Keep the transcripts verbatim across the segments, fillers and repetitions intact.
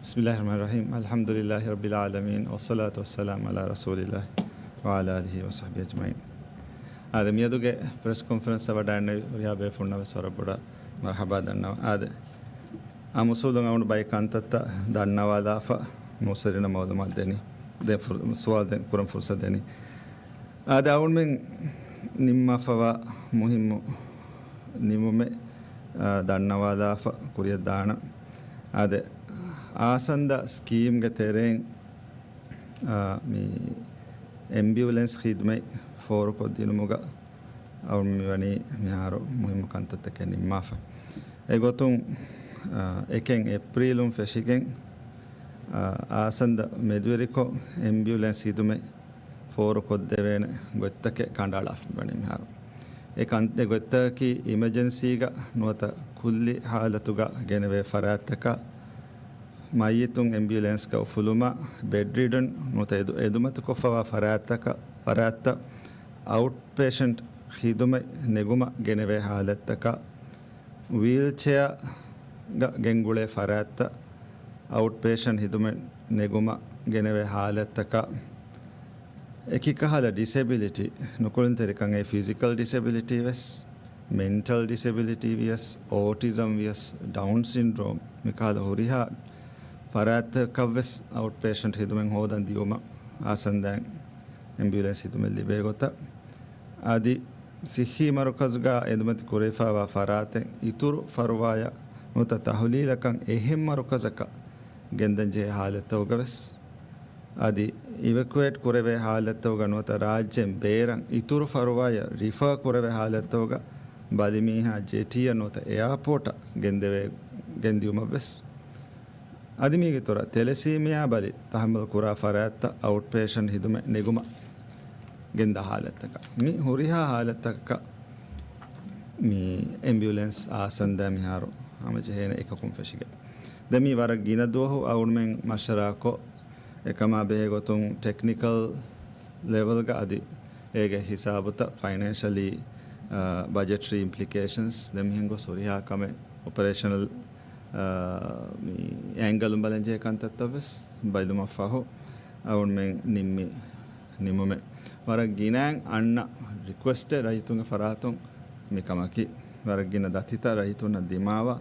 بسم الله الرحمن الرحيم. الحمد لله رب العالمين، والصلاة والسلام على رسول الله وعلى آله وصحبه أجمعين. އާދެ، މިއަދުގެ ޕްރެސް ކޮންފަރެންސަށް ވަޑައިގެންނެވި ހުރިހާ ބޭފުޅުންނަށް ވެސް ވަރަށް ބޮޑަށް މަރްޙަބާ ދަންނަވަން. އާދެ، އާ، އަމުސޫލުން އަޅުގަނޑު ބައެއް ކަންތައްތައް ދަންނަވާލާފަ، މުއައްސަރުންނަށް މައުލޫމާތު ދެނީ. ދެން ފުރ-، ސުވާލު ދެން ކުރަން ފުރުސަތު ދެނީ. އާދެ، އަޅުގަނޑުމެން ނިންމާފަވާ މުހިއްމު ނިމުމެއް، އާ، ދަންނަވާލާފަ ކުރިއަށް ދާނަން. އާދެ، އާސަންދަ ސްކީމްގެ ތެރެއިން، އާ، މި އެމްބިއުލެންސް ޚިދުމަތް ފޯރުކޮށްދިނުމުގަ އަޅުގަނޑު މިވަނީ މިހާރު މުހިއްމު ކަންތައްތަކެއް ނިންމާފަ. އެގޮތުން، އާ، އެކެއް އޭޕްރީލުން ފެށިގެން، އާ، އާސަންދަ މެދުވެރިކޮށް އެމްބިއުލެންސް ޚިދުމަތް ފޯރުކޮށްދެވޭނެ ގޮތްތަކެއް ކަނޑައަޅާފަ ވަނީ މިހާރު. އެ ކަން-، އެ ގޮތްތަކަކީ އިމަޖެންސީގަ ނުވަތަ ކުއްލި ހާލަތުގަ ގެނެވޭ ފަރާތްތަކަށް މައްޔިތުން އެމްބިއުލެންސްގަ އުފުލުމަށް، ބެޑް ރިޑަން ނުވަތަ އެދު-، އެދުމަތިކޮށްފަވާ ފަރާތްތަކަށް، ފަރާތްތައް އައުޓް ޕޭޝަންޓް ޚިދުމަތް ނެގުމަށް ގެނެވޭ ހާލަތްތަކަށް، ވީލްޗެއާގަ ގެންގުޅޭ ފަރާތްތައް އައުޓް ޕޭޝަންޓް ޚިދުމަތް ނެގުމަށް ގެނެވޭ ހާލަތްތަކަށް، އެކި ކަހަލަ ޑިސެބިލިޓީ، ނުކުޅުންތެރިކަން އެ ފިޒިކަލް ޑިސެބިލިޓީ ވެސް، މެންޓަލް ޑިސެބިލިޓީ ވިޔަސް، އޯޓިޒަމް ވިޔަސް، ޑައުން ސިންޑްރޯމް، މިކަހަލަ ހުރިހާ ފަރާތްތަކަށްވެސް އައުޓް ޕޭޝަންޓް ޚިދުމަތް ހޯދަން ދިއުމަށް އާސަންދައިން އެމްބިއުލެންސް ޚިދުމަތް ލިބޭ ގޮތަށް. އަދި ސިއްހީ މަރުކަޒުގަ އެދުމަތި ކުރެވިފައިވާ ފަރާތެއް އިތުރު ފަރުވާޔަށް ނުވަތަ ތަހުލީލަކަށް އެހެން މަރުކަޒަކަށް ގެންދަން ޖެހޭ ހާލަތްތަކުގަވެސް، އަދި އިވެކުއޭޓް ކުރެވޭ ހާލަތްތަކުގަ ނުވަތަ ރާއްޖޭން ބޭރަށް އިތުރު ފަރުވާޔަށް ރިފާ ކުރެވޭ ހާލަތްތަކުގަ ބަލިމީހާ ޖެޓީއަށް ނުވަތަ އެއާޕޯޓަށް ގެންދެވޭ، ގެންދިއުމަށްވެސް. އަދި މީގެ އިތުރަށް ތެލެސީމިއާ ބަލި ތަހައްމަލް ކުރާ ފަރާތްތައް އައުޓް ޕޭޝަންޓް ޚިދުމަތް ނެގުމަށް ގެންދާ ހާލަތްތަކަށް، މި ހުރިހާ ހާލަތްތަކަކަށް މި އެމްބިއުލެންސް އާސަންދަ މިހާރު ހަމަޖެހޭނެ އެކަކުން ފެށިގެން. ދެން މީ ވަރަށް ގިނަ ދުވަހު އަޅުގަނޑުމެން މަޝްވަރާކޮށް، އެކަމާ ބެހޭ ގޮތުން ޓެކްނިކަލް ލެވެލްގަ އަދި އޭގެ ހިސާބުތައް ފައިނޭންޝަލީ، އާ، ބަޖެޓްރީ އިމްޕްލިކޭޝަންސް ދެން މިހެން ގޮސް ހުރިހާ ކަމެއް އޮޕަރޭޝަނަލް، އާ، މި އެންގަލުން ބަލަންޖެހޭ ކަންތައްތައް ވެސް ބަލުމަށްފަހު އަޅުގަނޑުމެން ނިންމި ނިމުމެއް. ވަރަށް ގިނައިން އަންނަ ރިކުއެސްޓެއް ރައްޔިތުންގެ ފަރާތުން މިކަމަކީ. ވަރަށް ގިނަ ދަތިތައް ރައްޔިތުންނަށް ދިމާވާ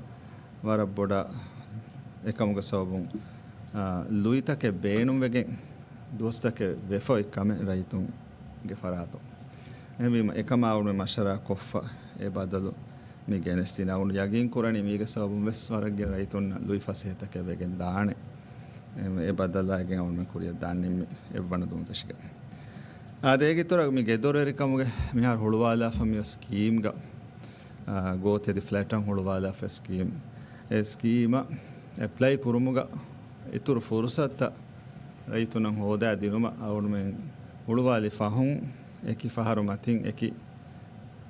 ވަރަށް ބޮޑަށް އެކަމުގެ ސަބަބުން، އާ، ލުއިތަކެއް ބޭނުންވެގެން ދުވަސްތަކެއް ވެފަ އޮތް ކަމެއް ރައްޔިތުންގެ ފަރާތުން. އެހެންވީމަ އެކަމާ އަޅުގަނޑުމެން މަޝްވަރާ ކޮށްފަ އެ ބަދަލު މި ގެނެސްދިން. އަޅުގަނޑު ޔަގީން ކުރަނީ މީގެ ސަބަބުން ވެސް ވަރަށް ގިނަ ރައްޔިތުންނަށް ލުއި ފަސޭހަތަކެއް ވެގެން ދާނެ. އެ، އެ ބަދަލާގެން އަޅުގަނޑުމެން ކުރިއަށް ދާން ނިންމި އެއްވަނަ ދުވަހުން ފެށިގެން. އާދެ، އޭގެ އިތުރަށް މި ގެދޮރުވެރިކަމުގެ މިހާރު ހުޅުވާލާފަ މި ސްކީމްގަ، އާ، ގޯތި އަދި ފްލެޓަށް ހުޅުވާލާފަ ސްކީމް. އެ ސްކީމަށް އެޕްލައި ކުރުމުގަ އިތުރު ފުރުސަތުތައް ރައްޔިތުންނަށް ހޯދާ ދިނުމަށް އަޅުގަނޑުމެން ހުޅުވާލި ފަހުން އެކި ފަހަރު މަތިން އެކި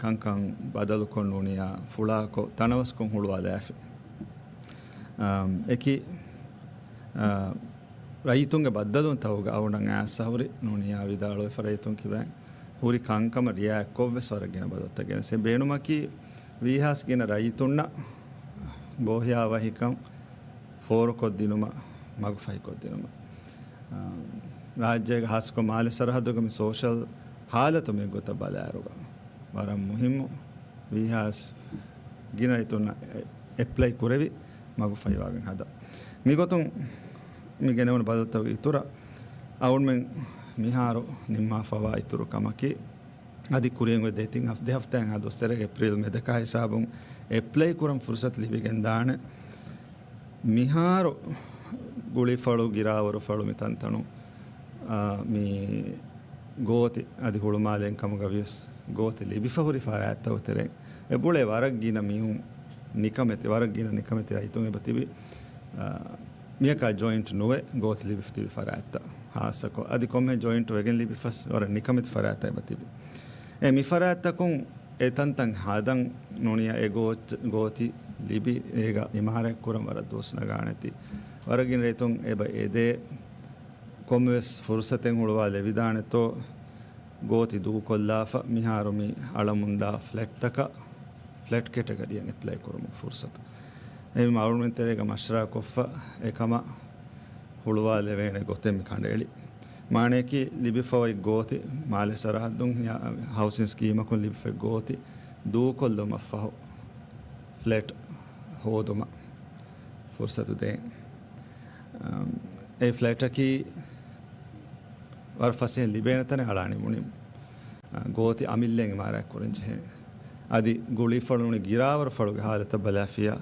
ކަންކަން ބަދަލުކޮށް ނޫނިއްޔާ ފުޅާކޮށް ތަނަވަސްކޮށް ހުޅުވާލާފި. އާ، އެކި، އާ، ރައްޔިތުންގެ ބައްދަލުވުންތަކުގަ އަޅުގަނޑަށް އައިސް ހުރި ނޫނިއްޔާ ވިދާޅުވެފަ ރައްޔިތުން ކިބައިން ހުރި ކަންކަމަށް ރިއާކޮށްވެސް ވަރަށް ގިނަ ބަދަލުތައް ގެނެސް. އެ ބޭނުމަކީ ވީހާވެސް ގިނަ ރައްޔިތުންނަށް ބޯހިޔާވަހިކަން ފޯރުކޮށްދިނުމަށް، މަގުފަހިކޮށްދިނުމަށް. އާ، ރާއްޖޭގެ ހާއްސަކޮށް މާލެ ސަރަހައްދުގެ މި ސޯޝަލް ހާލަތު މި ގޮތަށް ބަލާއިރުގަ ވަރަށް މުހިއްމު ވީހާވެސް ގިނަ ރައްޔިތުންނަށް އެ-، އެޕްލައި ކުރެވި މަގުފަހިވާގެން ހަދާ. މިގޮތުން މި ގެނެވުނު ބަދަލުތަކުގެ އިތުރަށް އަޅުގަނޑުމެން މިހާރު ނިންމާފަވާ އިތުރު ކަމަކީ، އަދި ކުރިއަށް އޮތް ދެތިން ހަފް-، ދެ ހަފްތާއިން އާ ދުވަސް ތެރޭގަ އޭޕްރީލް މެދަކާ ހިސާބުން އެޕްލައި ކުރަން ފުރުސަތު ލިބިގެން ދާނެ. މިހާރު ގުޅިފަޅު، ގިރާވަރުފަޅު މި ތަންތަނު، އާ، މި ގޯތި އަދި ހުޅުމާލެއިން ކަމުގަ ވިޔަސް ގޯތި ލިބިފަ ހުރި ފަރާތްތަކުގެ ތެރެއިން އެބަ އުޅޭ ވަރަށް ގިނަ މީހުން ނިކަމެތި، ވަރަށް ގިނަ ނިކަމެތި ރައްޔިތުން އެބަ ތިބި، އާ، މިއަކާ ޖޮއިންޓް ނުވެ ގޯތި ލިބިފަ ތިބި ފަރާތްތައް ހާއްސަކޮށް، އަދި ކޮންމެ ޖޮއިންޓް ވެގެން ލިބިފަސް ވަރަށް ނިކަމެތި ފަރާތްތައް އެބަ ތިބި. އެ މި ފަރާތްތަކުން އެ ތަންތަން ހަދަން ނޫނިއްޔާ އެ ގޯ-، ގޯތި ލިބި އޭގަ އިމާރާތް ކުރަން ވަރަށް ދުވަސް ނަގާނެތީ. ވަރަށް ގިނަ ރައްޔިތުން އެބަ އެދޭ ކޮންމެވެސް ފުރުސަތެއް ހުޅުވާލެވިދާނެތޯ ގޯތި ދޫކޮށްލާފަ މިހާރު މި އަޅަމުންދާ ފްލެޓްތަކަށް ފްލެޓް ކެޓަގަރީއަށް އެޕްލައި ކުރުމުގެ ފުރުސަތު. އެހެންވީމަ އަޅުގަނޑުމެން ތެރޭގަ މަޝްވަރާ ކޮށްފަ އެކަމަށް ހުޅުވާލެވޭނެ ގޮތެއް މި ކަނޑައެޅި. މާނަޔަކީ ލިބިފައި ގޯތި، މާލެ ސަރަހައްދުން ހައުސިން ސްކީމަކުން ލިބިފައި ގޯތި ދޫކޮށްލުމަށްފަހު ފްލެޓް ހޯދުމަށް ފުރުސަތު ދޭން. އަމް، އެ ފްލެޓަކީ ވަރަށް ފަސޭހަ ލިބޭނެ ތަނެއް އަޅާ ނިމުނީމު. އަ، ގޯތި އަމިއްލައިން އިމާރާތް ކުރަން ޖެހޭނެ. އަދި ގުޅީފަޅު ނޫނީ ގިރާވަރު ފަޅުގެ ހާލަތަށް ބަލާފިޔާ،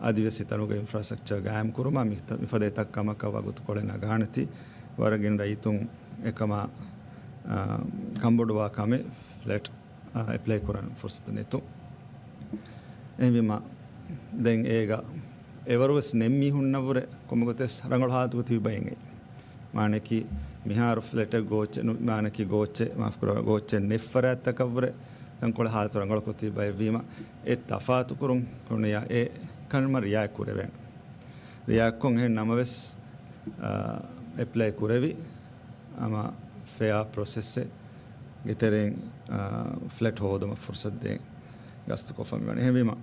އަދިވެސް އެތަނުގެ އިންފްރާސްޓްރަކްޗަރ ގާއިމް ކުރުމަށް މި، މިފަދަ އެތައް ކަމަކަށް ވަގުތުކޮޅެއް ނަގާނެތީ، ވަރަށް ގިނަ ރައްޔިތުން އެކަމާ، އާ، ކަންބޮޑުވާ ކަމެއް ފްލެޓް، އާ، އެޕްލައި ކުރަން ފުރުސަތު ނެތުން. އެހެންވީމަ، ދެން އޭގަ އެވަރުވެސް ނެތް މީހުންނަށްވުރެ ކޮންމެ ގޮތެއް ރަނގަޅު ހާލަތުގަ ތިބި ބައެއް އެއީ. މާނައަކީ، މިހާރު ފްލެޓެއް ގޯއްޗެއް ނު-، މާނައަކީ ގޯއްޗެއް، މާފުކުރާ، ގޯއްޗެއް ނެތް ފަރާތްތަކަށްވުރެ ތަންކޮޅެއް ހާލަތު ރަނގަޅުކޮށް ތިބި ބައެއްވީމަ، އެ ތަފާތުކުރުން ނޫނިއްޔާ އެ ކަންމަ ރިއާޔަތް ކުރެވޭނެ. ރިއާޔަތްކޮށް އެހެން ނަމަވެސް، އާ، އެޕްލައި ކުރެވި ހަމަ ފެއާ ޕްރޮސެސްއެއްގެ ތެރެއިން، އާ، ފްލެޓް ހޯދުމަށް ފުރުސަތު ދޭން ގަސްތުކޮށްފަ މިވަނީ. އެހެންވީމަ،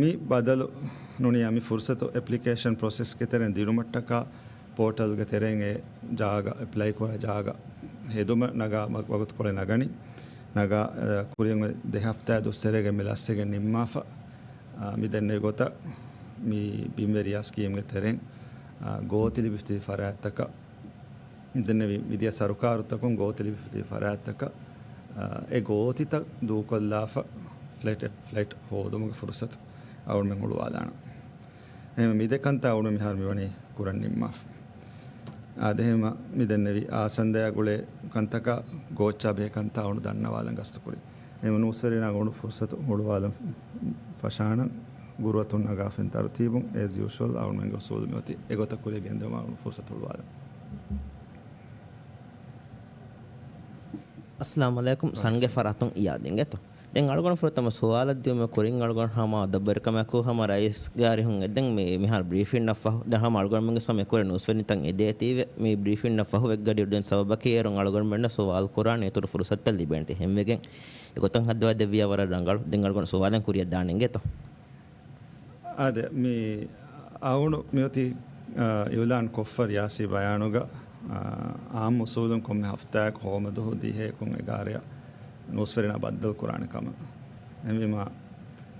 މި ބަދަލު ނޫނިއްޔާ މި ފުރުސަތު އެޕްލިކޭޝަން ޕްރޮސެސްގެ ތެރެއިން ދިނުމަށްޓަކާ ޕޯޓަލްގެ ތެރެއިން އެ ޖާގަ، އެޕްލައި ކުރާ ޖާގަ ހެދުމަށް ނަގާ ވަ-، ވަގުތުކޮޅެއް ނަގަނީ. ނަގާ، އަ، ކުރިއަށް އޮތް ދެ ހަފްތާ ދުއްސެރޭގެ މި ލަސްވެގެން ނިންމާފަ. އާ، މި ދެންނެވި ގޮތަށް މި ބިންވެރިޔާ ސްކީމްގެ ތެރެއިން، އާ، ގޯތި ލިބިފައި ފަރާތްތަކަށް، މި ދެންނެވި މިދިޔަ ސަރުކާރުތަކުން ގޯތި ލިބިފައި ފަރާތްތަކަށް، އާ، އެ ގޯތިތައް ދޫކޮށްލާފަ ފްލެޓް، ފްލެޓް ހޯދުމުގެ ފުރުސަތު އަޅުގަނޑުމެން ހުޅުވާލާނަން. އެހެން މި ދެ ކަންތައް އަޅުގަނޑު މިހާރު މިވަނީ ކުރަން ނިންމާފަ. އާދެ، އެހެން މި ދެންނެވި އާ ސަންދަޔާ ގުޅޭ ކަންތަކާ ގޯއްޗާ ބެހޭ ކަންތައް އަޅުގަނޑު ދަންނަވާލަން ގަސްތުކުރި. އެ ނޫސްވެރިންނަށް އަޅުގަނޑު ފުރުސަތު ހުޅުވާލަން ފަށާނަން. ގުރުއަތުން ނަގާފައި ތަރުތީބުން އޭޒް ޔޫޝުއަލް އަޅުގަނޑުމެންގެ އުސޫލު މިއޮތީ އެގޮތަށް ކުރިއަށް ގެންދެވުމަށް އަޅުގަނޑު ފުރުސަތު ހުޅުވާލަން. އައްސަލާމު ޢަލައިކުމް. ސަންގެ ފަރާތުން އިޔާދު އިނގޭތޯ. ދެން އަޅުގަނޑު ފުރަތަމަ ސުވާލަށް ދިއުމަށް ކުރިން އަޅުގަނޑު ހަމަ އަދަބުވެރިކަމާއެކު ހަމަ ރައީސްގެ އަރިހުން އެދެން މި، މިހާރު ބްރީފިންއަށް ފަހު، ދެން ހަމަ އަޅުގަނޑުމެންގެ ސަމް އެކުވެރި ނޫސްވެރިންތައް އެދޭތީވެ، މި ބްރީފިންއަށް ފަހު ވެއްގަޑިއުޑުން ސަބަބަކީ އޭރުން އަޅުގަނޑުމެންނަށް ސުވާލު ކުރާނެ އިތުރު ފުރުސަތުތައް ލިބޭނެތީ ހެންވެގެން އެގޮތަށް ހައްދަވާ ދެއްވިޔާ ވަރަށް ރަނގަޅު. ދެން އަޅުގަނޑު ސުވާލެއް ކުރިއަށް ދާނެ އިނގޭތޯ. އާދެ، މި އަޅުގަނޑު މިއޮތީ، އާ، އިއުލާން ކޮށްފަ ރިޔާސީ ބަޔާނުގަ، އާ، އާއްމު އުސޫލުން ކޮންމެ ހަފްތާއަކު ހޯމަ ދުވަހު ދިހައެއް އެކު އެގާރައަށް ނޫސްވެރިންނާ ބައްދަލު ކުރާނެ ކަމަށް. އެހެންވީމަ،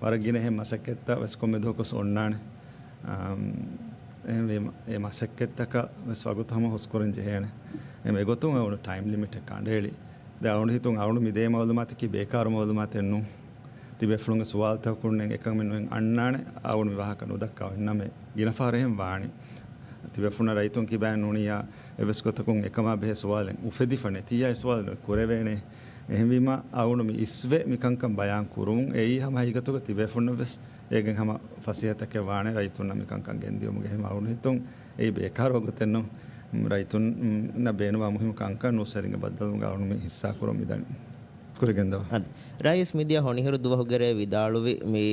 ވަރަށް ގިނަ އެހެން މަސައްކަތްތައް ވެސް ކޮންމެ ދުވަހަކު ވެސް އޮންނާނެ. އާ، އެހެންވީމަ، އެ މަސައްކަތްތަކަށް ވެސް ވަގުތު ހަމަ ހުސްކުރަން ޖެހޭނެ. އެހެން އެގޮތުން އަޅުގަނޑު ޓައިމް ލިމިޓެއް ކަނޑައެޅި. ދެން އަޅުގަނޑު ހިތުން އަޅުގަނޑު މި ދޭ މައުލޫމާތަކީ ބޭކާރު މައުލޫމާތެއް ނޫން. ތިބޭފުޅުންގެ ސުވާލުތަކުންނެއް އެކަމެއް ނުއެއް އަންނާނެ. އަޅުގަނޑު މި ވާހަކަ ނުދައްކާ އޮންނަމޭ. ގިނަ ފަހަރެއް އެހެން ވާނީ. ތިބޭފުޅުންނަށް ރައްޔިތުން ކިބައިން ނޫނިއްޔާ އެއްވެސް ގޮތަކުން އެކަމާ ބެހޭ ސުވާލެއް އުފެދިފަ ނެތިއްޔާ އެ ސުވާލު ނުއެއް ކުރެވޭނެ. އެހެންވީމަ އަޅުގަނޑު މި އިސްވެ މި ކަންކަން ބަޔާން ކުރުމުން އެއީ ހަމަ ހަގީގަތުގަ ތިބޭފުޅުންނަށް ވެސް އޭގެން ހަމަ ފަސޭހަތަކެއް ވާނެ ރައްޔިތުންނަށް މި ކަންކަން ގެންދިޔުމުގެ. އެހެން އަޅުގަނޑު ހިތުން އެއީ ބޭކާރު ވަގުތެއް ނޫން. ރައްޔިތުންނަށް ބޭނުންވާ މުހިއްމު ކަންކަން ނޫސްވެރިންގެ ބައްދަލުވުމުގަ އަޅުގަނޑު މި ހިއްސާ ކުރަން މިދަނީ. ކުރިގެންދަވާ. އަދި ރައީސް މިދިޔަ ހޮނިހިރު ދުވަހުގެ ރޭ ވިދާޅުވި މި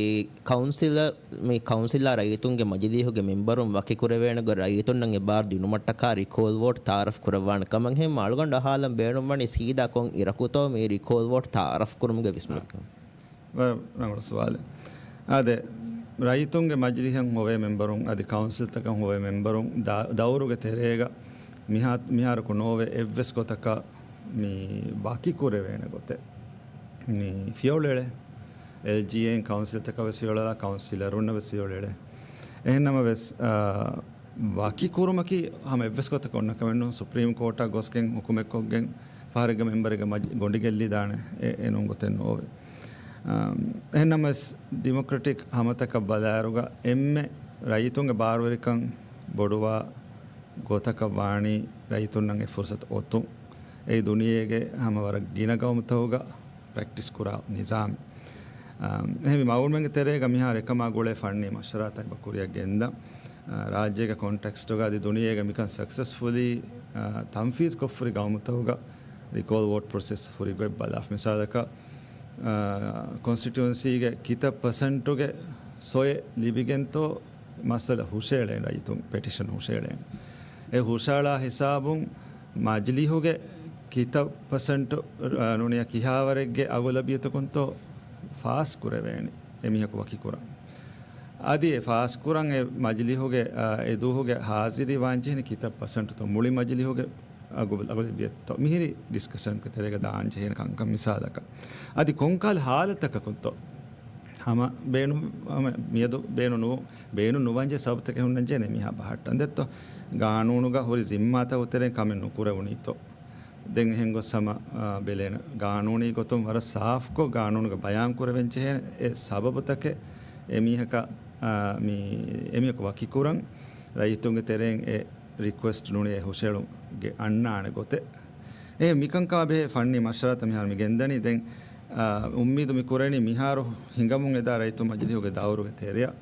ކައުންސިލަށް، މި ކައުންސިލާ ރައްޔިތުންގެ މަޖިލީހުގެ މެންބަރުން ވަކިކުރެވޭނެ ގޮތް ރައްޔިތުންނަށް އެބާރު ދިނުމަށްޓަކާ ރިކޯލް ވޯޓް ތައާރަފް ކުރައްވާނެ ކަމަށް. އެހެން އަޅުގަނޑު އަހާލަން ބޭނުންވަނީ ސީދާ ކޮން އިރަކުތޯ މި ރިކޯލް ވޯޓް ތައާރަފް ކުރުމުގެ ވިސްނުމަކީ. ވަރަށް ރަނގަޅު ސުވާލެއް. އާދެ، ރައްޔިތުންގެ މަޖިލީހަށް ހޮވޭ މެންބަރުން އަދި ކައުންސިލްތަކަށް ހޮވޭ މެންބަރުން ދަ-، ދައުރުގެ ތެރޭގަ މިހާ-، މިހާރަކު ނޯވެ އެއްވެސް ގޮތަކަށް މި ވަކިކުރެވޭނެ ގޮތެއް މި ފިޔަވަޅު އެޅޭ. އެލްޖީއޭއިން ކައުންސިލްތަކަށް ވެސް ފިޔަވަޅު އެޅާ، ކައުންސިލަރުންނަށް ވެސް ފިޔަވަޅު އެޅޭ. އެހެން ނަމަވެސް، އާ، ވަކި ކުރުމަކީ ހަމަ އެއްވެސް ގޮތަކަށް އޮންނަ ކަމެއް ނޫން. ސުޕްރީމް ކޯޓަށް ގޮސްގެން ހުކުމެއް ކޮށްގެން ފަހަރެއްގެ މެމްބަރެއްގެ މަޖި-، ގޮނޑި ގެއްލިދާނެ އެ-، އެ ނޫން ގޮތެއް ނޯވޭ. އަ، އެހެން ނަމަވެސް، ޑިމޮކްރެޓިކް ހަމަތަކަށް ބަލާއިރުގަ އެންމެ ރައްޔިތުންގެ ބާރުވެރިކަން ބޮޑުވާ ގޮތަކަށް ވާނީ ރައްޔިތުންނަށް އެ ފުރުސަތު އޮތުން. އެއީ ދުނިޔޭގެ ހަމަ ވަރަށް ގިނަ ގައުމުތަކުގަ ޕްރެކްޓިސް ކުރާ ނިޒާމެއް. އަ، އެހެންވީމަ އަޅުގަނޑުމެންގެ ތެރޭގަ މިހާރު އެކަމާ ގުޅޭ ފަންނީ މަޝްވަރާތަކެއް ކުރިއަށް ގެންދަން. އަ، ރާއްޖޭގެ ކޮންޓެކްސްޓުގަ އަދި ދުނިޔޭގެ މިކަން ސަކްސެސްފުލީ، އަ، ތަންފީޒް ކޮށްފަ ހުރި ގައުމުތަކުގަ ރިކޯލް ވޯޓް ޕްރޮސެސް ހުރި ގޮތް ބަލާފަ. މިސާލަކަށް، އަ، ކޮންސްޓިޓުއެންސީގެ ކިތައް ޕަސެންޓުގެ ސޮއެ ލިބިގެންތޯ މައްސަލަ ހުށައެޅޭނެ، ރައްޔިތުން ޕެޓިޝަން ހުށައެޅޭނެ. އެ ހުށައަޅާ ހިސާބުން މަޖިލީހުގެ ކިތައް ޕަސެންޓު، އަ، ނޫނިއްޔާ ކިހާވަރެއްގެ އަޣުލަބިއްޔަތަކުންތޯ ފާސް ކުރެވޭނެ އެމީހަކު ވަކިކުރަން. އަދި އެ ފާސްކުރަން އެ މަޖިލިހުގެ، އާ، އެ ދުވަހުގެ ހާޒިރީ ވާންޖެހޭނީ ކިތައް ޕަސެންޓުތޯ މުޅި މަޖިލިހުގެ އަގު-، އަގުލަބިއްޔަތުތޯ މިހިރި ޑިސްކަޝަންގެ ތެރޭގަ ދާންޖެހޭނެ ކަންކަން މިސާލަކަށް. އަދި ކޮންކަހަލަ ހާލަތަކަކުންތޯ ހަމަ ބޭނުން، ހަމަ މިއަދު ބޭނުން ނުވު-، ބޭނުން ނުވަންޖެހޭ ސަބަބުތަކެއް ހުންނަންޖެހޭނެ މީހާ ބަހައްޓަން ދެއްތޯ. ގާނޫނުގަ ހުރި ޒިންމާތަކުގެ ތެރެއިން ކަމެއް ނުކުރެވުނީތޯ. ދެން އެހެން ގޮސް ހަމަ، އާ، ބެލޭނެ ގާނޫނީ ގޮތުން ވަރަށް ސާފްކޮށް ގާނޫނުގަ ބަޔާން ކުރެވެން ޖެހޭ އެ ސަބަބުތަކެއް އެ މީހަކަށް، އާ، މި އެ މީހަކު ވަކިކުރަން ރައްޔިތުންގެ ތެރެއިން އެ ރިކުއެސްޓް ނޫނީ އެ ހުށައެޅުމުގެ އަންނާނެ ގޮތެއް. އެ މިކަންކަމާ ބެހޭ ފަންނީ މަޝްވަރާތައް މިހާރު މި ގެންދަނީ. ދެން، އާ، އުއްމީދު މި ކުރަނީ މިހާރު ހިނގަމުން އެދާ ރައްޔިތު މަޖިލިހުގެ ދައުރުގެ ތެރެއަށް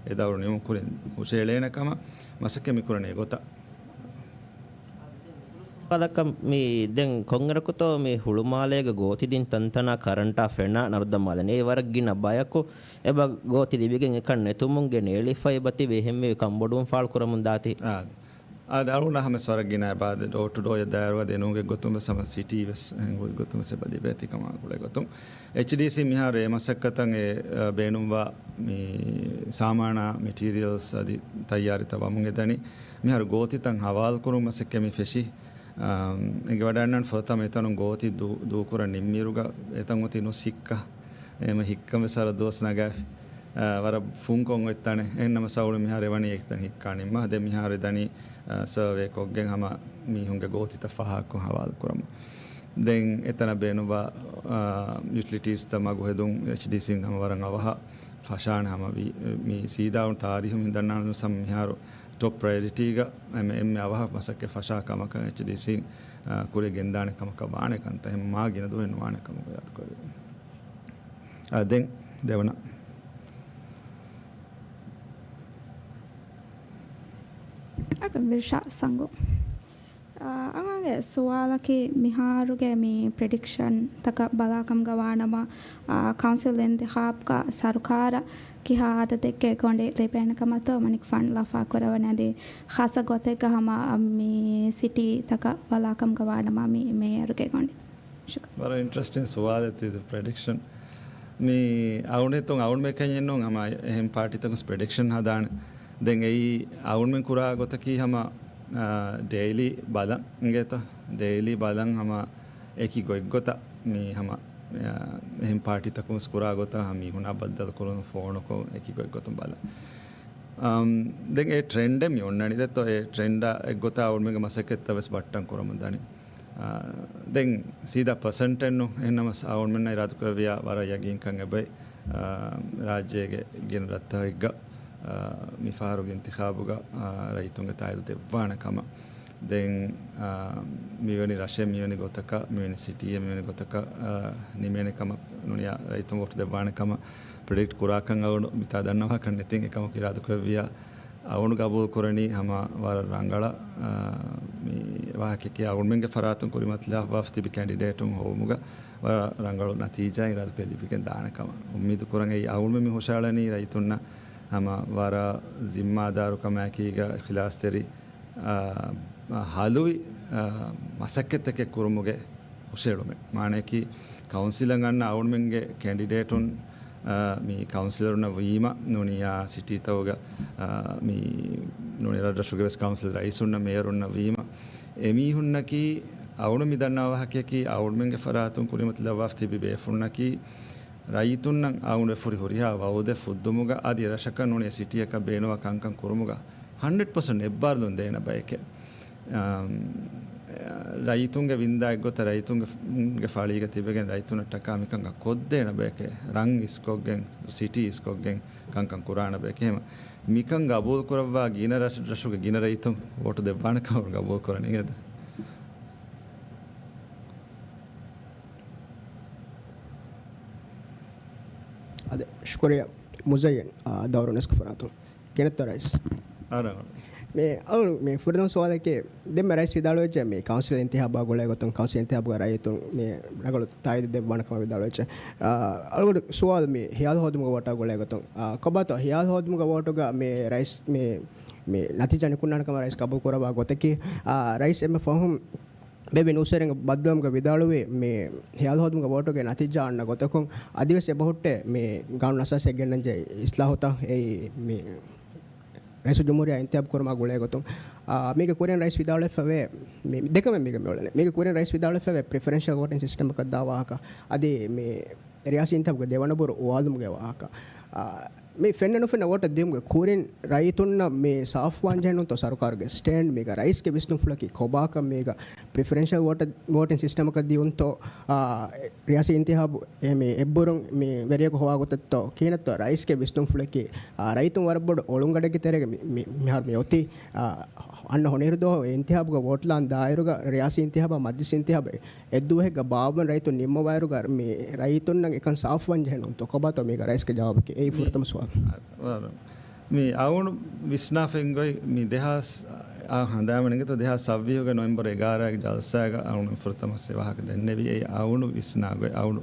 އެ ދައުރު ނިމުން ކުރިން ހުށައެޅޭނެ ކަމަށް މަސައްކަތް މި ކުރަނީ އެގޮތަށް. ސުވާލަކަށް މި ދެން ކޮންއިރަކުތޯ މި ހުޅުމާލޭގަ ގޯތި ދިން ތަންތަނާ ކަރަންޓާ ފެނާ ނަރުދަމާލަނީ. އެ ވަރަށް ގިނަ ބަޔަކު އެބަ ގޯތި ލިބިގެން އެކަން ނެތުމުން ގެ ނޭޅިފަ އެބަތިބި އެހެންވެ ކަންބޮޑުވުން ފާޅު ކުރަމުން ދާތީ. އާ، އާދެ، އަޅުގަނޑަށް ހަމަ ވަރަށް ގިނަ އެބަ އާދެ، ޑޯ ޓު ޑޯ އެއް ދާއިރު އަދި އެނޫގެ ގޮތުން ވެސް ހަމަ ސިޓީ ވެސް އެނގު ގޮތުން ވެސް އެބަ ލިބޭތީ ކަމާ ގުޅޭ ގޮތުން. އެޗްޑީސީ މިހާރު އެ މަސައްކަތަށް އެ، އަ، ބޭނުންވާ މި ސާމާނާ މެޓީރިއަލްސް އަދި ތައްޔާރީތައް ވަމުން އެދަނީ. މިހާރު ގޯތިތައް ހަވާލުކުރުން މަސައްކަތް މި ފެށީ. އަ، އެނގިވަޑައިގަންނަވަން ފުރަތަމަ އެތަނުން ގޯތި ދޫ-، ދޫކުރަން ނިންމިއިރުގަ އެތަން އޮތީ ނުސް ހިއްކަ. އެހެން ހިއްކަން ވެސް ވަރަށް ދުވަސް ނަގާފި. އަ، ވަރަށް ފުންކޮށް އޮތް ތަނެއް. އެހެން ނަމަ ސައުޅު މިހާރު އެވަނީ އެތަން ހިއްކާ ނިންމާ. ދެން މިހާރު އެދަނީ، އަ، ސަރވޭ ކޮށްގެން ހަމަ މީހުންގެ ގޯތިތައް ފަހާކޮށް ހަވާލު ކުރަމުން. ދެން އެތަނަށް ބޭނުންވާ، އާ، ޔުޓިލިޓީސްތައް މަގު ހެދުން އެޗްޑީސީން ހަމަ ވަރަށް އަވަހަށް ފަށާނެ ހަމަ ވީ. މި ސީދާ ތާރީހުން ހިނދަންނާނެ ސަމް މިހާރު ޓޮޕް ޕްރަޔޮރިޓީގަ އެންމެ، އެންމެ އަވަހަށް މަސައްކަތް ފަށާ ކަމަކަށް އެޗްޑީސީން، އާ، ކުރިއަށް ގެންދާނެ ކަމަކަށް ވާނެ ކަންތައް ހަމަ މާ ގިނަ ދުވަހެއް ނުވާނެ ކަމަށް އިރާދަކުރެވޭ. އާ، ދެން ދެވަނަ. އަޑު ވިރްޝާ ސަނގު. އާ، އަޅުގަނޑުގެ ސުވާލަކީ މިހާރުގެ މި ޕްރެޑިކްޝަން ތަކަށް ބަލާކަމުގަ ވާނަމަ، އާ، ކައުންސިލް އިންތިޚާބުގަ ސަރުކާރަށް ކިހާ އަދަދެއްގެ ގޮނޑި ލިބޭނެ ކަމަށްތޯ މަނިކުފާނު ލަފާ ކުރަވަނީ އަދި ޚާއްސަ ގޮތެއްގަ ހަމަ މި ސިޓީ ތަކަށް ބަލާކަމުގަ ވާނަމަ މި މޭޔަރުގެ ގޮނޑި. ޝުކުރިއްޔާ. ވަރަށް އިންޓްރެސްޓިން ސުވާލެއް ތި ޕްރެޑިކްޝަން. މި އަޅުގަނޑު ހިތުން އަޅުގަނޑުމެން ކަންޏެއް ނޫން ހަމަ އެހެން ޕާޓީތަކުން ޕްރެޑިކްޝަން ހަދާނެ. ދެން އެއީ އަޅުގަނޑުމެން ކުރާ ގޮތަކީ ހަމަ، އާ، ޑެއިލީ ބަލަން އިނގޭތަ؟ ޑެއިލީ ބަލަން ހަމަ އެކި ގޮތްގޮތަށް މި ހަމަ، އާ، އެހެން ޕާޓީތަކުން ކުރާ ގޮތަށް ހަމަ މީހުނާ ބައްދަލުކުރުން ފޯނުކޮށް އެކި ގޮތްގޮތުން ބަލަން. އަމް، ދެން އެ ޓްރެންޑެއް މި އޮންނަނީ ދެއްތޯ އެ ޓްރެންޑާ އެއްގޮތަށް އަޅުގަނޑުމެންގެ މަސައްކަތްތައް ވެސް ބައްޓަން ކުރަމުން ދަނީ. އާ، ދެން ސީދާ ޕަސެންޓެއް ނޫން. އެހެންނަމަވެސް އަޅުގަނޑުމެންނަށް އިރާދަކުރެއްވިޔާ ވަރަށް ޔަގީންކަން އެބައި، އާ، ރާއްޖޭގެ ގިނަ ރަށްތަކެއްގަ، އާ، މިފަހަރުގެ އިންތިޚާބުގަ، އާ، ރައްޔިތުންގެ ތާއީދު ދެއްވާނެ ކަމަށް. ދެން، އާ، މިވެނި ރަށެއް މިވެނި ގޮތަކަށް، މިވެނި ސިޓީއެއް މިވެނި ގޮތަކަށް، އާ، ނިމޭނެ ކަމަށް ނޫނިޔާ ރައްޔިތުން ވޯޓު ދެއްވާނެ ކަމަށް ޕްރެޑިކްޓް ކުރާކަން އަޅުގަނޑު މިތާ ދަންނަވާކަށް ނެތިން. އެކަމަކު އިރާދަކުރެއްވިޔާ އަޅުގަނޑު ގަބޫލު ކުރަނީ ހަމަ ވަރަށް ރަނގަޅަށް، އާ، މި ވާހަކައަކީ އަޅުގަނޑުމެންގެ ފަރާތުން ކުރިމަތިލާފަ ވަފް ތިބި ކެންޑިޑޭޓުން ހޮވުމުގަ ވަރަށް ރަނގަޅު ނަތީޖާ އިރާދަކުރެ ލިބިގެން ދާނެ ކަމަށް އުއްމީދު ކުރަން. އެއީ އަޅުގަނޑުމެން މި ހުށައަޅަނީ ރައްޔިތުންނަށް ހަމަ ވަރަށް ޒިންމާދާރުކަމާއެކީގަ އިޚްލާޞްތެރި، އާ، ހަލުވި، އާ، މަސައްކަތްތަކެއް ކުރުމުގެ ހުށައެޅުމެއް. މާނައަކީ، ކައުންސިލަށް އަންނަ އަޅުގަނޑުމެންގެ ކެންޑިޑޭޓުން، އާ، މި ކައުންސިލަރުންނަށް ވީމަ، ނޫނިޔާ ސިޓީތަކުގަ، އާ، މި ނޫނި ރަށްރަށުގެ ވެސް ކައުންސިލް ރައީސުންނަށް މޭޔަރުންނަށް ވީމަ، އެމީހުންނަކީ، އަޅުގަނޑު މި ދަންނަވާ ވާހަކައަކީ، އަޅުގަނޑުމެންގެ ފަރާތުން ކުރިމަތިލައްވާފަ ތިބި ބޭފުޅުންނަކީ، ރައްޔިތުންނަށް އަޅުގަނޑު ފުރި ހުރިހާ ވައުދެއް ފުއްދުމުގަ އަދި ރަށަކަށް ނޫނީ ސިޓީއަކަށް ބޭނުންވާ ކަންކަން ކުރުމުގަ ހަންޑްރެޑް ޕަސެންޓް އެއްބާރުލުން ދޭނެ ބައެކޭ. އަމް، ރައްޔިތުންގެ ވިންދާ އެއްގޮތަށް ރައްޔިތުންގެ ފަ-، ގެ ފަޅީގަ ތިބެގެން ރައްޔިތުންނަށް ޓަކާ މިކަން ކޮށްދޭނެ ބައެކޭ. ރަށް އިސްކޮށްގެން، ސިޓީ އިސްކޮށްގެން ކަންކަން ކުރާނެ ބައެކޭ. އެހެން މިކަން ގަބޫލު ކުރައްވާ ގިނަ ރަށް-، ރަށުގެ ގިނަ ރައްޔިތުން ވޯޓު ދެއްވާނެ ކަމަށް ގަބޫލު ކުރަނީ އެދެ. އާދެ، ޝުކުރިއްޔާ މުޒައްޔަން، އާ، ދައުރު ނެސްކު ފަރާތުން. ކެނެތްތޯ ރައީސް؟ އާ، ރަނގަޅު. މި އަޅު މި ފުރަތަމަ ސުވާލަކީ، ދެންމެ ރައީސް ވިދާޅުވެއްޖެ މި ކައުންސިލް އިންތިހާބާ ގުޅޭ ގޮތުން، ކައުންސިލް އިންތިހާބުގަ ރައްޔިތުން މި ރަނގަޅު ތާއީދު ދެއްވާނެ ކަމަށް ވިދާޅުވެއްޖެ. އާ، އަޅުގަނޑު ސުވާލު މި ހިޔާލު ހޯދުމުގެ ވޯޓާ ގުޅޭ ގޮތުން، އާ، ކޮބާތޯ ހިޔާލު ހޯދުމުގެ ވޯޓުގަ މި ރައީސް މި، މި ނަތީޖާ ނިކުންނާނެ ކަމަށް ރައީސް ގަބޫލު ކުރައްވާ ގޮތަކީ، އާ، ރައީސް އެންމެ ފަހުން ބޭބެ ނޫސްވެރިންގެ ބައްދަލުވުމުގެ ވިދާޅުވީ، މި ހިޔާލު ހޯދުމުގެ ވޯޓުގެ ނަތީޖާ އަންނަ ގޮތަކުން އަދިވެސް އެބަހުއްޓޭ މި ގާނޫނު އަސާސީއަށް ގެންނަންޖެހޭ އިސްލާހުތައް އެއީ މި ރައީސުލްޖުމްހޫރިއްޔާ އިންތިހާބު ކުރުމާ ގުޅޭ ގޮތުން، އާ، މީގެ ކުރިން ރައީސް ވިދާޅުވެފަވޭ، މި ދެކަމެއް މީގެ މިއުޅެނީ. މީގެ ކުރިން ރައީސް ވިދާޅުވެފަވޭ ޕްރިފަރެންޝަލް ވޯޓިން ސިސްޓަމަކަށް ދާ ވާހަކަ. އަދި މި ރިޔާސީ އިންތިހާބުގެ ދެވަނަ ބުރު އުވާލުމުގެ ވާހަކަ. އާ، މި ފެންނަ ނުފެންނަ ވޯޓަށް ދިޔުމުގެ ކުރިން ރައްޔިތުންނަށް މި ސާފުވާން ޖެހެނުންތޯ ސަރުކާރުގެ ސްޓޭންޑް މީގަ ރައީސްގެ ވިސްނުންފުޅަކީ ކޮބާކަން މީގަ ޕްރިފަރެންޝަލް ވޯޓަށް، ވޯޓިން ސިސްޓަމަކަށް ދިޔުންތޯ، އާ، ރިޔާސީ އިންތިހާބު އެ މި އެއްބުރުން މި ވެރިޔަކު ހޮވާ ގޮތަށްތޯ ކިހިނެއްތޯ ރައީސްގެ ވިސްނުންފުޅަކީ، އާ، ރައްޔިތުން ވަރަށް ބޮޑު އޮޅުންގަޑެއްގެ ތެރޭގަ މި، މި، މިހާރު މި އޮތީ، އާ، އަންނަ ހޮނިހިރު ދުވަހު އިންތިހާބުގަ ވޯޓް ލާން ދާއިރުގަ ރިޔާސީ އިންތިހާބާ މަޖްލިސް އިންތިހާބެއް އެއްދުވަހެއްގަ ބާއްވަން ރައްޔިތުން ނިންމަވާއިރުގަ މި ރައްޔިތުންނަށް އެކަން ސާފުވާން ޖެހެނުންތޯ ކޮބާތޯ މީގަ ރައީސްގެ ޖަވާބަކީ؟ އެއީ މި، ފުރަތަމަ ސުވާލު. އަ، ވަރަށް. މި އަޅުގަނޑު ވިސްނާފައި އިނގޮތް މި ދެހާސް، އާ، ހަނދާންވަނީގެތޯ ދެހާސް ސައްވީހުގެ ނޮވެމްބަރު އެގާރައިގެ ޖަލްސާގަ އަޅުގަނޑު ފުރަތަމަ އެ ވާހަކަ ދެންނެވީ. އެއީ އަޅުގަނޑު ވިސްނާ ގޮތް، އަޅުގަނޑު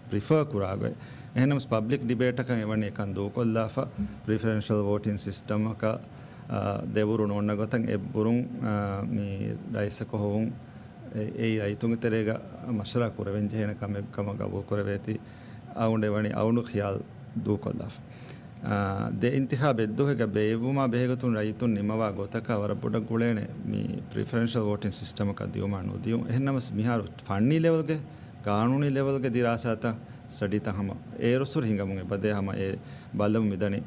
ޕްރިފަރ ކުރާ ގޮތް. އެހެންނަމަސް ޕަބްލިކް ޑިބޭޓަކަށް އެވަނީ އެކަން ދޫކޮށްލާފަ، ޕްރިފަރެންޝަލް ވޯޓިން ސިސްޓަމަކަށް، އާ، ދެބުރު ނޯންނަ ގޮތަށް އެއްބުރުން، އާ، މި ރައީސަކު ހޮވުން އެ-، އެއީ ރައްޔިތުންގެ ތެރޭގަ މަޝްވަރާ ކުރެވެން ޖެހޭނެ ކަމެއް ކަމަށް ގަބޫލު ކުރެވޭތީ، އަޅުގަނޑު ވަނީ އަޅުގަނޑު ޚިޔާލު ދޫކޮށްލާފަ. އާ، ދެ އިންތިޚާބު އެއްދުވަހެއްގަ ބޭއްވުމާ ބެހޭގޮތުން ރައްޔިތުން ނިންމަވާ ގޮތަކަށް ވަރަށް ބޮޑަށް ގުޅޭނެ މި ޕްރިފަރެންޝަލް ވޯޓިން ސިސްޓަމަކަށް ދިޔުމާ ނުދިޔުން. އެހެންނަމަސް މިހާރު ފަންނީ ލެވެލްގެ، ގާނޫނީ ލެވެލްގެ ދިރާސާތައް، ސްޓަޑީތައް ހަމަ އޭރުއްސުރެ ހިނގަމުން އެބަދޭ ހަމަ އެ ބަލަމުން މިދަނީ.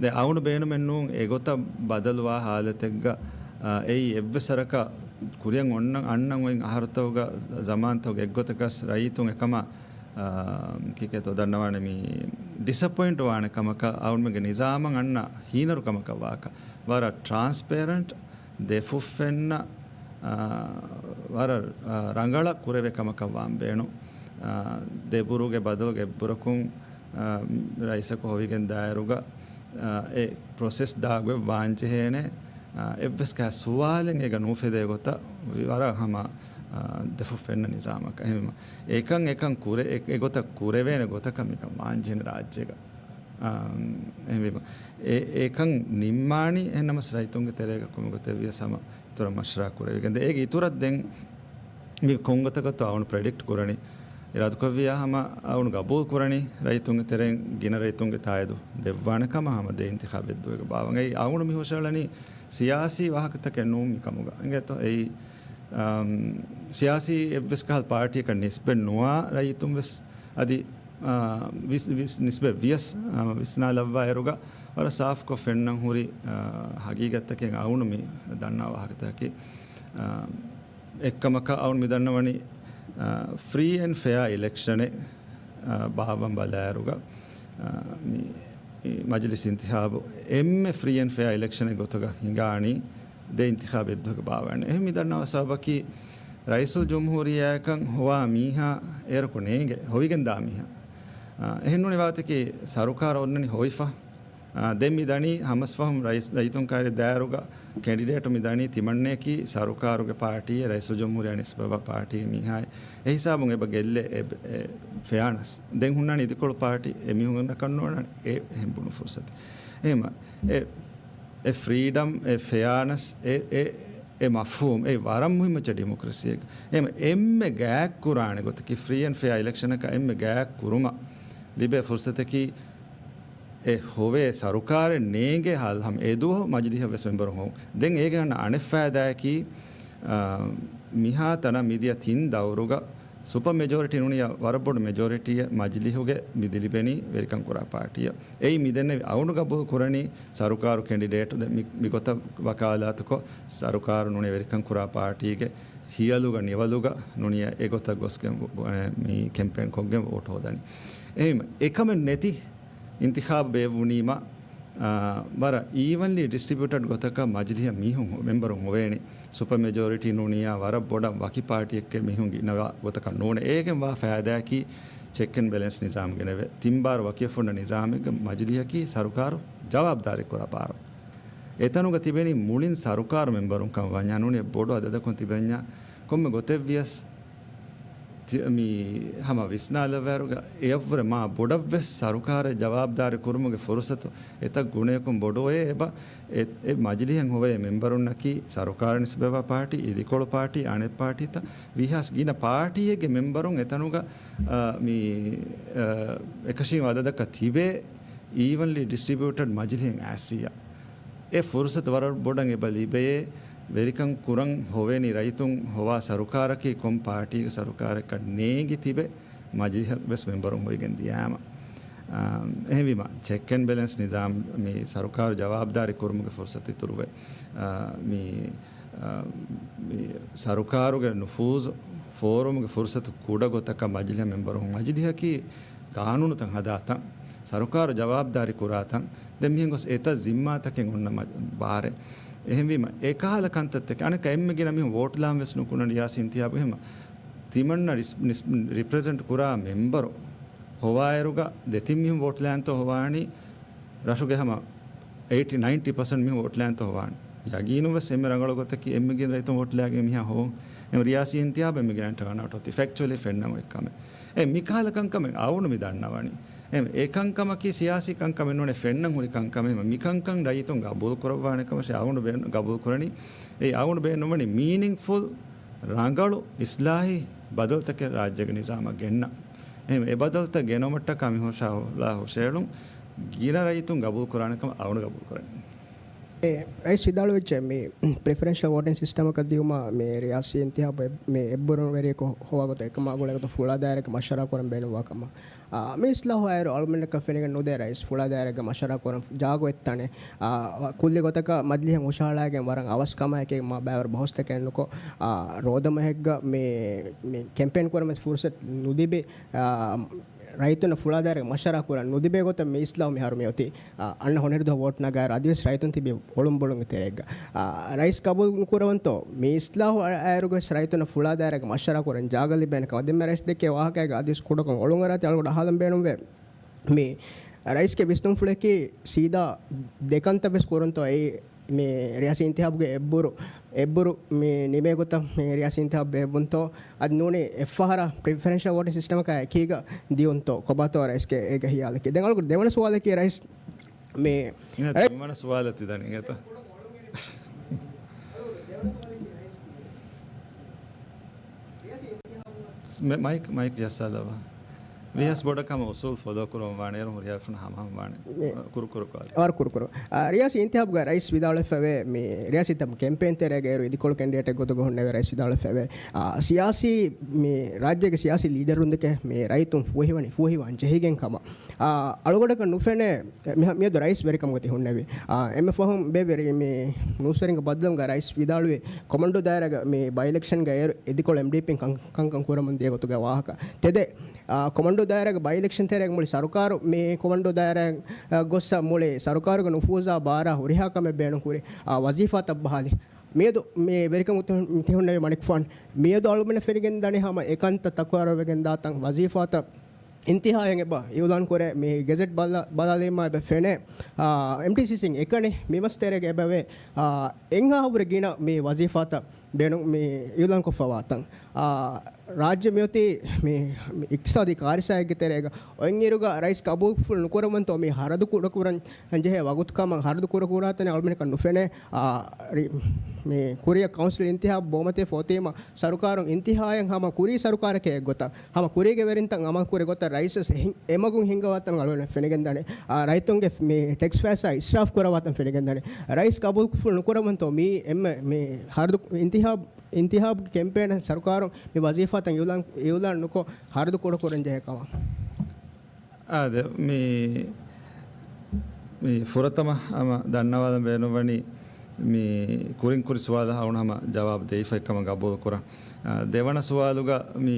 ދެ އަޅުގަނޑު ބޭނުމެއް ނޫން އެގޮތަށް ބަދަލުވާ ހާލަތެއްގަ، އާ، އެއީ އެއްވެސް ވަރަކަށް ކުރިއަށް އޮންނަ، އަންނަން އޮތް އަހަރުތަކުގަ، ޒަމާންތަކުގަ އެއްގޮތަކަސް ރައްޔިތުން އެކަމަށް، އާ، ކިކޭތޯ ދަންނަވާނެ މި ޑިސަޕޮއިންޓް ވާނެ ކަމަކަށް، އަޅުގަނޑުމެންގެ ނިޒާމަށް އަންނަ ހީނަރުކަމަކަށް ވާކަށް. ވަރަށް ޓްރާންސްޕޭރެންޓް، ދެފުށް ފެންނަ، އާ، ވަރަށް، އާ، ރަނގަޅަށް ކުރެވޭ ކަމަކަށް ވާން ބޭނުން. އާ، ދެބުރުގެ ބަދަލުގެ އެއްބުރަކުން، އާ، ރައީސަކު ހޮވިގެން ދާއިރުގަ، އާ، އެ ޕްރޮސެސް ދާގޮތް ވާންޖެހޭނެ، އާ، އެއްވެސް ކަހަލަ ސުވާލެއް އޭގަ ނުއުފެދޭ ގޮތަށް ވަރަށް ހަމަ، އާ، ދެފުށް ފެންނަ ނިޒާމަކަށް. އެހެންވީމަ، އެކަން އެކަން ކުރެ-، އެ-، އެގޮތަށް ކުރެވޭނެ ގޮތަކަށް މިކަން ވާންޖެހޭނެ ރާއްޖޭގަ. އާ، އެހެންވީމަ، އެ-، އެކަން ނިންމާނީ އެހެންނަމަސް ރައްޔިތުންގެ ތެރޭގަ ކޮންމެ ގޮތެއް ވިޔަސް ހަމަ އިތުރަށް މަޝްވަރާ ކުރެވިގެން. ދެ އޭގެ އިތުރަށް ދެން މި ކޮންގޮތަކަށްތޯ އަޅުގަނޑު ޕްރެޑިކްޓް ކުރަނީ، އިރާދަކުރެއްވިއްޔާ ހަމަ އަޅުގަނޑު ގަބޫލު ކުރަނީ ރައްޔިތުންގެ ތެރެއިން ގިނަ ރައްޔިތުންގެ ތާއީދު ދެއްވާނެ ކަމަށް ހަމަ ދެ އިންތިޚާބު އެއްދުވަހުގަ ބާއްވަން. އެއީ އަޅުގަނޑު މި ހުށަހަޅަނީ ސިޔާސީ ވާހަކަތަކެއް ނޫން މިކަމުގަ. އިނގޭތޯ އެއީ، އަމް، ސިޔާސީ އެއްވެސް ކަހަލަ ޕާޓީއަކަށް ނިސްބަތް ނުވާ ރައްޔިތުން ވެސް އަދި، އާ، ވިސް-، ވިސް-، ނިސްބަތް ވިޔަސް، އާ، ވިސްނާލައްވާއިރުގަ ވަރަށް ސާފުކޮށް ފެންނަން ހުރި، އާ، ހަގީގަތްތަކެއް އަޅުގަނޑު މި ދަންނާ ވާހަކަތަކަކީ، އާ، އެއްކަމަކަށް އަޅުގަނޑު މި ދަންނަވަނީ، އާ، ފްރީ އެންޑް ފެއާ އިލެކްޝަނެއް، އާ، ބާއްވަން ބަލާއިރުގަ، އާ، މި، މި މަޖިލިސް އިންތިޚާބު އެންމެ ފްރީ އެންޑް ފެއާ އިލެކްޝަނެއް ގޮތުގަ ހިނގާނީ ދެ އިންތިޚާބު އެއްދުވަހުގަ ބާއްވަން. އެހެން މި ދަންނަވާ ސަބަބަކީ، ރައީސުލްޖުމްހޫރިއްޔާއަކަށް ހޮވާ މީހާ އޭރަކު ނޭނގެ، ހޮވިގެންދާ މީހާ. އާ، އެހެން ނޫނީ ވާހަކަތަކީ ސަރުކާރު އޮންނަނީ ހޮވިފަ. އާ، ދެން މި ދަނީ ހަމަސް ފަހުން ރައީސް، ރައްޔިތުން ކައިރި ދާއިރުގަ ކެންޑިޑޭޓު މި ދަނީ ތިމަންނަޔަކީ ސަރުކާރުގެ ޕާޓީއެއް، ރައީސުލްޖުމްހޫރިއްޔާ ނިސްބަތްވާ ޕާޓީގެ މީހާއެއް. އެ ހިސާބުން އެބަ ގެއްލޭ އެ، އެ ފެއާނަސް. ދެން ހުންނާނީ އިދިކޮޅު ޕާޓީ، އެ މީހުންނަކަށް ނޯންނާނެ އެ އެހެން ބުނު ފުރުސަތެއް. އެހެންވީމަ، އެ، އެ ފްރީޑަމް، އެ ފެއާނަސް، އެ، އެ، އެ މަފްހޫމް، އެ ވަރަށް މުހިއްމު އެއްޗެއް ޑިމޮކްރަސީއެއްގަ. އެހެންވީމަ، އެންމެ ގާތް ކުރާނެ ގޮތަކީ ފްރީ އެންޑް ފެއާ އިލެކްޝަނަކަށް އެންމެ ގާތް ކުރުމަށް ލިބޭ ފުރުސަތަކީ، އެ ހޮވޭ ސަރުކާރެއް ނޭނގޭ ހާލަތު ހަމަ އެދުވަހު މަޖިލީހަށް ވެސް މެމްބަރުން ހޮވުން. ދެން އޭގެ އަންނަ އަނެއް ފައިދާއަކީ، އާ، މިހާ ތަނަށް މިދިޔަ ތިން ދައުރުގަ ސުޕަ މެޖޯރިޓީ ނޫނިއްޔާ ވަރަށް ބޮޑު މެޖޯރިޓީއެއް މަޖިލީހުގެ މި ދިލިބެނީ ވެރިކަން ކުރާ ޕާޓީއަށް. އެއީ މި ދެންނެވި އަޅުގަނޑު ގަބޫލު ކުރަނީ ސަރުކާރު ކެންޑިޑޭޓު ދެ-، މި، މިގޮތަށް ވަކާލާތުކޮށް، ސަރުކާރު ނޫނީ ވެރިކަން ކުރާ ޕާޓީގެ ހިޔަލުގަ ނިވަލުގަ ނޫނިއްޔާ އެގޮތަށް ގޮސްގެން ވޯ-، މި ކެމްޕޭން ކޮށްގެން ވޯޓު ހޯދަނީ. އެހެންވީމަ، އެކަމެއް ނެތި އިންތިޚާބު ބޭއްވުނީމަ، އާ، ވަރަށް އީވަންލީ ޑިސްޓްރިބިއުޓަޑް ގޮތަކަށް މަޖިލީހަށް މީހުން ހޮ-، މެމްބަރުން ހޮވޭނެ. ސުޕަ މެޖޯރިޓީ ނޫނިއްޔާ ވަރަށް ބޮޑަށް ވަކި ޕާޓީއެއްގެ މީހުން ގިނަވާ ގޮތަކަށް ނޫނޭ. އޭގެން ވާ ފައިދާއަކީ ޗެކް އެންޑް ބެލެންސް ނިޒާމް ގެނެވޭ. ތިން ބާރު ވަކިވެފަ ހުންނަ ނިޒާމެއްގަ މަޖިލީހަކީ ސަރުކާރު ޖަވާބުދާރީ ކުރާ ބާރު. އެތަނުގަ ތިބެނީ މުޅިން ސަރުކާރު މެމްބަރުން ކަމަށް ވަންޏާ ނޫނީ ބޮޑު އަދަދަކުން ތިބެންޏާ ކޮންމެ ގޮތެއް ވިޔަސް މި ހަމަ ވިސްނާލައްވާއިރުގަ އެއަށްވުރެ މާ ބޮޑަށްވެސް ސަރުކާރަށް ޖަވާބުދާރީ ކުރުމުގެ ފުރުސަތު އެތައް ގުނަޔަކުން ބޮޑުވޭ. އެބަ އެ، އެ މަޖިލީހަށް ހޮވޭ މެންބަރުންނަކީ ސަރުކާރަށް ނިސްބަތްވާ ޕާޓީ، އިދިކޮޅު ޕާޓީ، އަނެއް ޕާޓީތައް ވީހާވެސް ގިނަ ޕާޓީއެއްގެ މެންބަރުން އެތަނުގަ، އާ، މި، އާ، އެކަށީގެން ވާ އަދަދަކަށް ތިބޭ. އީވަންލީ ޑިސްޓްރިބިއުޓަޑް މަޖިލީހަށް އައިސްއިއްޔާ. އެ ފުރުސަތު ވަރަށް ބޮޑަށް އެބަ ލިބެޔޭ. ވެރިކަން ކުރަން ހޮވޭނީ ރައްޔިތުން ހޮވާ ސަރުކާރަކީ ކޮން ޕާޓީގެ ސަރުކާރަކަށް ނޭނގި ތިބެ މަޖިލީހަށް ވެސް މެންބަރުން ހޮވިގެން ދިޔާމަ. އާ، އެހެންވީމަ، ޗެކް އެންޑް ބެލެންސް ނިޒާމް މި ސަރުކާރު ޖަވާބުދާރީ ކުރުމުގެ ފުރުސަތު އިތުރުވޭ. އާ، މި، އާ، މި ސަރުކާރުގެ ނުފޫޒު ފޯރުމުގެ ފުރުސަތު ކުޑަ ގޮތަކަށް މަޖިލީހަށް މެންބަރުން، މަޖިލީހަކީ ގާނޫނުތައް ހަދާތަން، ސަރުކާރު ޖަވާބުދާރީ ކުރާތަން. ދެން މިހެން ގޮސް އެތައް ޒިންމާތަކެއް އޮންނަ މަ-، ބާރެއް. އެހެންވީމަ، އެކަހަލަ ކަންތައްތަކެއް އަނެއްކާ އެންމެ ގިނަ މީހުން ވޯޓް ލާން ވެސް ނުކުންނަ ރިޔާސީ އިންތިހާބު. އެހެންމަ، ތިމަންނަ ރިސް-، ނިސް-، ރިޕްރެޒެންޓް ކުރާ މެންބަރު ހޮވާއިރުގަ ދެތިން މީހުން ވޯޓް ލާންތޯ ހޮވާނީ ރަށުގެ ހަމަ އެއިޓީ، ނައިންޓީ ޕަސެންޓް މީހުން ވޯޓް ލާންތޯ ހޮވާނީ. ޔަގީނުން ވެސް އެންމެ ރަނގަޅު ގޮތަކީ އެންމެ ގިނަ ރައްޔިތުން ވޯޓް ލާގެން މިހާ ހޮވުން. އެ ރިޔާސީ އިންތިހާބު އެންމެ ގިނަ ޓާންއައުޓް އޮތީ ފެކްޗުއަލީ ފެންނަމުން އެއްކަމެއް. އެ މިކަހަލަ ކަންކަމެއް އަވުނު މި ދަންނަވަނީ. އެ އެކަންކަމަކީ ސިޔާސީ ކަންކަމެއް ނޫނޭ، ފެންނަން ހުރި ކަންކަމެއް. މިކަންކަން ރައްޔިތުން ގަބޫލު ކުރައްވާނެ ކަމަށް އަވުނު ބޭ-، ގަބޫލު ކުރަނީ. އެ އަވުނު ބޭނުންވަނީ މީނިންގްފުލް ރަނގަޅު އިސްލާހީ ބަދަލުތަކެއް ރާއްޖޭގެ ނިޒާމަށް ގެންނަން. އެހެން އެ ބަދަލުތައް ގެނައުމަށްޓަކާ މި ހުށަހަޅާ ހުށައެޅުން ގިނަ ރައްޔިތުން ގަބޫލު ކުރާނެ ކަމަށް އަވުނު ގަބޫލު ކުރަނީ. އެ، ރައީސް ވިދާޅުވެއްޖެ މި ޕްރިފަރެންޝަލް ވޯޓިން ސިސްޓަމަކަށް ދިޔުމަށް މި ރިޔާސީ އިންތިހާބު އެ-، މި އެއްބުރުން ވެރިޔަކު ހޮވާ ގޮތަށް އެކަމާ ގުޅޭ ގޮތުން ފުޅާ ދާއިރާގެ މަޝްވަރާ ކުރަން ބޭނުންވާ ކަމަށް. އާ، މި އިސްލާހު އާއިރު އަޅުމެންނަކަށް ފެނިގެން ނުދޭ ރައީސް ފުޅާ ދާއިރާގެ މަޝްވަރާ ކުރަން ޖާގަ އޮތް ތަނެއް. އާ، ކުއްލި ގޮތަކަށް މަޖިލީހަށް ހުށަހަޅާގެން ވަރަށް އަވަސް ކަމާއެކީ މާ ބައިވަރު ބަހުސްތަކެއް ނުކޮށް، އާ، ރޯދަމަހެއްގަ މި، މި ކެމްޕޭން ކުރަން ވެސް ފުރުސަތު ނުލިބި، އާ، ރައްޔިތުންނަށް ފުޅާ ދާއިރާގެ މަޝްވަރާ ކުރަން ނުލިބޭ ގޮތަށް މި އިސްލާހު މިހާރު މި އޮތީ. އާ، އަންނަ ހޮނެރި ދުވަހު ވޯޓް ނަގާއިރު އަދިވެސް ރައްޔިތުން ތިބީ އޮޅުންބޮޅުންގެ ތެރޭގަ. އާ، ރައީސް ގަބޫލު ނުކުރަވަންތޯ؟ މި އިސްލާހު އަ-، އައިރުގަ ވެސް ރައްޔިތުންނަށް ފުޅާ ދާއިރާގެ މަޝްވަރާ ކުރަން ޖާގަ ލިބޭނެ ކަމަށް ދެންމެ ރައީސް ދެއްކޭ ވާހަކައިގަ އަދިވެސް ކުޑަކޮށް އޮޅުންއަރާތި އަޅުގަނޑު އަހާލަން ބޭނުންވޭ. މި ރައީސްގެ ވިސްނުންފުޅަކީ ސީދާ ދެ ކަންތައް ވެސް ކުރަންތޯ އެއީ މި ރިޔާސީ އިންތިހާބުގެ އެއްބުރު، އެއްބުރު މި ނިމޭ ގޮތަށް މި ރިޔާސީ އިންތިހާބު ބޭއްވުންތޯ، އަދި ނޫނީ އެއްފަހަރާ ޕްރިފަރެންޝަލް ވޯޓިން ސިސްޓަމަކާ އެކީގަ ދިޔުންތޯ، ކޮބާތޯ ރައީސްގެ އޭގެ ހިޔާލަކީ. ދެން އަޅުގަޑު ދެވަނަ ސުވާލަކީ ރައީސް މި އިނގޭތޯ، ރައީ- ދެވަނަ ސުވާލަށް ތި ދަނީ އިނގޭތޯ. މެ-، މައިކް، މައިކް ޖައްސާލައްވާ. ވީހާވެސް ބޮޑަކަށް ހަމަ އުސޫލް ފޮލޯ ކުރަމުން ވާނެ، އޭރުން ހުރިހާ ފުނަ ހަމަހަމަ ވާނެ. މި-، ކުރު ކުރު ކާލެ. ވަރަށް ކުރު ކުރު. އާ، ރިޔާސީ އިންތިހާބުގަ ރައީސް ވިދާޅުވެފަވޭ، މި ރިޔާސީ ތަ-، ކެމްޕޭން ތެރޭގަ އޭރު އިދިކޮޅު ކެންޑިޑޭޓެއް ގޮތުގަ ހުންނެވޭ ރައީސް ވިދާޅުވެފަވޭ. އާ، ސިޔާސީ، މި ރާއްޖޭގެ ސިޔާސީ ލީޑަރުންދެކެ މި ރައްޔިތުން ފޫހިވަނި، ފޫހިވާން ޖެހިގެން ކަމަށް. އާ، އަޅުގަޑަކަށް ނުފެނޭ، މި-، މިއަދު ރައީސް ވެރިކަމުގަ ތި ހުންނެވި. އާ، އެންމެ ފަހުން ބޭބެ ރި-، މި ނޫސްވެރިންގެ ބައްލަވުމުގަ ރައީސް ވިދާޅުވި، ކޮމަންޑޫ ދާއިރާގަ މި ބައި އިލެކްޝަންގަ އޭރު އިދިކޮޅު އެމްޑީޕީން ކަން-، ކަންކަން ކުރަމުން ދިޔަ ގޮތުގެ ވާހަކަ. ތެދެއް، އާ، ކޮމަންޑޫ ދާއިރާގެ ބައި އިލެކްޝަން ތެރޭގަ މުޅި ސަރުކާރު މި ކޮމަންޑޫ ދާއިރާ، އާ، ގޮއްސަ މުޅި ސަރުކާރުގެ ނުފޫޒާ ބާރާ ހުރިހާ ކަމެއް ބޭނުން ކުރި، އާ، ވަޒީފާތައް ބަހާލި. މިއަދު މި ވެރިކަމުގަ ތި ހުންނެވި މަނިކުފާނު. މިއަދު އަޅުގަނޑަށް ފެނިގެން ދަނީ ހަމަ އެކަންތައް ތަކުރާރުވެގެން ދާތަން ވަޒީފާތައް އިންތިހާއަށް އެބަ އިއުލާން ކުރޭ. މި ގެޒެޓް ބަލަ-، ބަލާލީމާ އެބަ ފެނޭ. އާ، އެމްޓީސީސީން އެކަނި މި މަސް ތެރޭގަ އެބަވޭ. އާ، އެންހާ ހުރެ ގިނަ މި ވަޒީފާތައް ބޭނުން މި އިއުލާން ކޮށްފަވާތަން. އާ، ރާއްޖެ މިއޮތީ މި، މި އިޤްތިޞާދީ ކާރިސާއެއްގެ ތެރޭގަ. އޮތްއިރުގަ ރައީސް ގަބޫލުފުޅު ނުކުރަމުންތޯ މި ހަރަދު ކުޑަކުރަން ޖެހޭ ވަގުތު ކަމަށް ހަރަދު ކުޑަކުރާތަނެއް އަޅުމެންނަކަށް ނުފެނޭ. އާ، ރި-، މި ކުރިއަށް ކައުންސިލް އިންތިހާބު ބޯމަތި ފޯތީމަ ސަރުކާރުން އިންތިހާޔަށް ހަމަ ކުރީ ސަރުކާރެކޭ ގޮތަށް، ހަމަ ކުރީގެ ވެރިންތައް އަމަލު ކުރި ގޮތަށް ރައީސް ވެސް އެހި-، އެމަގުން ހިންގަވާތަން އަޅުގަނޑަށް ފެނިގެންދާނެ. އާ، ރައްޔިތުންގެ މި ޓެކްސް ފައިސާ އިސްރާފް ކުރަވާތަން ފެނިގެންދާނެ. ރައީސް ގަބޫލު ކުފުޅު ނުކުރަމުންތޯ މީ އެންމެ މި ހަރަދު އިންތިހާބު، އިންތިހާބުގެ ކެމްޕޭނަށް ސަރުކާރުން މި ވަޒީފާތައް އިއުލާން، އިއުލާން ނުކޮށް ހަރަދު ކުޑަކުރަން ޖެހޭ ކަމަށް. އާދެ، މި، މި ފުރަތަމަ ހަމަ ދަންނަވާލަން ބޭނުންވަނީ، މި ކުރިން ކުރި ސުވާލަށް އަޅުގަނޑު ހަމަ ޖަވާބު ދެވިފައި ކަމަށް ގަބޫލު ކުރަން. އާ، ދެވަނަ ސުވާލުގަ މި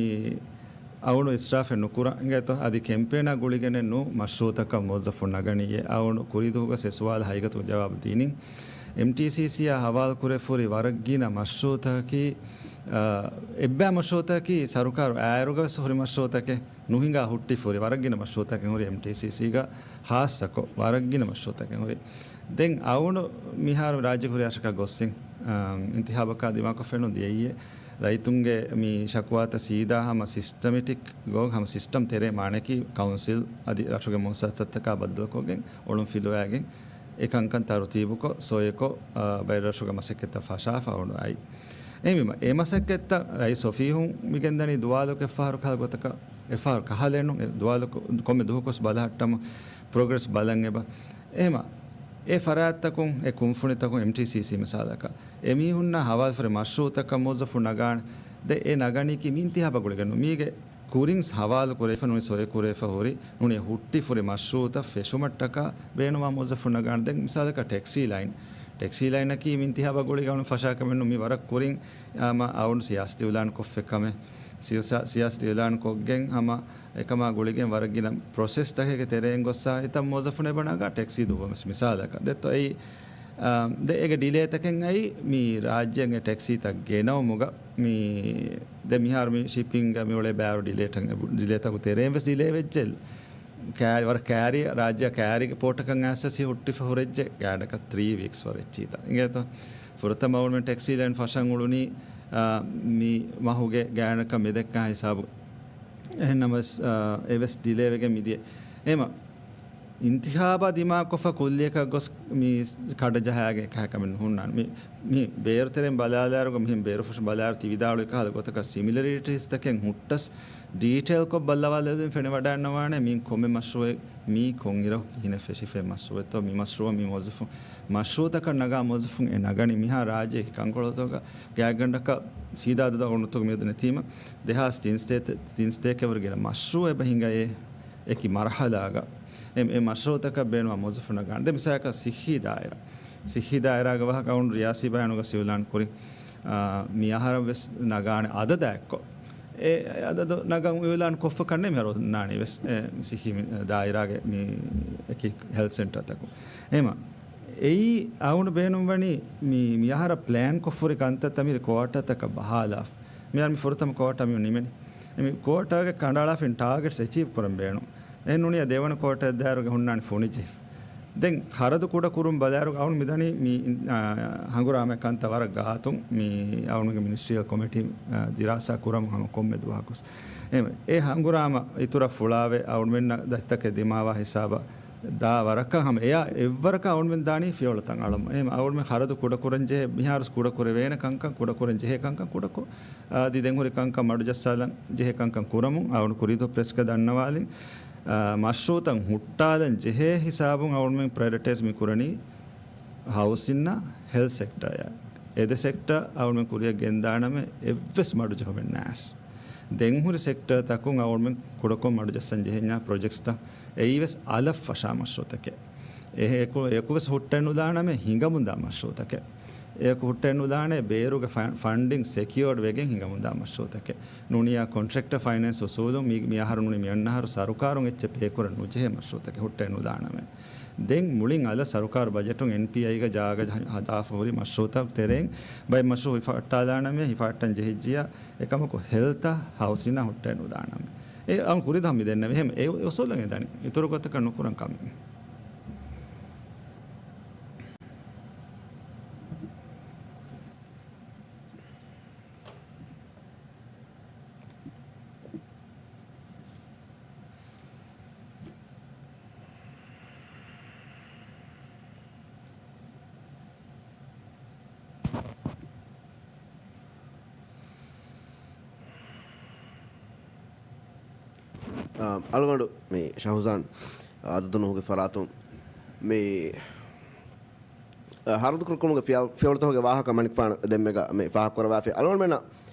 އަޅުގަނޑު އިސްރާފެއް ނުކުރަން އިނގޭތޯ، އަދި ކެމްޕޭނާ ގުޅިގެނެއް ނޫން މަޝްރޫއުތަކަށް މުވައްޒަފުން ނަގަނީ. އެ އަޅުގަނޑު ކުރީ ދުވަހުގަ ސެ ސުވާލަށް ހަގީގަތުގަ ޖަވާބު ދިނީ. އެމްޓީސީސީއާ ހަވާލު ކުރެފަ ހުރި ވަރަށް ގިނަ މަޝްރޫއުތަކަކީ، އާ، އެއްބައި މަޝްރޫއުތަކަކީ ސަރުކާރު އާއިރުގަ ވެސް ހުރި މަޝްރޫއުތަކެއް ނުހިނގާ ހުއްޓިފަ ހުރި، ވަރަށް ގިނަ މަޝްރޫއުތަކެއް ހުރި އެމްޓީސީސީގަ ހާއްސަކޮށް، ވަރަށް ގިނަ މަޝްރޫއުތަކެއް ހުރި. ދެން އަޅުގަނޑު މިހާރު ރާއްޖެ ހުރިހާ ރަށަކަށް ގޮއްސިން، އާ، އިންތިހާބަކާ ދިމާކޮށް ފެނުން ދިޔައީ، ރައްޔިތުންގެ މި ޝަކުވާތައް ސީދާ ހަމަ ސިސްޓަމެޓިކް ގޮ-، ހަމަ ސިސްޓަމް ތެރޭ، މާނައަކީ ކައުންސިލް އަދި ރަށުގެ މުއައްސަސާތަކާ ބައްދަލުކޮށްގެން އޮޅުން ފިލުވާގެން އެ ކަންކަން ތަރުތީބުކޮށް، ސޮއެކޮށް، އާ، ބައެއް ރަށުގެ މަސައްކަތްތައް ފަށާފަ އޮންނަ އައި. އެހެންވީމަ، އެ މަސައްކަތްތައް ރައީސް އޮފީހުން މިގެންދަނީ ދުވާލުކޮށް އެއްފަހަރު ކަހަލަ ގޮތަކަށް، އެއްފަހަރު ކަހަލައެއް ނޫން، އެ ދުވާލު ކޮ-، ކޮންމެ ދުވަހަކުވެސް ބަލަހައްޓަމު ޕްރޮގްރެސް ބަލަން އެބަ. އެހެމަ، އެ ފަރާތްތަކުން، އެ ކުންފުނިތަކުން، އެމްޓީސީސީ މިސާލަކަށް، އެމީހުންނާ ހަވާލުފުރި މަޝްރޫއުތަކަށް މުވައްޒަފު ނަގާނެ. ދެ އެ ނަގަނީކީ މި އިންތިހާބާ ގުޅިގެން ނޫން. މީގެ ކުރިން ހަވާލު ކުރެވިފަ ނޫނީ، ސޮއެ ކުރެވިފަ ހުރި ނޫނީ، ހުއްޓިފުރި މަޝްރޫއުތައް ފެށުމަށްޓަކާ ބޭނުންވާ މުވައްޒަފުން ނަގާނެ. ދެން މިސާލަކަށް ޓެކްސީ ލައިން. ޓެކްސީ ލައިނަކީ މި އިންތިހާބާ ގުޅިގެން ފަށާ ކަމެއް ނޫން. މި ވަރަށް ކުރިން އަމަ އަވަން ސިޔާސަތު އިއުލާން ކޮށްފަ ކަމެއް. ސިޔާސަ-، ސިޔާސަތު އިއުލާން ކޮށްގެން ހަމަ އެކަމާ ގުޅިގެން ވަރަށް ގިނަ ޕްރޮސެސްތަކެއްގެ ތެރެއިން ގޮއްސާ އެތައް މުވައްޒަފުން އެބަ ނަގާ ޓެކްސީ ދުއްވަމެސް މިސާލަކަށް. ދެއްތޯ އެއީ، އާ، ދެ އޭގެ ޑިލޭތަކެއް އައި މި ރާއްޖޭގެ ޓެކްސީތައް ގެނައުމުގަ މި ދެ މިހާރު މި ޝިޕިންގ މި އުޅޭ ބާރު ޑިލޭޓަކު ތެރެއިން ވެސް ޑިލޭ ވެއްޖެ. ކާރި، ވަރަށް ކާރި، ރާއްޖެ ކާރިގެ ޕޯޓަކަށް އައިސް ހުއްޓިފަ ހުރެއްޖެ ގާޑަކަށް ތްރީ ވީކްސް ވަރެއްޗީތަ. އިނގޭތޯ؟ ފުރަތަމަ އަވަން ޓެކްސީ ލައިން ފަށަން އުޅުނީ، އާ، މި މަހުގެ ގާޑަކަށް މިދެއްކާ ހިސާބު. އެހެންނަމަވެސް، އާ، އެވެސް ޑިލޭވެގެން މިދިޔަ. އެހެމަ، އިންތިހާބާ ދިމާކޮށްފަ ކުއްލިއަކަށް ގޮސް މި ކަޑަޖަހާގެ ކަހަ ކަމެއް ނުހުންނާނެ. މި، މި ބޭރު ތެރެއިން ބަލާލާއިރުގަ މިހެން ބޭރުފުށު ބަލާއިރު ތި ވިދާޅުވި ކަހަލަ ގޮތަކަށް ސިމިލަރީޓީސްތަކެއް ހުއްޓަސް ޑީޓެއިލްކޮށް ބައްލަވާލެވެދިން ފެނިވަޑައިންނަވާނެ މީ ކޮންމެ މަޝްރޫއެއް މީ ކޮން އިރަކު ކިހިނެއް ފެށިފައި މަޝްރޫއެއްތޯ މި މަޝްރޫއަށް މި މުވައްޒަފުން މަޝްރޫއުތަކަށް ނަގާ މުވައްޒަފުން އެ ނަގަނީ މިހާ ރާއްޖޭގެ ކަންކޮޅުތަކުގަ ގާތްގަނޑަކަށް ސީދާ ދަދަ އޮނުތުގަ މިއަދު ނެތީމަ ދެހާސް ތިން ސަތޭކަ، ތިން ސަތޭކަވަރު ގިނަ މަޝްރޫއެއް އެބަ ހިނގައޭ އެކި މަރުހަލާގަ އެ، އެ މަޝްރޫއުތަކަށް ބޭނުންވާ މުވައްޒަފުން ނަގާނެ. ދެ މިސާލަކަށް ސިއްހީ ދާއިރާ. ސިއްހީ ދާއިރާގެ ވާހަކަ އަވަން ރިޔާސީ ބަޔާނުގަ އިއުލާން ކުރި، އާ، މި އަހަރަށް ވެސް ނަގާނެ އަދަދާ އެއްކޮށް. އެ އަދަދު ނަގަން އިއުލާން ކޮށްފަ ކަންނޭ މިހާރު އޮންނާނީ ވެސް، އެ، ސިއްހީ މި ދާއިރާގެ މި އެކި ހެލްތް ސެންޓަރތަކުން. އެހެމަ، އެއީ އަވަން ބޭނުންވަނީ މި، މި އަހަރަށް ޕްލޭން ކޮށްފަ ހުރި ކަންތައްތައް މި ކުއާޓާތަކަށް ބަހާލާފަ. މިހާރު މި ފުރަތަމަ ކުއާޓާ މި ނިމެނީ. މި ކުއާޓާގެ ކަނޑައަޅާފައި ޓާގެޓްސް އެޗީވް ކުރަން ބޭނުން. އެހެން ނޫނީ ދެވަނަ ކުއާޓާ ދާއިރުގަ ހުންނާނީ ފޮނިޖެހިފަ. ދެން ޚަރަދު ކުޑަކުރުން ބަލާއިރު އަވަން މިދަނީ މި، އާ، ހަނގުރާމަ ކަންތައް ވަރަށް ގާތުން މި އަވަންގެ މިނިސްޓްރީއަށް ކޮމިޓީ، އާ، ދިރާސާ ކުރަމުން ހަމަ ކޮންމެ ދުވަހަކުސް. އެ، އެ ހަނގުރާމަ އިތުރަށް ފުޅާވެ އަވަންމެންނަށް ދަތިތަކެއް ދިމާވާ ހިސާބަށް ދާ ވަރަކަށް ހަމަ އެއާ އެއްވަރަކަށް އަވަންމެން ދާނީ ފިޔަވަޅުތައް އަޅަމުން. އެހެން އަވަންމެން ޚަރަދު ކުޑަކުރަން ޖެހޭ މިހާރުސް ކުޑަކުރެވޭނެ ކަންކަން، ކުޑަކުރަން ޖެހޭ ކަންކަން ކުޑަކޮށް، އަދި ދެން ހުރި ކަންކަން މަޑުޖައްސާލަން ޖެހޭ ކަންކަން ކުރަމުން އަވަން ކުރީދޫ ޕްރެސްގަ ދަންނަވާލިން، އާ، މަޝްރޫއުތައް ހުއްޓާލަން ޖެހޭ ހިސާބުން އަވަންމެން ޕްރައިއޮރިޓައިޒް މި ކުރަނީ ހައުސިންއާ ހެލްތް ސެކްޓަރއާ. އެ ދެ ސެކްޓަރ އަވަންމެން ކުރިއަށް ގެންދާނަމޭ އެއްވެސް މަޑުޖެހުމެއް ނާސް. ދެން ހުރި ސެކްޓަރތަކުން އަވަންމެން ކުޑަކޮށް މަޑުޖައްސަން ޖެހެންޏާ ޕްރޮޖެކްޓްސްތައް އެއީވެސް އަލަށް ފަށާ މަޝްރޫއުތަކެއް. އެ އެކު، އެކުވެސް ހުއްޓެއް ނުދާނަމޭ ހިނގަމުންދާ މަޝްރޫއުތަކެއް. އެއަކު ހުއްޓެއް ނުދާނެ ބޭރުގެ ފަ-، ފަންޑިން ސެކިއޯޑް ވެގެން ހިނގަމުންދާ މަޝްރޫއުތަކެއް. ނޫނިޔާ ކޮންޓްރެކްޓަ ފައިނޭންސް އުސޫލުން މި، މި އަހަރު ނޫނީ މިއަންނަ އަހަރު ސަރުކާރުން އެއްޗެއް ޕޭކުރަން ނުޖެހޭ މަޝްރޫއުތަކެއް ހުއްޓެއް ނުދާނަމޭ. ދެން މުޅިން އަލަށް ސަރުކާރު ބަޖެޓުން އެންޕީއައިގަ ޖާގަ ހަ-، ހަދާފަ ހުރި މަޝްރޫއުތައް ތެރެއިން ބައެއް މަޝްރޫއު ހިފައްޓާލާނަމޭ، ހިފައްޓަން ޖެހިއްޖިޔާ އެކަމަކު ހެލްތަށް ހައުސިންއަށް ހުއްޓެއް ނުދާނަމޭ. އެ އަން ކުރި ދަހަ މި ދެންނެވި ހެމް އެ އުސޫލަށް އެދަނީ. އިތުރު ގޮތަކަށް ނުކުރަން ކަމެއް. އަ، އަޅުގަނޑު މި ޝަހުޒާން އަދަދު ނުހުގެ ފަރާތުން މި އަ، ހަރަދު ކުޑަކުރުމުގެ ފިޔަ-، ފިޔަވަޅުތަކުގެ ވާހަކަ މަނިކުފާނު ދެންމެގަ މި ފާހަގަކުރައްވާފި. އަޅުގަނޑުމެންނަށް،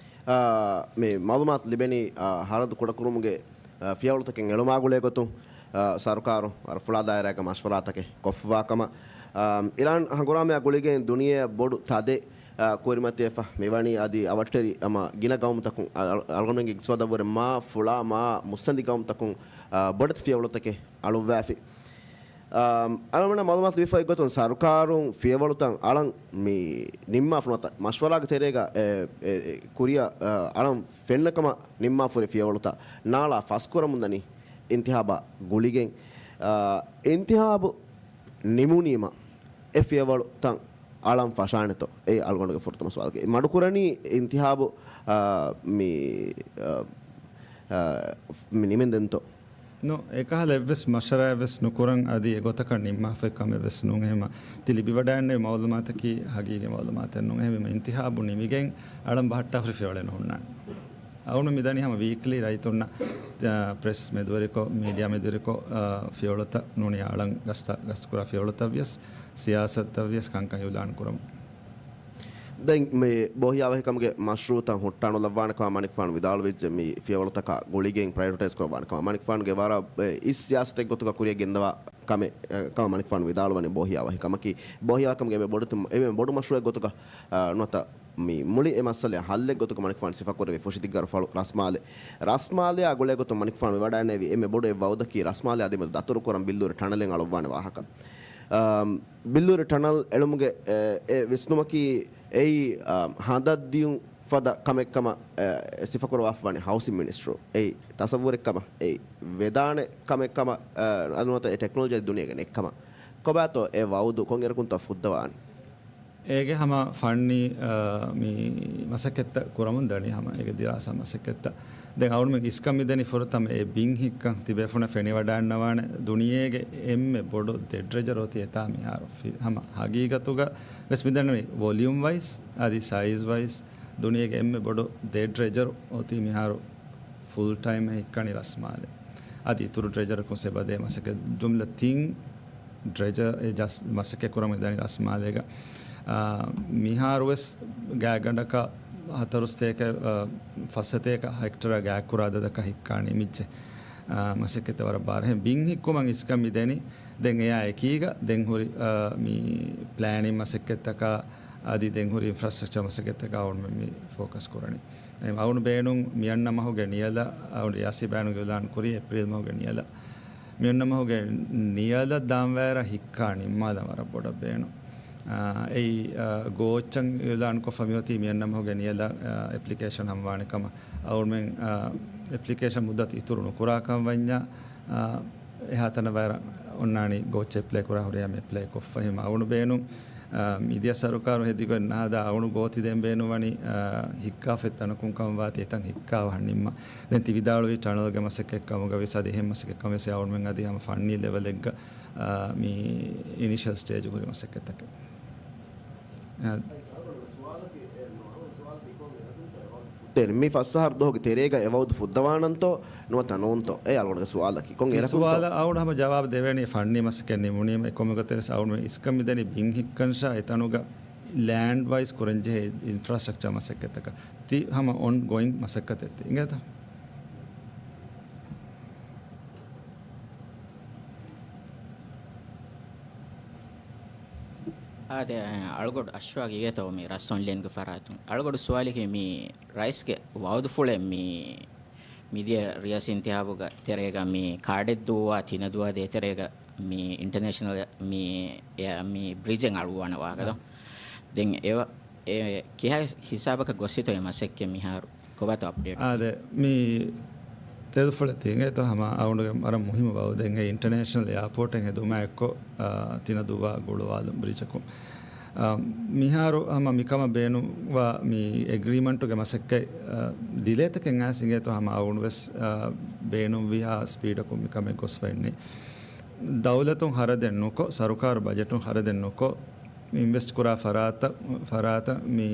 އަ، މި މައުލޫމާތު ލިބެނީ، އަ، ހަރަދު ކުޑަކުރުމުގެ، އަ، ފިޔަވަޅުތަކެއް އެޅުމާ ގުޅޭ ގޮތުން، އަ، ސަރުކާރު އަރުފުޅާ ދާއިރާގެ މަޝްވަރާތަކެއް ކޮށްފަވާ ކަމަށް، އަ، އިރާން ހަނގުރާމަޔާ ގުޅިގެން ދުނިޔެއަށް ބޮޑު ތަދެއް، އަ، ކުރިމަތިވެފަ މިވަނީ އަދި އަވަށްޓެރި ހަމަ ގިނަ ގައުމުތަކުން، އަ-، އަޅުގަނޑުމެންގެ އިގްތިސޯދަށްވުރެ މާ ފުޅާ މާ މުއްސަނދި ގައުމުތަކުން، އަ، ބޮޑެތި ފިޔަވަޅުތަކެއް އަޅުއްވާފި. އަ، އަޅުގަނޑަށް މައުލޫމާތު ލިބިފައި ގޮތުން ސަރުކާރުން ފިޔަވަޅުތައް އަޅަން މި ނިންމާފަ ނުވަތަ މަޝްވަރާގެ ތެރޭގަ އެ، އެ، އެ، ކުރިއަށް، އަ، އަޅަން ފެންނަ ކަމަށް ނިންމާފަ ހުރި ފިޔަވަޅުތައް ނާޅާ ފަސްކުރަމުންދަނީ އިންތިހާބާ ގުޅިގެން، އަ، އިންތިހާބު ނިމުނީމަ އެ ފިޔަވަޅުތައް އަޅަން ފަށާނެތޯ؟ އެ އަޅުގަނޑުގެ ފުރަތަމަ ސުވާލަކީ. މަޑުކުރަނީ އިންތިހާބު، އާ، މި، އާ، އާ، މި ނިމެންދެންތޯ؟ ނޯ، އެކަހަލަ އެއްވެސް މަޝްވަރާއެއްވެސް ނުކުރަން އަދި އެގޮތަކަށް ނިންމާފައި ކަމެއްވެސް ނޫން. އެހެމަ ތި ލިބިވަޑައިންނެވި މައުލޫމާތަކީ ހަގީގީ މައުލޫމާތެއް ނޫން. އެހެމަ އިންތިހާބު ނިމިގެން އަޅަން ބަހައްޓާފަ ފިޔަވަޅެއް ނޯންނާނެ. އަޅުން މިދަނީ ހަމަ ވީކްލީ ރައްޔިތުންނަށް، އާ، ޕްރެސް މެދުވެރިކޮށް، މީޑިއާ މެދުވެރިކޮށް، އާ، ފިޔަވަޅުތައް ނޫނީ އަޅަން ގަސްތައް، ގަސްތުކުރާ ފިޔަވަޅުތައްވިޔަސް، ސިޔާސަތުތައްވިޔަސް ކަންކަން އިއުލާން ކުރަމުން. ދެން މި ބޯހިޔާވަހިކަމުގެ މަޝްރޫއުތައް ހުއްޓާނުލައްވާނެ ކަމަށް މަނިކުފާނު ވިދާޅުވެއްޖެ، މި ފިޔަވަޅުތަކާ ގުޅިގެން ޕްރައިއޮރިޓައިޒް ކުރައްވާނެ ކަމަށް މަނިކުފާނުގެ ވަރަށް އިސް ސިޔާސަތެއް ގޮތުގަ ކުރިއަށް ގެންދަވާ ކަމެއް، އެ، ކަމަށް މަނިކުފާނު ވިދާޅުވަނީ ބޯހިޔާވަހިކަމަކީ. ބޯހިޔާވަހިކަމުގެ އެންމެ ބޮޑު، އެންމެ ބޮޑު މަޝްރޫއެއް ގޮތުގަ، އާ، ނުވަތަ މި މުޅި އެ މައްސަލައާ ހައްލެއް ގޮތުގަ މަނިކުފާނު ސިފަކުރެއްވި ފުށިދިއްގަރު ފަޅު ރަސްމާލެ. ރަސްމާލެއާ ގުޅޭގޮތުން މަނިކުފާނު ވިވަޑައިނެވި އެންމެ ބޮޑު އެއް ވައުދަކީ ރަސްމާލެ އަދި މެދު ދަތުރުކުރަން ބިއްލޫރި ޓަނަލެއް އަޅުއްވާނެ ވާހަކަ. އާ، ބިއްލޫރި ޓަނަލް އެޅުމުގެ، އެ، އެ ވިސްނުމަކީ އެއީ، އާ، ހަނދަށް ދިޔުން ފަދަ ކަމެއްކަމަށް، އެ، ސިފަކުރައްވާފަވަނީ ހައުސިން މިނިސްޓްރީ. އެއީ ތަސައްވުރެއްކަމަށް، އެއީ ވެދާނެ ކަމެއްކަމަށް، އެ، ނުވަތަ އެ ޓެކްނޮލޮޖީ ދުނިޔޭގަ ނެތްކަމަށް. ކޮބާތޯ އެ ވައުދު ކޮންއިރަކުންތޯ ފުއްދަވާނީ؟ އޭގެ ހަމަ ފަންނީ، އާ، މި މަސައްކަތްތައް ކުރަމުން ދަނީ ހަމަ އޭގެ ދިރާސާ މަސައްކަތްތައް. ދެން އަޅުމެން އިސްކަން މިދެނީ ފުރަތަމަ އެ ބިން ހިއްކަން ތިބޭފުޅުންނަށް ފެނިވަޑައިންނަވާނެ ދުނިޔޭގެ އެންމެ ބޮޑު ދެ ޑްރެޖަރ އޮތީ އެތާ މިހާރު. ފި-، ހަމަ ހަގީގަތުގަ ވެސް މިދަނީ ވޮލިއުމް ވައިސް އަދި ސައިޒް ވައިސް ދުނިޔޭގެ އެންމެ ބޮޑު ދެ ޑްރެޖަރ އޮތީ މިހާރު ފުލް ޓައިމް ހިއްކަނީ ރަސްމާލެ. އަދި އިތުރު ޑްރެޖަރަކުން ސެބަދޭ މަސައްކަތް ޖުމްލަ ތިން ޑްރެޖަރ އެ ޖަސް މަސައްކަތް ކުރަމުން ދަނީ ރަސްމާލޭގަ. އާ، މިހާރުވެސް ގާތްގަނޑަކަށް ހަތަރު ސަތޭކަ، އާ، ފަސް ސަތޭކަ ހެކްޓަރ ގާތްކުރާ އަދަދަކަށް ހިއްކާނީ މިއްޗެއް. އާ، މަސައްކަތްތައް ވަރަށް ބާރު. އެހެން ބިން ހިއްކުމަށް އިސްކަން މިދެނީ. ދެން އެއާ އެކީގަ ދެން ހުރި، އާ، މި ޕްލޭނިން މަސައްކަތްތަކާ އަދި ދެން ހުރި އިންފްރާސްޓްރަކްޗަރ މަސައްކަތްތަކާ އަޅުމެން މި ފޯކަސް ކުރަނީ. އެ އަޅުގަނޑު ބޭނުން މިއަންނަ މަހުގެ ނިޔަލަށް، އަޅުގަނޑު ރިޔާސީ ބަޔާނުގަ އިއުލާން ކުރީ އޭޕްރީލް މަހުގެ ނިޔަލަށް. މިއަންނަ މަހުގެ ނިޔަލަށް ދާންވާއިރަށް ހިއްކާ ނިންމާލަން ވަރަށް ބޮޑަށް ބޭނުން. އާ، އެއީ، އާ، ގޯއްޗަށް އިއުލާންކޮށްފަ މިއޮތީ މިއަންނަ މަހުގެ ނިޔަލަށް، އާ، އެޕްލިކޭޝަން ހަމަވާނެ ކަމަށް. އަޅުމެން، އާ، އެޕްލިކޭޝަން މުއްދަތު އިތުރު ނުކުރާކަން ވަންޏާ، އާ، އެހާ ތަނަށް ވައިރަށް އޮންނާނީ ގޯއްޗެއް އެޕްލައި ކުރާ ހުރިހާ މި އެޕްލައި ކޮށްފަ. އެހެން އަޅުގަނޑު ބޭނުން، އާ، މިދިޔަ ސަރުކާރު ހެދިގޮތް ނަހަދާ އަޅުގަނޑު ގޯތި ދޭން ބޭނުންވަނީ، އާ، ހިއްކާފައި ތަނަކުން ކަމަށް ވާތީ އެތަން ހިއްކާ ވަހަށް ނިންމާ. ދެން ތި ވިދާޅުވީ ޓަނަލްގެ މަސައްކަތް ކަމުގަ ވެސް އަދި އެހެން މަސައްކަތް ކަމަށް ވެސް އަޅުމެން އަދި ހަމަ ފަންނީ ލެވެލެއްގަ، އާ، މި އިނިޝަލް ސްޓޭޖު ހުރި މަސައްކަތްތަކެއް. އާ. ދެން މި ފަސް އަހަރު ދުވަހުގެ ތެރޭގަ އެ ވައުދު ފުއްދަވާނަންތޯ ނުވަތަ ނޫންތޯ؟ އެ އަޅުގަނޑުގެ ސުވާލަކީ. ކޮން އެ އިރަކުންތޯ؟ ސުވާލަށް އަޅުގަނޑު ހަމަ ޖަވާބު ދެވޭނީ ފަންނީ މަސައްކަތް ނިމުނީމަ. އެ ކޮންމެ ގޮތެއް ވެސް އަޅުގަނޑު އިސްކަން މިދެނީ ބިން ހިއްކަންށާ އެތަނުގަ ލޭންޑް ވައިސް ކުރަންޖެހޭ އިންފްރާސްޓްރަކްޗަރ މަސައްކަތްތަކަށް. ތި ހަމަ އޮން ގޯއިން މަސައްކަތެއް ތި އިނގޭތަ؟ އާދެ، އަޅުގަޑު އަޝްވާގް އިވޭތޯ މި ރަސް އޮންލައިންގެ ފަރާތުން. އަޅުގަޑު ސުވާލަކީ މި ރައީސްގެ ވައުދުފުޅެއް މި މިދިޔަ ރިޔާސީ އިންތިހާބުގެ ތެރޭގަ މި ކާޑެއް ދުއްވާ ތިނަ ދުވާ ދޭތެރޭގަ މި އިންޓަރނޭޝަނަލް މި، އެ، މި ބްރިޖެއް އަޅުއްވާނެ ވާހަކަ. ދެން އެ، އެ ކިހާ ހިސާބަކަށް ގޮސްސިތޯ އެ މަސައްކަތް މިހާރު؟ ކޮބާތޯ އަޕްޑޭޓް؟ އާދެ، މި ތެދުފުޅެއް ތި އިނގޭތޯ ހަމަ އަޅުގަނޑުގެ ވަރަށް މުހިއްމު ވައުދެއް އިންގޭ އިންޓަރނޭޝަނަލް އެއާޕޯޓެއް ހެދުމާ އެއްކޮށް، އާ، ތިނަ ދުއްވާ ގުޅުވާލުން ބްރިޖަކުން. އާ، މިހާރު ހަމަ މިކަމަށް ބޭނުންވާ މި އެގްރީމަންޓުގެ މަސައްކަތް، އާ، ޑިލޭތަކެއް އައިސް އިނގޭތޯ ހަމަ އަޅުގަނޑު ވެސް، އާ، ބޭނުންވިހާ ސްޕީޑަކުން މިކަމެއް ގޮސްފައިންނެއް. ދައުލަތުން ޚަރަދެއް ނުކޮށް، ސަރުކާރު ބަޖެޓުން ޚަރަދެއް ނުކޮށް، އިންވެސްޓް ކުރާ ފަރާތަށް، ފަރާތަށް މި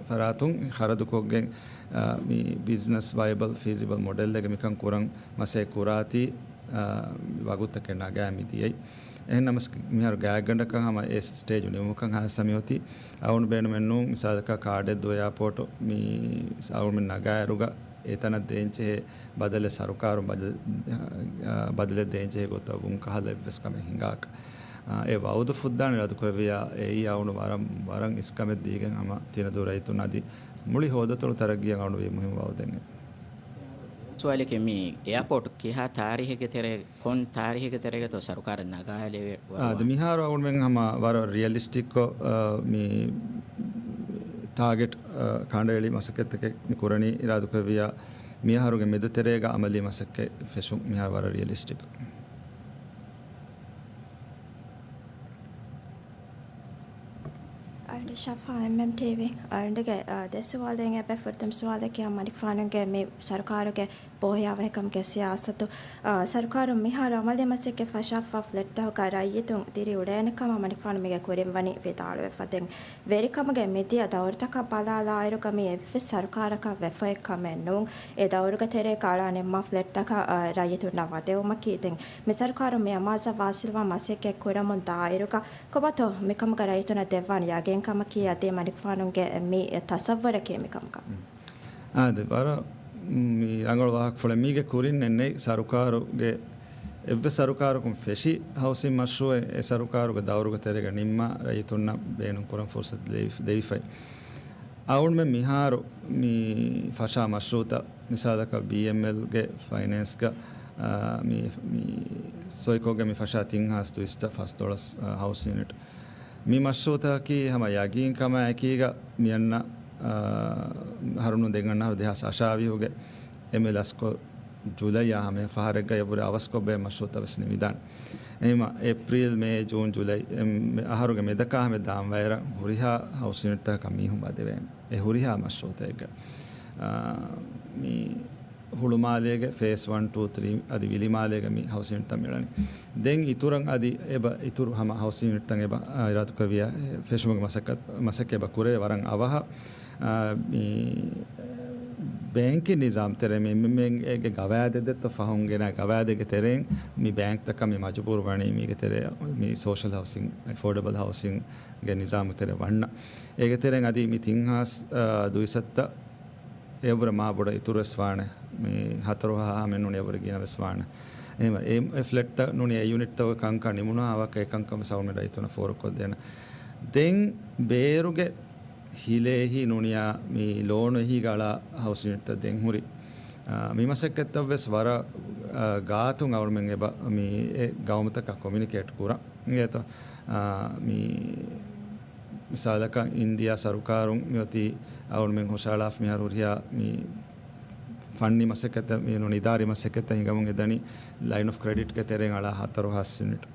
ފަރާތުން ޚަރަދުކޮށްގެން، އާ، މި ބިޒްނަސް ވައިބަލް ފީޒިބަލް މޮޑެލްއެއްގަ މިކަން ކުރަން މަސައްކަތް ކުރާތީ، އާ، ވަގުތުތަކެއް ނަގާ މި ދިޔައީ. އެހެން ނަމަސް މިހާރު ގާތްގަނޑަކަށް ހަމަ އެ ސްޓޭޖު ނިމުމަކަށް ހާސް ހަމަ މިއޮތީ. އަޅުގަނޑު ބޭނުމެއް ނޫން، މިސާލަކަށް ކާޑެއް ދުވެ އެއާޕޯޓު މި އަޅުގަނޑުމެން ނަގާއިރުގަ އެތަނަށް ދޭންޖެހޭ ބަދަލެއް ސަރުކާރުން ބަދަލު، އާ، ބަދަލެއް ދޭންޖެހޭ ގޮތަށް ވުން ކަހަލަ އެއްވެސް ކަމެއް ހިނގާކަށް. އާ، އެ ވައުދު ފުއްދާނެ ރަދުކުރެއްވިޔާ، އެއީ އަޅުގަނޑު ވަރަށް، ވަރަށް އިސްކަމެއް ދީގެން ހަމަ ތިނަދޫ ރައްޔިތުން އަދި މުޅި ހޯދަތޮޅު ތަރައްގީއަށް އަޅުގަނޑު ވީ މުހިންމު ވައުދެއް. ސުވާލެކޭ، މި އެއާޕޯޓް ކިހާ ތާރީހެއްގެ ތެރޭ، ކޮން ތާރީހެއްގެ ތެރޭގަތޯ ސަރުކާރަށް ނަގާލެވޭ؟ އާ، އަދި މިހާރު އަޅުގަނޑުމެން ހަމަ ވަރަށް ރިއަލިސްޓިކްކޮށް، އާ، މި ޓާގެޓް، އާ، ކަނޑައެޅި މަސައްކަތްތަކެއް މި ކުރަނީ އިރާދަކުރެއްވިޔާ، މިއަހަރުގެ މެދުތެރޭގަ އަމަލީ މަސައްކަތް ފެށުން މިހާރު ވަރަށް ރިއަލިސްޓިކް. ޝަފާ، އެމްއެމްޓީވީ. އަޅުގަނޑުގެ، އާ، ދެ ސުވާލެއް އެބަ. ފުރަތަމަ ސުވާލަކީ މަނިކުފާނުގެ މި ސަރުކާރުގެ ބޯހިޔާވަހިކަމުގެ ސިޔާސަތު، އާ، ސަރުކާރުން މިހާރު އަމަލީ މަސައްކަތް ފަށާފަ ފްލެޓްތަކަކަށް ރައްޔިތުން ދިރިއުޅޭނެ ކަމަށް މަނިކުފާނު މީގެ ކުރިން ވަނީ ވިދާޅުވެފަ. ދެން ވެރިކަމުގެ މިދިޔަ ދައުރުތަކަށް ބަލާލާއިރުގަ މީ އެއްވެސް ސަރުކާރަކަށް ވެފައެއް ކަމެއް ނޫން. އެ ދައުރުގެ ތެރޭގަ އަޅާ ނިންމާ ފްލެޓްތަކަށް، އާ، ރައްޔިތުންނަށް ވަދެވުމަކީ. ދެން މި ސަރުކާރުން މި އަމާޒަށް ވާސިލްވާ މަސައްކަތް ކުރަމުން ދާއިރުގަ ކޮބާތޯ މިކަމުގަ ރައްޔިތުންނަށް ދެއްވާނެ ޔަގީންކަމަކީ އަދި މަނިކުފާނުގެ މި ތަސައްވަރަކީ މިކަމުގަ؟ އާދެ، ވަރަށް މި ރަނގަޅު ވާހަކަފުޅެއް. މީގެ ކުރިން ނެތް ސަރުކާރުގެ، އެއްވެސް ސަރުކާރަކުން ފެށި ހައުސިން މަޝްރޫއެއް އެ ސަރުކާރުގެ ދައުރުގެ ތެރޭގަ ނިންމާ ރައްޔިތުންނަށް ބޭނުން ކުރަން ފުރުސަތު ދެވި-، ދެވިފައި. އަޅުގަނޑުމެން މިހާރު މި ފަށާ މަޝްރޫއުތައް މިސާލަކަށް ބީއެމްއެލްގެ ފައިނޭންސްގަ، އާ، މި، މި ސޮއިކޯގެ މި ފަށާ ތިން ހާސް ދުއިސައްތަ ފަސްދޮޅަސް، އާ، ހައުސް ޔުނިޓް. މި މަޝްރޫއުތަކަކީ ހަމަ ޔަގީންކަމާއެކީގަ މިއަންނަ، އާ، އަހަރުން ދެން އަންނަ އަހަރު ދެހާސް އަށާވީހުގެ އެންމެ ލަސްކޮށް ޖުލައިއާ ހަމަ ފަހަރެއްގަ އެއަށްވުރެ އަވަސްކޮށް ބޭ މަޝްރޫއުތައް ވެސް ނިމިދާނެ. އެހެންވީމަ އޭޕްރީލް، މޭ، ޖޫން، ޖުލައި، އެ، އަހަރުގެ މެދަކާ ހަމަ ދާން ވައިރަށް ހުރިހާ ހައުސް ޔުނިޓްތަކަކަށް މީހުން ވަދެވޭނެ. އެ ހުރިހާ މަޝްރޫއުތަކެއްގަ، އާ، މި ހުޅުމާލޭގެ ފޭސް ވަން، ޓޫ، ތްރީ އަދި ވިލިމާލޭގެ މި ހައުސް ޔުނިޓްތައް މިއުޅެނީ. ދެން އިތުރަށް އަދި އެބަ، އިތުރު ހަމަ ހައުސް ޔުނިޓްތައް އެބަ، އާ، އިރާދަކުރެއްވިއްޔާ ފެށުމުގެ މަސައްކަތް، މަސައްކަތް އެބަ ކުރޭ ވަރަށް އަވަހަށް. އާ، މި ބޭންކިން ނިޒާމް ތެރޭ މި އެމްއެމްއޭގެ ގަވާއިދެއް ދެއްތޯ ފަހުން ގެނަ ގަވާއިދެއްގެ ތެރެއިން މި ބޭންކްތަކަށް މި މަޖުބޫރު ވަނީ މީގެ ތެރޭ މި ސޯޝަލް ހައުސިން، އެފޯޑަބަލް ހައުސިންގެ ނިޒާމް ތެރޭ ވަންނަ. އޭގެ ތެރެއިން އަދި މި ތިން ހާސް، އާ، ދުއިސައްތަ އެއަށްވުރެ މާ ބޮޑަށް އިތުރުވެސް ވާނެ. މި ހަތަރު ހަ-، ހަމަ ނޫނީ އެއަށްވުރެ ގިނަވެސް ވާނެ. އެހެންވެ، އެ، އެ ފްލެޓްތައް ނޫނީ އެ ޔުނިޓްތަކުގެ ކަންކަން ނިމުނާ ވަކަ އެކަންކަން ވެސް އަޅުގަނޑުމެން ރައްޔިތުންނަށް ފޯރުކޮށްދޭނަން. ދެން ބޭރުގެ ހިލޭހި ނޫނިޔާ މި ލޯނު އެހީގަ އަޅާ ހައުސް ޔުނިޓްތައް ދެން ހުރި. އާ، މި މަސައްކަތްތައް ވެސް ވަރަށް، އާ، ގާތުން އަޅުމެން އެބަ މި އެ ގައުމުތަކަށް ކޮމިއުނިކޭޓް ކުރަން. އިނގޭތޯ؟ އާ، މި މިސާލަކަށް އިންޑިޔާ ސަރުކާރުން މިއޮތީ އަޅުމެން ހުށަހަޅާފަ މިހާރު ހުރިހާ މި ފަންނީ މަސައްކަތްތައް މި ނޫނީ އިދާރީ މަސައްކަތްތައް ހިނގަމުން އެދަނީ ލައިން އޮފް ކްރެޑިޓްގެ ތެރެއިން އަޅާ ހަތަރު ހާސް ޔުނިޓް.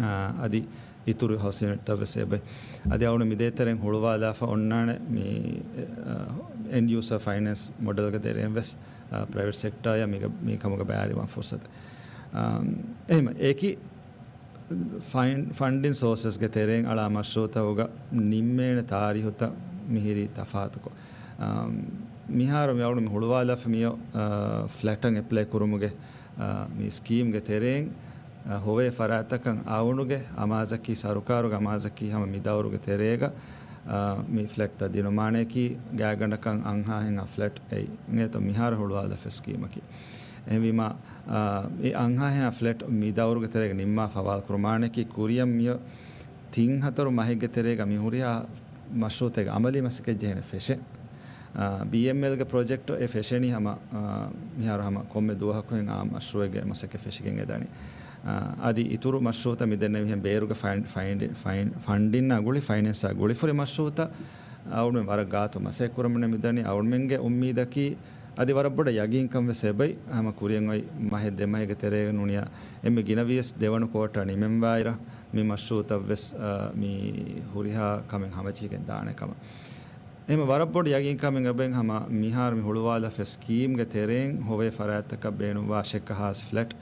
އާ، އަދި އިތުރު ހައުސް ޔުނިޓްތައް ވެސް އެބަ. އަދި އަޅުގަނޑު މި ދޭތެރެއިން ހުޅުވާލާފަ އޮންނާނެ މި، އެ، އެންޑް ޔޫސަރ ފައިނޭންސް މޮޑެލްގެ ތެރެއިން ވެސް، އާ، ޕްރައިވެޓް ސެކްޓާއަށް މީގަ-، މި ކަމުގަ ބައިވެރިވާން ފުރުސަތެއް. އާ، އެހެން އެކި ފައިން-، ފަންޑިން ސޯސަސްގެ ތެރެއިން އަޅާ މަޝްރޫއުތަކުގަ ނިންމޭނެ ތާރީހުތައް މިހިރީ ތަފާތުކޮށް، އާ، މިހާރު މި އަޅުގަނޑު މި ހުޅުވާލާފަ މިއޮ-، އާ، ފްލެޓަށް އެޕްލައި ކުރުމުގެ، އާ، މި ސްކީމްގެ ތެރެއިން، އާ، ހޮވޭ ފަރާތްތަކަށް އަޅުގަނޑުގެ އަމާޒަކީ، ސަރުކާރުގެ އަމާޒަކީ ހަމަ މި ދައުރުގެ ތެރޭގަ، އާ، މި ފްލެޓްތައް ދިނުމާނެއަކީ ގާތްގަނޑަކަށް އަންހާހެން އަށް ފްލެޓް އެއީ. އިނގޭތޯ މިހާރު ހުޅުވާލާފަ ސްކީމަކީ. އެހެންވީމާ، އާ، އެ އަންހާހެން އަށް ފްލެޓް މި ދައުރުގެ ތެރޭގަ ނިންމާ ފަވާލު ކުރުމާނެއަކީ ކުރިއަށް މިއޮ ތިން ހަތަރު މަހެއްގެ ތެރޭގަ މި ހުރިހާ މަޝްރޫއުތަކެއް އަމަލީ މަސައްކަތް ޖެހޭނެ ފެށެން. އާ، ބީއެމްއެލްގެ ޕްރޮޖެކްޓް އެ ފެށެނީ ހަމަ، އާ، މިހާރު ހަމަ ކޮންމެ ދުވަހަކުހެން އާ މަޝްރޫއެއްގެ މަސައްކަތް ފެށިގެން އެދަނީ. އާ، އަދި އިތުރު މަޝްރޫއުތައް މި ދެންނެވިހެން ބޭރުގެ ފައިން-، ފައިން-، ފައިން-، ފަންޑިންއާ ގުޅި ފައިނޭންސާ ގުޅިފުރި މަޝްރޫއުތައް އަޅުމެން ވަރަށް ގާތު މަސައްކަތް ކުރަމުން މިދަނީ. އަޅުމެންގެ އުއްމީދަކީ އަދި ވަރަށް ބޮޑަށް ޔަގީންކަން ވެސް އެބައި ހަމަ ކުރިއަށް އޮތް މަހެއް ދެ މަހެއްގެ ތެރޭގަ ނޫނިޔާ އެންމެ ގިނަވިޔަސް ދެވަނަ ކޯޓާ ނިމެންވާއިރަށް މި މަޝްރޫއުތައް ވެސް، އާ، މި ހުރިހާ ކަމެއް ހަމަޖެހިގެން ދާނެ ކަމަށް. އެހެން ވަރަށް ބޮޑު ޔަގީންކަމެއް އެބައި ހަމަ މިހާރު މި ހުޅުވާލާފަ ސްކީމްގެ ތެރެއިން ހޮވޭ ފަރާތްތަކަށް ބޭނުންވާ އަށެއްކަ ހާސް ފްލެޓް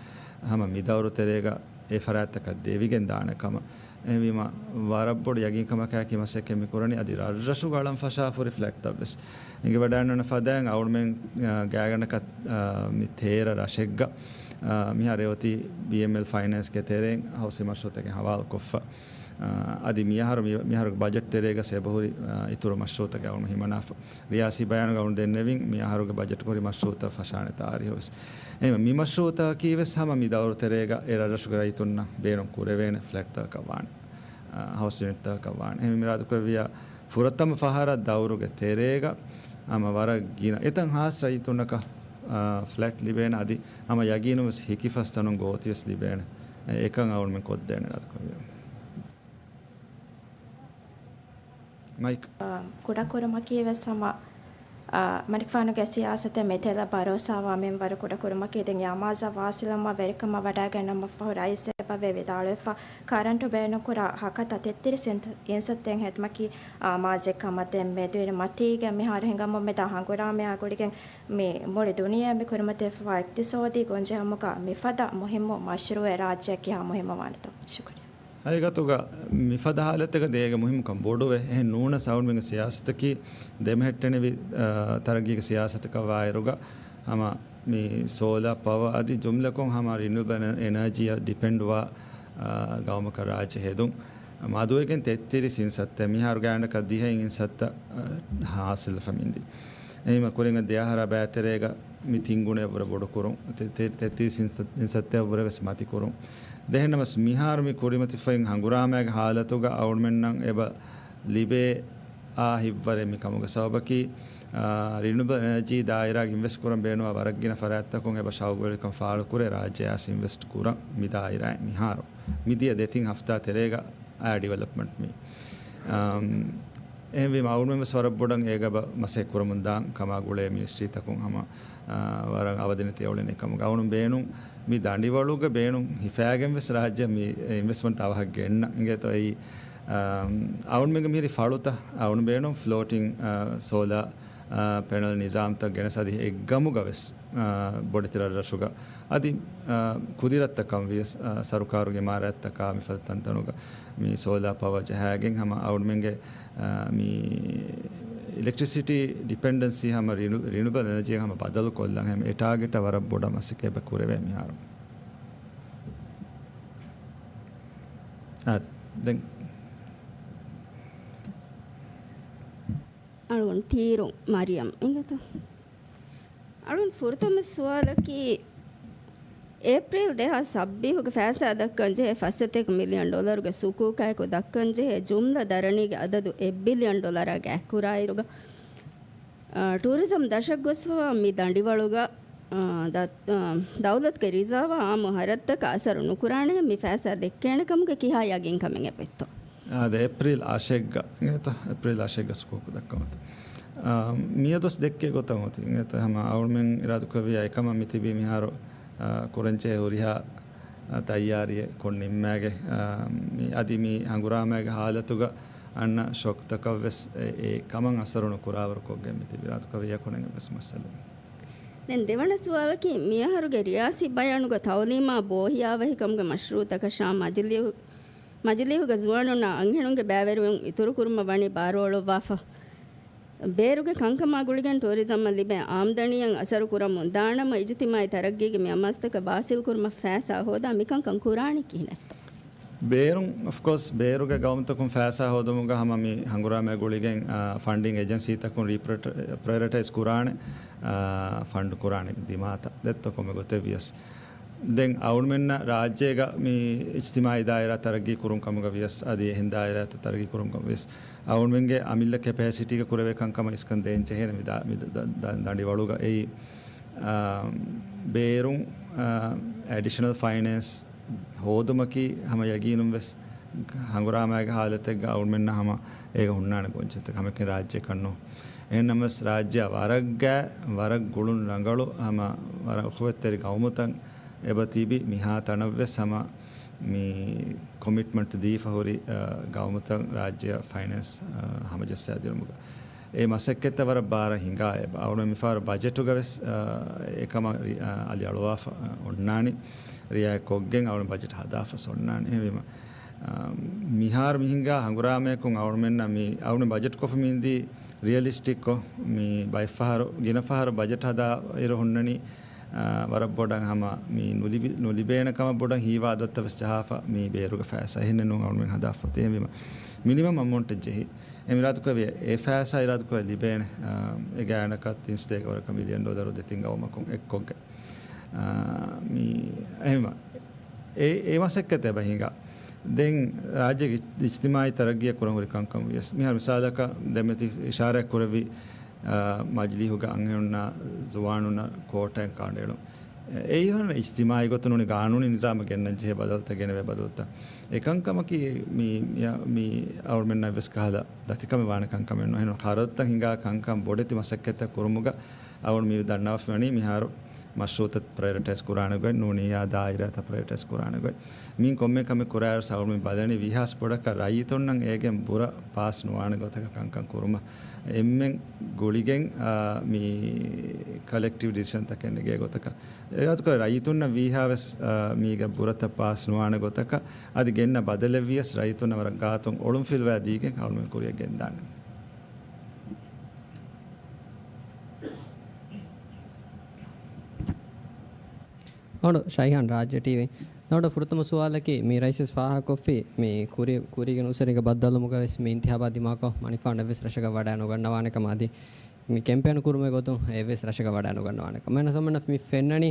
ހަމަ މި ދައުރު ތެރޭގަ އެ ފަރާތްތަކަށް ދެވިގެން ދާނެ ކަމަށް. އެހެންވީމަ، ވަރަށް ބޮޑު ޔަގީންކަމަކާއެކީ މަސައްކަތް މި ކުރަނީ އަދި ރަށްރަށުގަ އަޅަން ފަށާފަ ހުރި ފްލެޓްތައް ވެސް އެނގިވަޑައިގަންނަވާ ފަދައިން އަޅުމެން، އާ، ގާތްގަނޑަކަށް، އާ، މި ތޭރަ ރަށެއްގަ، އާ، މިހާރު އެ އޮތީ ބީއެމްއެލް ފައިނޭންސްގެ ތެރެއިން ހައުސިން މަޝްރޫއުތަކެއް ހަވާލުކޮށްފަ. އާ، އަދި މިއަހަރު މި-، މިއަހަރުގެ ބަޖެޓް ތެރޭގަ އެބަހުރި، އާ، އިތުރު މަޝްރޫއުތަކެއް އަޅުމެން ހިމަނާފަ. ރިޔާސީ ބަޔާނުގަ އަޅުން ދެންނެވިން، މި އަހަރުގެ ބަޖެޓް ކުރި މަޝްރޫއުތައް ފަށާނެ ތާރީހު ވެސް. އެހެންވެ، މި މަޝްރޫއުތަކީ ވެސް ހަމަ މި ދައުރު ތެރޭގަ އެ ރަށްރަށުގެ ރައްޔިތުންނަށް ބޭނުން ކުރެވޭނެ ފްލެޓްތަކަކަށް ވާނެ. އާ، ހައުސް ޔުނިޓްތަކަކަށް ވާނެ. އެހެންވެ، މި އިރާދަކުރެއްވިއްޔާ ފުރަތަމަ ފަހަރަށް ދައުރުގެ ތެރޭގަ ހަމަ ވަރަށް ގިނަ އެތައް ހާސް ރައްޔިތުންނަކަށް، އާ، ފްލެޓް ލިބޭނެ އަދި ހަމަ ޔަގީނުން ވެސް ހިކިފަސް ތަނުން ގޯތި ވެސް ލިބޭނެ. އެ-، އެކަން އަޅުމެން ކޮށްދޭނެ އިރާދަކުރެއްވިއްޔާ. މައިކް. އާ، ކުޑަކުރުމަކީ ވެސް ހަމަ، މަނިކުފާނުގެ ސިޔާސަތެއް މިތެލަށް ބަރޯސާވާ މިންވަރު ކުޑަކުރުމަކީ ދެން އާމާޒަށް ވާސިލުވުމަށް ވެރިކަމަށް ވަޑައިގަންނަމަށްފަހު ރައީސް އެބަވޭ ވިދާޅުވެފަ، ކަރަންޓު ބޭނުންކުރާ ހަކަތަ ތެއްތިރީސް އިންސައްތައިން ހެދުމަކީ އާމާޒެއް ކަމަށް ދެން މެދުވެރި މަތީގެ މިހާރު ހިނގަމުން މިދާ ހަނގުރާމަޔާ ގުޅިގެން މި މުޅި ދުނިޔެ މި ކުރިމަތިވެފަވާ އިޤްތިޞާދީ ގޮންޖެހުމުގަ މިފަދަ މުހިއްމު މަޝްރޫއެއް ރާއްޖެއަށް ކިހާ މުހިއްމުވާނެތޯ؟ ޝުކުރިއްޔާ. ހަގީގަތުގަ މިފަދަ ހާލަތެއްގަ ދޭގެ މުހިއްމުކަން ބޮޑުވެ އެހެން ނޫނަސް އަޅުމެންގެ ސިޔާސަތަކީ ދެމެހެއްޓެނިވި، އާ، ތަރައްގީގެ ސިޔާސަތަކަށް ވާއިރުގަ ހަމަ މި ސޯލާ ޕަވަ އަދި ޖުމްލަކޮށް ހަމަ ރިނިއުއަބަލް އެނަ-، އެނަރޖީއަށް ޑިޕެންޑްވާ، އާ، ގައުމަކަށް ރާއްޖެ ހެދުން. މަދުވެގެން ތެއްތިރީސް އިންސައްތަ، މިހާރު ގާތްގަނޑަކަށް ދިހަ އިންސައްތަ، އާ، ހާސިލްވެފަ މިދި. އެހީމަ ކުރިން ދެއަހަރާ ބައިތެރޭގަ މި ތިން ގުނައަށްވުރެ ބޮޑުކުރުން، ތެ-، ތެ-، ތެއްތިރީސް އިންސައް-، އިންސައްތައަށްވުރެ ވެސް މަތިކުރުން. ދެހެންނަމަސް މިހާރު މި ކުރިމަތިފައި ހަނގުރާމައިގެ ހާލަތުގަ އަޅުމެންނަށް އެބަ ލިބޭ އާ ހިތްވަރެއް މި ކަމުގެ ސަބަބަކީ، އާ، ރިނިއުއަބަލް އެނަރޖީ ދާއިރާގެ އިންވެސްޓް ކުރަން ބޭނުންވާ ވަރަށް ގިނަ ފަރާތްތަކުން އެބަ ޝައުގުވެރިކަން ފާޅުކުރޭ ރާއްޖެ އައިސް އިންވެސްޓް ކުރަން މި ދާއިރާއިން މިހާރު. މިދިޔަ ދެތިން ހަފްތާ ތެރޭގަ އާ ޑިވެލޮޕްމަންޓް މި. އާ، އެހެންވީމަ އަޅުމެން ވެސް ވަރަށް ބޮޑަށް އޭގަ އެބަ މަސައްކަތް ކުރަމުން ދާން ކަމާ ގުޅޭ މިނިސްޓްރީތަކުން ހަމަ، އާ، ވަރަށް އަވަދިނެތި އެއުޅެނީ ކަމުގަ އަޅުން ބޭނުން މި ދަނޑިވަޅުގެ ބޭނުން ހިފައިގެން ވެސް ރާއްޖެ މި އިންވެސްޓްމަންޓް އަވަހަށް ގެންނަ އިނގޭތޯ އެއީ، އާ، އަޅުމެންގެ މިހިރި ފަޅުތައް އަޅުން ބޭނުން ފްލޯޓިން، އާ، ސޯލާ، އާ، ޕެނަލް ނިޒާމްތައް ގެނެސް އަދި އެއްގަމުގަ ވެސް، އާ، ބޮޑެތި ރަށްރަށުގަ އަދި، އާ، ކުދިރަތްތަކަށް ވިޔަސް، އާ، ސަރުކާރުގެ އިމާރާތްތަކާ މިފަދަ ތަންތަނުގަ މި ސޯލާ ޕަވަ ޖަހައިގެން ހަމަ އަޅުމެންގެ، އާ، މި އިލެކްޓްރިސިޓީ ޑިޕެންޑެންސީ ހަމަ ރިނިއު-، ރިނިއުއަބަލް އެނަރޖީ ހަމަ ބަދަލު ކޮށްލަން ހަމަ އެ ޓާގެޓަށް ވަރަށް ބޮޑަށް މަސައްކަތް ކުރެވޭ މިހާރު. އާ، ދެން. އަޅުގަނޑު ތީރު މަރިޔަމް އިނގޭތޯ؟ އަޅުން ފުރަތަމަ ސުވާލަކީ، އޭޕްރީލް ދެހާސް ސައްބީސްގެ ފައިސާ ދައްކަން ޖެހޭ ފަސް ސަތޭކަ މިލިއަން ޑޮލަރުގެ ސުކޫކާއެކު ދައްކަން ޖެހޭ ޖުމްލަ ދަރަނީގެ އަދަދު އެއް ބިލިއަން ޑޮލަރާ ގާތްކުރާއިރުގަ، އާ، ޓޫރިޒަމް ދަށަށް ގޮސްފަވާ މި ދަނޑިވަޅުގަ، އާ، ދަ-، އާ، ދައުލަތުގެ ރިޒާވާ އާއްމު ހަރަދުތަކަށް އަސަރު ނުކުރާނެހެން މި ފައިސާ ދެއްކޭނެ ކަމުގެ ކިހާ ޔަގީންކަމެއް އެބައޮތްތޯ؟ އާދެ، އޭޕްރީލް އަށެއްގަ، އިނގޭތަ؟ އޭޕްރީލް އަށެއްގަ ސުކޫކު ދައްކަމަތި. އާ، މިއަދުސް ދެއްކޭ ގޮތަށް އޮތީ، އިނގޭތަ؟ ހަމަ އަޅުމެން އިރާދަކުރެއްވިއްޔާ އެކަމަށް މިތިބީ މިހާރު، އާ، ކުރަންޖެހޭ ހުރިހާ، އާ، ތައްޔާރީއެއް ކޮށް ނިންމައިގެން، އާ، މި އަދި މި ހަނގުރާމައިގެ ހާލަތުގަ އަންނަ ޝޮކްތަކަށް ވެސް އެ، އެ ކަމަށް އަސަރު ނުކުރާވަރު ކޮށްގެން މިތިބީ އިރާދަކުރެއްވިއްޔާ ކުރަން އެއްވެސް މައްސަލައެއް. ދެން ދެވަނަ ސުވާލަކީ، މިއަހަރުގެ ރިޔާސީ ބަޔާނުގަ ތައުލީމާ ބޯހިޔާވަހިކަމުގެ މަޝްރޫއުތަކަށާ މަޖިލީހު-، މަޖިލީހުގެ ޒުވާނުންނާ އަންހެނުންގެ ބައިވެރިވުން އިތުރުކުރުމަށް ވަނީ ބާރުއަޅުއްވާފަ. ބޭރުގެ ކަންކަމާ ގުޅިގެން ޓޫރިޒަމަށް ލިބޭ އާމްދަނީއަށް އަސަރު ކުރަމުން ދާނަމަ، އިޖުތިމާއީ ތަރައްގީގެ މި އަމާޒުތަކަށް ބާސިލް ކުރުމަށް ފައިސާ ހޯދާ މިކަންކަން ކުރާނީ ކިހިނެއްތޯ؟ ބޭރުން، އޮފް ކޯސް، ބޭރުގެ ގައުމުތަކުން ފައިސާ ހޯދުމުގަ ހަމަ މި ހަނގުރާމައި ގުޅިގެން، އާ، ފަންޑިން އެޖެންސީތަކުން ރީޕްރަ-، ޕްރައިއޮރިޓައިޒް ކުރާނެ، އާ، ފަންޑް ކުރާނެ ދިމާތައް ދެއްތޯ ކޮންމެ ގޮތެއް ވިޔަސް. ދެން އަޅުމެންނަށް ރާއްޖޭގަ މި އިޖްތިމާއީ ދާއިރާ ތަރައްގީ ކުރުން ކަމުގަ ވިޔަސް، އަދި އެހެން ދާއިރާތައް ތަރައްގީ ކުރުން ކަމުގަ ވިޔަސް، އަޅުމެންގެ އަމިއްލަ ކެޕޭސިޓީގަ ކުރެވޭ ކަންކަމަށް އިސްކަން ދޭން ޖެހޭނެ މި ދާ-، މި ދަ-، ދަ-، ދަނޑިވަޅުގަ އެއީ، އާ، ބޭރުން، އާ، އެޑިޝަނަލް ފައިނޭންސް ހޯދުމަކީ ހަމަ ޔަގީނުން ވެސް ހަނގުރާމައިގެ ހާލަތެއްގަ އަޅުމެންނަށް ހަމަ އޭގަ ހުންނާނެ ގޮންޖެހުންތަކެއް ހަމައެކަނި ރާއްޖެއަކަށް ނޫން. އެހެންނަމަވެސް ރާއްޖެއަށް ވަރަށް ގާތް، ވަރަށް ގުޅުން ރަނގަޅު ހަމަ ވަރަށް އުޚުވަތްތެރި ގައުމުތައް އެބަ ތިބި މިހާ ތަނަށްވެސް ހަމަ މި ކޮމިޓްމަންޓް ދީފަ ހުރި، އަ، ގައުމުތައް ރާއްޖެއަށް ފައިނޭންސް، އަ، ހަމަޖައްސާދިނުމުގަ. އެ މަސައްކަތްތައް ވަރަށް ބާރަށް ހިނގާ އެބަ. އަޅުގަނޑު މިފަހަރު ބަޖެޓުގަ ވެސް، އާ، އެކަމަށް ރި-، އާ، އަލި އަޅުވާފަ، އާ، އޮންނާނީ. ރިއާޔަތް ކޮށްގެން އަޅުގަނޑު ބަޖެޓް ހަދާފަސް އޮންނާނީ. އެހެންވީމަ، އާ، މިހާރު މިހިނގާ ހަނގުރާމަޔަކުން އަޅުގަނޑުމެންނަށް މި، އަޅުގަނޑު ބަޖެޓް ކޮށްފަ މި އިންދީ ރިއަލިސްޓިކްކޮށް، މި ބައެއްފަހަރު، ގިނަ ފަހަރު ބަޖެޓް ހަދާ އިރު ހުންނަނީ، އާ، ވަރަށް ބޮޑަށް ހަމަ މި ނުލިބި-، ނުލިބޭނެ ކަމަށް ބޮޑަށް ހީވާ އަދަދުތައް ވެސް ޖަހާފަ މި ބޭރުގެ ފައިސާ. އެހެންނެއް ނޫން އަޅުގަނޑުމެން ހަދާފަ އޮތީ. އެހެންވީމަ، މިނިމަމް އަމައުންޓެއް ޖެހި. އެ އިރާދަކުރެއްވިޔާ އެ ފައިސާ އިރާދަކުރެއްވިޔާ ލިބޭނެ، އާ، އެ ގާތްގަނޑަކަށް ތިން ސަތޭކަ ވަރަކަށް މިލިއަން ޑޮލަރު ދެތިން ގައުމަކުން އެއްކޮށްގެން. އާ، މި، އެހެންވީމަ، އެ، އެ މަސައްކަތް އެބަ ހިނގާ. ދެން ރާއްޖޭގެ އިޖްތިމާއީ ތަރައްގީއަށް ކުރަން ހުރި ކަންކަން ވިޔަސް. މިހާރު މިސާލަކަށް ދެންމެ ތި އިޝާރާތް ކުރެއްވި، އާ، މަޖިލީހުގެ އަންހެނުންނާ ޒުވާނުންނަށް ކޯޓައެއް ކަނޑައެޅުން. އެއީ ހަނަ އިޖްތިމާޢީ ގޮތުން ނޫނީ ގާނޫނީ ނިޒާމަށް ގެންނަން ޖެހޭ ބަދަލުތައް، ގެނެވޭ ބަދަލުތައް. އެކަންކަމަކީ މި، މި، މި އަޅުމެންނަށް ވެސް ކަހަލަ ދަތިކަމެއް ވާނެ ކަންކަމެއް ނޫން. އެހެން ޚަރަދުތައް ހިނގާ ކަންކަން ބޮޑެތި މަސައްކަތްތައް ކުރުމުގަ އަޅުން މި ދަންނަވަފަ ވަނީ މިހާރު މަޝްރޫޢުތައް ޕްރަޔޮރިޓައިޒް ކުރާނެ ގޮތް ނޫނީ އާ ދާއިރާތައް ޕްރަޔޮރިޓައިޒް ކުރާނެ ގޮތް. މި ކޮންމެ ކަމެއް ކުރާއިރު އަޅުން މި ބަލަނީ ވީހާވެސް ބޮޑަކަށް ރައްޔިތުންނަށް އޭގެން ބުރަ ޕާސް ނުވާނެ ގޮތަކަށް ކަންކަން ކުރުމަށް. އެންމެން ގުޅިގެން، އާ، މި ކަލެކްޓިވް ޑިސިޝަންތަކެއް ނެގޭ ގޮތަކަށް. އެ ގޮތަކަށް ރައްޔިތުންނަށް ވީހާވެސް، އާ، މީގެ ބުރަތައް ޕާސް ނުވާނެ ގޮތަކަށް އަދި ގެންނަ ބަދަލެއް ވިޔަސް ރައްޔިތުންނަށް ވަރަށް ގާތުން އޮޅުންފިލުވާ ދީގެން އަޅުމެން ކުރިއަށް ގެންދާނެ. އަޅު ޝައިހާން ރާއްޖެ ޓީވީ. އަޅު ފުރަތަމަ ސުވާލަކީ މި ރައީސް ފާހަގަކޮށްފި މި ކުރި، ކުރީގެ ނުސަރީގެ ބައްދަލުވުމުގަ ވެސް މި އިންތިހާބާ ދިމާކޮށް މަނިކުފާނު އެއްވެސް ރަށަކަށް ވަޑައި ނުގަންނަވާނެ ކަމަށް އަދި މި ކެމްޕޭން ކުރުމުގެ ގޮތުން އެއްވެސް ރަށަކަށް ވަޑައި ނުގަންނަވާނެ ކަމަށް. އެހެން ސަމަން މި ފެންނަނީ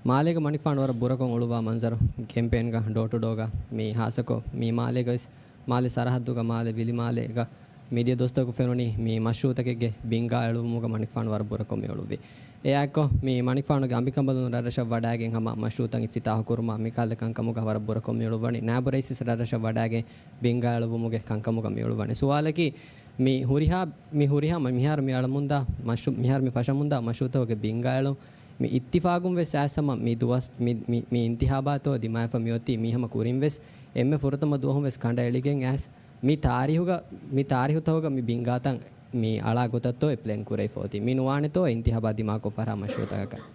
މާލޭގަ މަނިކުފާނު ވަރަށް ބުރަކޮށް އުޅުއްވާ މަންޒަރު ކެމްޕޭންގަ ޑޯ ޓު ޑޯގަ މި ހާއްސަކޮށް މި މާލޭގަ ވެސް މާލެ ސަރަހައްދުގަ މާލެ ވިލިމާލޭގަ މިދިޔަ ދުވަސްތަކު ފެނުނީ މި މަޝްރޫޢުތަކެއްގެ ބިންގާ އެޅުވުމުގަ މަނިކުފާނު ވަރަށް ބުރަކޮށް މިއުޅުއްވި. އެއާއެއްކޮށް މި މަނިކުފާނުގެ އަނބިކަނބަލުން ރަށްރަށަށް ވަޑައިގެން ހަމަ މަޝްރޫޢުތައް އިފްތިތާޙު ކުރުމާ މިކަހަލަ ކަންކަމުގަ ވަރަށް ބުރަކޮށް މިއުޅުއްވަނީ. ނާއިބު ރައީސް ރަށްރަށަށް ވަޑައިގެން ބިންގާ އެޅުވުމުގެ ކަންކަމުގަ މިއުޅުއްވަނީ. ސުވާލަކީ މި ހުރިހާ، މި ހުރިހާ މި-، މިހާރު މި އަޅަމުންދާ މަޝްރޫ-، މިހާރު މި ފަށަމުންދާ މަޝްރޫޢުތަކުގެ ބިންގާ އެޅުން މި އިއްތިފާގުން ވެސް އައިސް ހަމަ މި ދުވަސް، މި، މި، މި އިންތިހާބާތޯ ދިމާވެފަ މިއޮތީ މީ ހަމަ ކުރިން ވެސް އެންމެ ފުރަތަމަ ދުވަހުން ވެސް ކަނޑައެޅިގެން އައިސް މި ތާރީހުގަ، މި ތާރީހުތަކުގަ މި ބިންގާތައް މި އަޅާ ގޮތަށްތޯ އެ ޕްލޭން ކުރެވިފަ އޮތީ. މި ނުވާނެތޯ އިންތިހާބާ ދިމާކޮށް ފަށާ މަޝްރޫޢުތަކަކަށް.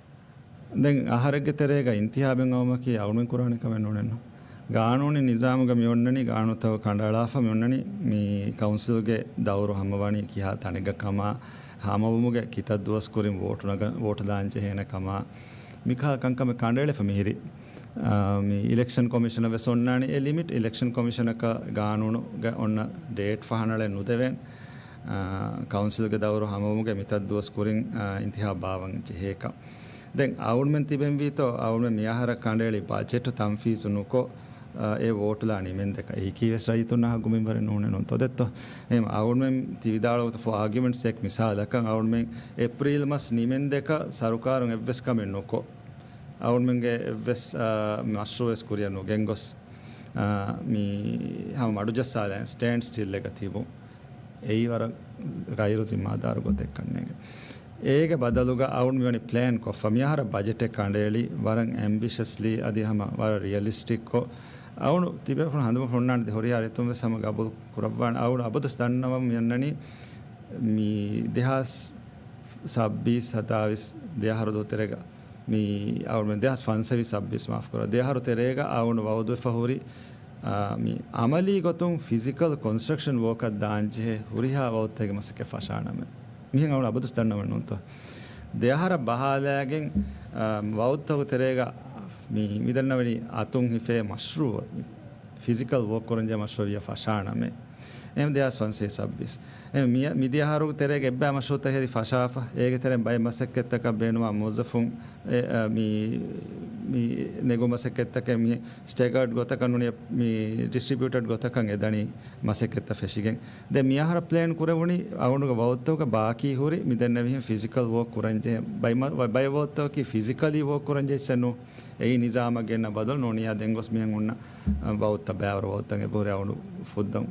ދެން އަހަރެއްގެ ތެރޭގަ އިންތިހާބެއް އައުމަކީ އަޅުމެން ކުރާނެ ކަމެއް ނޫނެއްނު. ގާނޫނީ ނިޒާމުގަ މި އޮންނަނީ، ގާނޫނުތަކުގަ ކަނޑައަޅާފަ މި އޮންނަނީ، މި ކައުންސިލްގެ ދައުރު ހަމަވަނީ ކިހާ ތަނެއްގަ ކަމާ، ހަމަވުމުގެ ކިތައް ދުވަސް ކުރިން ވޯޓު ނަގަ-، ވޯޓު ދާން ޖެހޭނެ ކަމާ، މިކަހަލަ ކަންކަމެއް ކަނޑައެޅިފަ މިހިރީ. އާ، މި އިލެކްޝަން ކޮމިޝަނަށް ވެސް އޮންނާނެ އެ ލިމިޓް، އިލެކްޝަން ކޮމިޝަނަކަށް ގާނޫނުގަ އޮންނަ ޑޭޓް ފަހަނަޅެއް ނުދެވޭނެ. އާ، ކައުންސިލްގެ ދައުރު ހަމަވުމުގެ މިތައް ދުވަސް ކުރިން، އާ، އިންތިހާބު ބާއްވަން ޖެހޭކަށް. ދެން އަޅުމެން ތިބެންވީތޯ، އަޅުމެން މިއަހަރަށް ކަނޑައެޅި ބަޖެޓު ތަންފީޒު ނުކޮށް، އާ، އެ ވޯޓުލާ ނިމެންދެކަށް. އެއީކީ ވެސް ރައްޔިތުންނާ ހައްގު މިންވަރެއް ނޫނެއްނު ތޯ ދެއްތޯ. އެހެން އަޅުމެން ތި ވިދާޅުވަތަ ފޯ އާގިއުމެންޓްސް ސޭކް މިސާލަކަށް އަޅުމެން އޭޕްރީލް މަސް ނިމެންދެކަށް ސަރުކާރުން އެއްވެސް ކަމެއް ނުކޮށް، އަޅުމެންގެ އެއްވެސް، އާ، މަޝްރޫޢެއް ކުރިއަށް ނުގެންގޮސް، އާ، މި ހަމަ މަޑުޖައްސާލައި ސްޓޭންޑް ސްޓިލްއެއްގަ ތިބުން. އެއީ ވަރަށް ޣައިރު ޒިންމާދާރު ގޮތެއްކަންނޭނގެ. އޭގެ ބަދަލުގަ އަޅުން މިވަނީ ޕްލޭން ކޮށްފަ. މިއަހަރަށް ބަޖެޓެއް ކަނޑައެޅި، ވަރަށް އެމްބިޝަސްލީ އަދި ހަމަ ވަރަށް ރިއަލިސްޓިކްކޮށް، އަޅުން ތިބޭފުޅުން ހަނދުމަފުޅުންނާނެ ދެ ހުރިހާ ރިތުން ވެސް ހަމަ ގަބޫލު ކުރައްވާނެ. އަޅުން އަބަދުސް ދަންނަވަން މިއަންނަނީ މި ދެހާސް ސައްބީސް ސަތާވީސް ދެ އަހަރު ދުވަހު ތެރޭގަ މި އަޅުން ދެހާސް ފަންސަވީސް ސައްބީސް މާފު ކުރާ. ދެ އަހަރު ތެރޭގަ އަޅުން ވައުދުވެފަ ހުރި، އާ، މި އަމަލީ ގޮތުން ފިޒިކަލް ކޮންސްޓްރަކްޝަން ވޯކަށް ދާންޖެހޭ ހުރިހާ ވައުދުތަކެއް މަސައްކަތް ފަށާނަމޭ. މިހެން އަޅުން އަބަދުސް ދަންނަވަން ނޫންތޯ. ދެ އަހަރަށް ބަހާލައިގެން، އާ، ވައުދުތަކު ތެރޭގަ މި، މި ދަންނަވަނީ އަތުން ހިފޭ މަޝްރޫޢު ފިޒިކަލް ވޯކް ކުރަންޖެހޭ މަޝްރޫޢު ވިޔަ ފަށާނަމޭ. އެހެން ދެހާސް ފަންސަވީސް ސައްބީސް. އެ މި-، މިދިޔަ އަހަރު ތެރޭގެ އެއްބައި މަޝްރޫޢުތައް ހެދި ފަށާފަ. އޭގެ ތެރެއިން ބައެއް މަސައްކަތްތަކަށް ބޭނުވާ މުވައްޒަފުން އެ، އަ، މި، މި ނެގު މަސައްކަތްތަކެއް މި ސްޓެގަރޑް ގޮތަކަށް ނޫނީ މި ޑިސްޓްރިބިއުޓަޑް ގޮތަކަށް އެދަނީ މަސައްކަތްތައް ފެށިގެން. ދެން މިއަހަރަށް ޕްލޭން ކުރެވުނީ އަޅުގަނޑުގެ ވައުދުތަކުގަ ބާކީ ހުރި މި ދެންނެވިހެން ފިޒިކަލް ވޯކް ކުރަންޖެހޭ ބައި-، ބައި ވައުދުތަކަކީ ފިޒިކަލީ ވޯކް ކުރަންޖެހޭ އެއްޗެއް ނޫން. އެއީ ނިޒާމަށް ގެންނަ ބަދަލު ނޫނިއްޔާ ދެން ގޮސް މިހެން ހުންނަ، އަ، ވައުދުތައް ބައިވަރު ވައުދުތައް އެބަހުރި އަޅުނޑު ފުއްދަން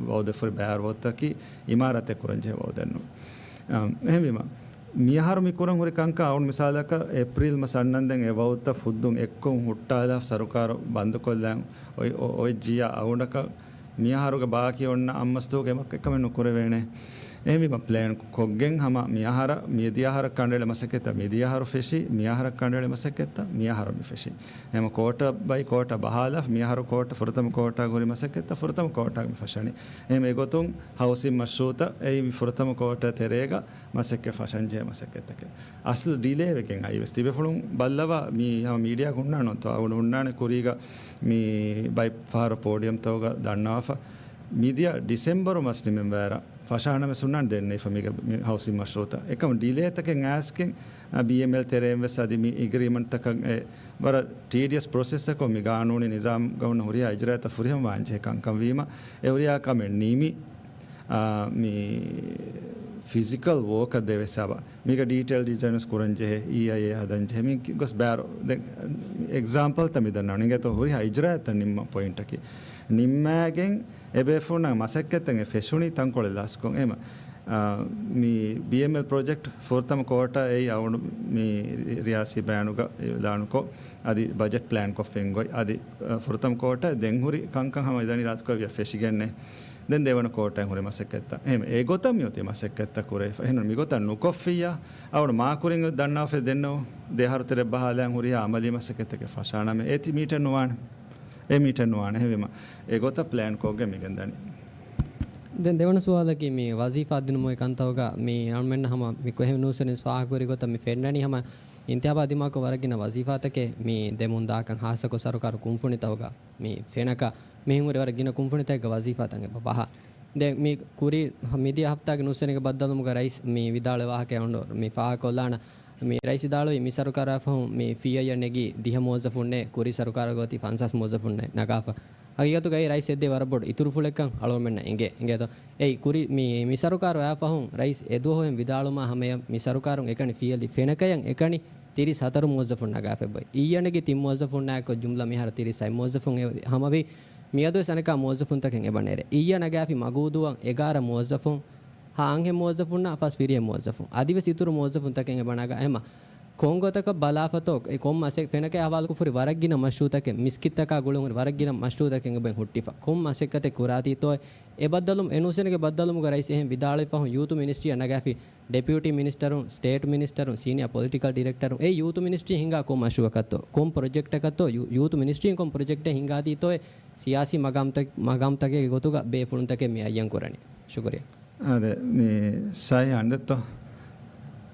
ވައުދެއް ފުރި ބައިވަރު ވައުދުތަކީ އިމާރާތެއް ކުރަންޖެހޭ ވައުދެއް ނޫން. އަ، އެހެންވީމަ، މިއަހަރު މި ކުރަން ހުރި ކަންކަން އަޅުން މިސާލަކަށް އޭޕްރީލް މަސް އަންނަންދެން އެ ވައުދުތައް ފުއްދުން އެއްކޮށް ހުއްޓާލާ ސަރުކާރު ބަންދުކޮށްލާ އޮތް، އޮ-، އޮތް ޖިޔާ އަޅުގަނޑަކަށް މިއަހަރުގެ ބާކީ އޮންނަ އަށް މަސްދުވަހުގެ އެކަމެއް ނުކުރެވޭނެ. އެހެންވީމަ ޕްލޭން ކޮށްގެން ހަމަ މިއަހަރަށް، މިދިޔަ އަހަރަށް ކަނޑައެޅި މަސައްކަތްތައް މިދިޔަ އަހަރު ފެށި، މިއަހަރަށް ކަނޑައެޅި މަސައްކަތްތައް މިއަހަރު މި ފެށި. ހަމަ ކޯޓަ ބައި ކޯޓަ ބަހާލާ، މިއަހަރު ކޯޓަ ފުރަތަމަ ކޯޓާގަ ހުރި މަސައްކަތްތައް ފުރަތަމަ ކޯޓާގަ މި ފަށަނީ. އެހެން އެގޮތުން ހައުސިން މަޝްރޫޢުތައް އެއީ މި ފުރަތަމަ ކޯޓާ ތެރޭގަ މަސައްކަތް ފަށަންޖެހޭ މަސައްކަތްތަކެއް. އަސްލު ޑިލޭ ވެގެން އައިވެސް ތިބޭފުޅުން ބައްލަވާ މި ހަމަ މީޑިއާގަ ހުންނާނެ ނޫންތޯ؟ އަޅުގަނޑު ހުންނާނެ ކުރީގަ މި ބައެއް ފަހަރު ޕޯޑިއަމްތަކުގަ ދަންނަވާފަ. މިދިޔަ ޑިސެމްބަރު މަސް ނިމެން ވައިރަށް ފަށާނަމެސް ހުންނާނެ ދެންނެވިފަ މީގަ މި ހައުސިން މަޝްރޫޢުތައް. އެކަމު ޑިލޭތަކެއް އައިސްގެން، އަ، ބީއެމްއެލް ތެރެއިން ވެސް އަދި މި އެގްރިމަންޓްތަކަށް އެ ވަރަށް ޓީޑިއަސް ޕްރޮސެސްއަކު މި ގާނޫނީ ނިޒާމްގަ ހުންނަ ހުރިހާ އިޖްރާއަތްތައް ފުރިހަމަ ވާންޖެހޭ ކަންކަން ވީމަ، އެ ހުރިހާ ކަމެއް ނިމި، އާ، މި ފިޒިކަލް ވޯކަށް ދެވެސް އަބަ. މީގަ ޑީޓެއިލް ޑިޒައިންސް ކުރަން ޖެހޭ، އީއައިއޭ ހަދަން ޖެހޭ. މި ގޮސް ބާރު. ދެން އެގްޒާމްޕަލްތައް މި ދަންނަވަން. އިނގޭތޯ ހުރިހާ އިޖްރާއަތްތައް ނިންމަ ޕޮއިންޓަކީ. ނިންމާގެން އެބޭފުޅުންނަށް މަސައްކަތްތައް އެ ފެށުނީ ތަންކޮޅެއް ލަސްކޮށް. އެހެމަ، އާ، މި ބީއެމްއެލް ޕްރޮޖެކްޓް ފުރަތަމަ ކޯޓަ އެއީ އަވަނޑު މި ރިޔާސީ ބަޔާނުގަ އިއުލާނުކޮށް، އަދި ބަޖެޓް ޕްލޭން ކޮށްފައި އޮތް. އަދި، އަ، ފުރަތަމަ ކޯޓަ ދެން ހުރި ކަންކަން ހަމަ އިދަނީ ރާތުކަވިޔަ ފެށިގެންނެ. ދެން ދެވަނަ ކޯޓައިން ހުރި މަސައްކަތްތައް. އެހެމ އެގޮތަށް މިއޮތީ މަސައްކަތްތައް ކުރެވިފަ. އެހެން މިގޮތަށް ނުކޮށްފިއްޔާ، އަވަނޑު މާކުރިން ދަންނަވަފައި ދެންނެވު ދެ އަހަރު ތެރެ ބަހާލައިން ހުރިހާ އަމަލީ މަސައްކަތްތަކެއް ފަށާނަމޭ. އޭތި މީޓެއް ނުވާނެ. އެ މީޓެއް ނުވާނެ. އެހެންވީމަ، އެގޮތަށް ޕްލޭން ކޮށްގެން މިގެންދަނީ. ދެން ދެވަނަ ސުވާލަކީ މި ވަޒީފާ ދިނުމުގެ ކަންތައްގަ މި އަޅުމެންނަށް ހަމަ މި ކޮހެމް ނޫސްވެރިން ފާހަގަކުރި ގޮތަށް މި ފެންނަނީ ހަމަ އިންތިހާބާ ދިމާކޮށް ވަރަށް ގިނަ ވަޒީފާތަކެއް މި ދެމުން ދާކަން ހާއްސަކޮށް ސަރުކާރު ކުންފުނިތަކުގަ މި ފެނަކަ މިހެން ހުރި ވަރަށް ގިނަ ކުންފުނިތަކެއްގަ ވަޒީފާތައް އެބަ ބަހާ. ދެން މި ކުރި މިދިޔަ ހަފްތާގެ ނޫސްވެރިންގެ ބައްދަލުވުމުގަ ރައީސް މި ވިދާޅުވި ވާހަކައެއް އަޅުގަނޑު މި ފާހަގަކޮށްލާނަން. މި ރައީސް ވިދާޅުވީ މި ސަރުކާރާ ފަހުން މި ފީއައިއަށް ނެގި ދިހަ މުވައްޒަފުންނޭ ކުރީ ސަރުކާރުގަ އޮތީ ފަންސާސް މުވައްޒަފުންނޭ ނަގާފަ. ހަގީގަތުގައި ރައީސް އެއްދޭ ވަރަށް ބޮޑު އިތުރުފުޅެއްކަން އަޅުގަނޑުމެންނަށް އެނގޭ. އެނގޭތޯ؟ އެއީ ކުރި މި، މި ސަރުކާރު އައިފަހުން ރައީސް އެދުވަހު އެހެން ވިދާޅުވުމާ ހަމަޔަށް މި ސަރުކާރުން އެކަނި ފިޔަލި ފެނަކަޔަށް އެކަނި ތިރީސް ހަތަރު މުވައްޒަފުން ނަގާފައި. އިއްޔަ ނެގި ތިން މުވައްޒަފުންނާއެކު ޖުމްލަ މިހާރު ތިރީސް ހަތް މުވައްޒަފުން އެ ހަމަވީ. މިއަދުވެސް އަނެކާ މުވައްޒަފުންތަކެއް އެބަ ނެރޭ. އިއްޔަ ނަގާފި މަގޫދޫއަށް އެގާރަ މުވައްޒަފުން ހާ އަންހެން މުވައްޒަފުންނާ ފަސް ފިރިހެން މުވައްޒަފުން. އަދިވެސް އިތުރު މުވައްޒަފުންތަކެއް އެބަ ނަގާ. އެހެމަ ކޮން ގޮތަކަށް ބަލާފަތޯ، އެ ކޮން މަސެއް ފެނަކައި ހަވާލުކޮށްފަ ހުރި ވަރަށް ގިނަ މަޝްރޫއުތަކެއް، މިސްކިތްތަކާ ގުޅުން ހުރި ވަރަށް ގިނަ މަޝްރޫއުތަކެއް އެބަ ހުއްޓިފަ. ކޮން މަސައްކަތެއް ކުރާތީތޯ އެ ބައްދަލު، އެ ނޫސްވެރިންގެ ބައްދަލުމުގަ ރައީސް އެހެން ވިދާޅުވި ފަހުން ޔޫތު މިނިސްޓްރީއަށް ނަގާފި ޑެޕިއުޓީ މިނިސްޓަރުން، ސްޓޭޓް މިނިސްޓަރުން، ސީނިއާ ޕޮލިޓިކަލް ޑިރެކްޓަރުން، އެ ޔޫތު މިނިސްޓްރީ ހިނގާ ކޮން މަޝްރޫއަކަށްތޯ، ކޮން ޕްރޮޖެކްޓަކަށްތޯ، ޔޫ-، ޔޫތު މިނިސްޓްރީން ކޮން ޕްރޮޖެކްޓެއް ހިނގާދީތޯއޭ ސިޔާސީ މަގާމްތަ-، މަގާމްތަކެއްގެ ގޮތުގަ ބޭފުޅުންތަކެއް މި އައްޔަން ކުރަނީ. ޝުކުރިއްޔާ. އާދެ، މި ޝައިހާން ދެއްތޯ؟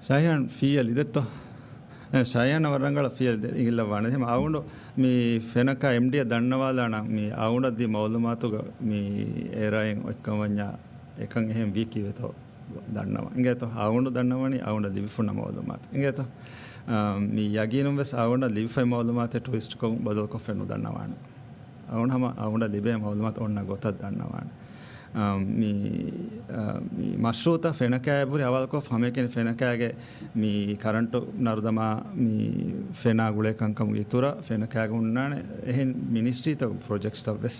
ޝައިހާން ފިޔަލި ދެއްތޯ؟ އެ، ޝައިހާން ވަރަށް ރަނގަޅަށް ފިޔަލި ދެ-، އިނގިލަ ވާނެ. އެހެމަ އަވަނޑު މި ފެނަކަ އެމްޑީއަށް ދަންނަވާލާނަ މި އަވަނޑަށް ދި މައުލޫމާތުގަ މި އެރައިން އޮތްކަން ވަންޏާ އެކަން އެހެން ވީ ކީއްވެތޯ ދަންނަވަން. އިނގޭތޯ؟ އަވަނޑު ދަންނަވަނީ އަވަނޑަށް ލިބިފުންނަ މައުލޫމާތު. އިނގޭތޯ؟ އާ، މި ޔަގީނުން ވެސް އަވަނޑަށް ލިބިފައި މައުލޫމާތެއް ޓުވިސްޓްކޮށް ބަދަލުކޮށްފައެއް ނުދަންނަވާނެ. އަވަނޑު ހަމަ އަވަނޑަށް ލިބޭ މައުލޫމާތު އޮންނަ ގޮތަށް ދަންނަވާނެ. އާ، މި، އާ، މި މަޝްރޫއުތައް ފެނަކާއާ އެބަހުރި ހަވާލުކޮށް ހަމައެކަނި ފެނަކާގެ މި ކަރަންޓު ނަރުދަމާ މި ފެނާ ގުޅޭ ކަންކަމުގެ އިތުރަށް ފެނަކާގެ ހުންނާނެ އެހެން މިނިސްޓްރީތައް ޕްރޮޖެކްޓްސްތައް ވެސް.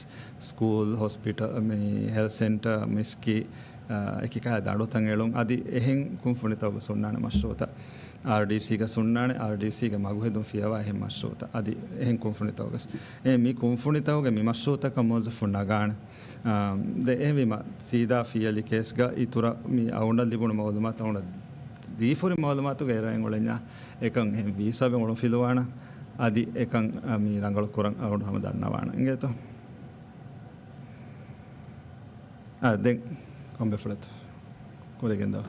ސްކޫލް، ހޮސްޕިޓަލް، މި ހެލްތް ސެންޓަރ، މިސްކިތް، އެކިކަހަލަ ދަނޑުތައް އެޅުން އަދި އެހެން ކުންފުނިތައް ވެސް ހުންނާނެ މަޝްރޫއުތައް. އާރްޑީސީގަ ހުންނާނެ، އާރްޑީސީގެ މަގުހެދުން ފިޔަވާ އެހެން މަޝްރޫއުތައް. އަދި އެހެން ކުންފުނިތަކުގަސް. އެ މި ކުންފުނިތަކުގެ މި މަޝްރޫއުތަކަށް މުވައްޒަފުން ނަގާނެ. އާ، ދެ އެހެންވީމަ ސީދާ ފިޔަލި ކޭސްގަ އިތުރަށް މި އަވަނޑަށް ލިބުނު މައުލޫމާތު އަވަނޑަށް ދީފުރި މައުލޫމާތުގެ އެރައިން އުޅެންޏާ އެކަން އެހެން ވީސާވެ އުޅުން ފިލުވާނަ. އަދި އެކަން، އަ، މި ރަނގަޅު ކުރަން އަވަނޑު ހަމަ ދަންނަވާނަ. އިނގޭތޯ؟ އާ، ދެން ކޮންބެފުޅެއްތަ؟ ކުރިގެންދާ.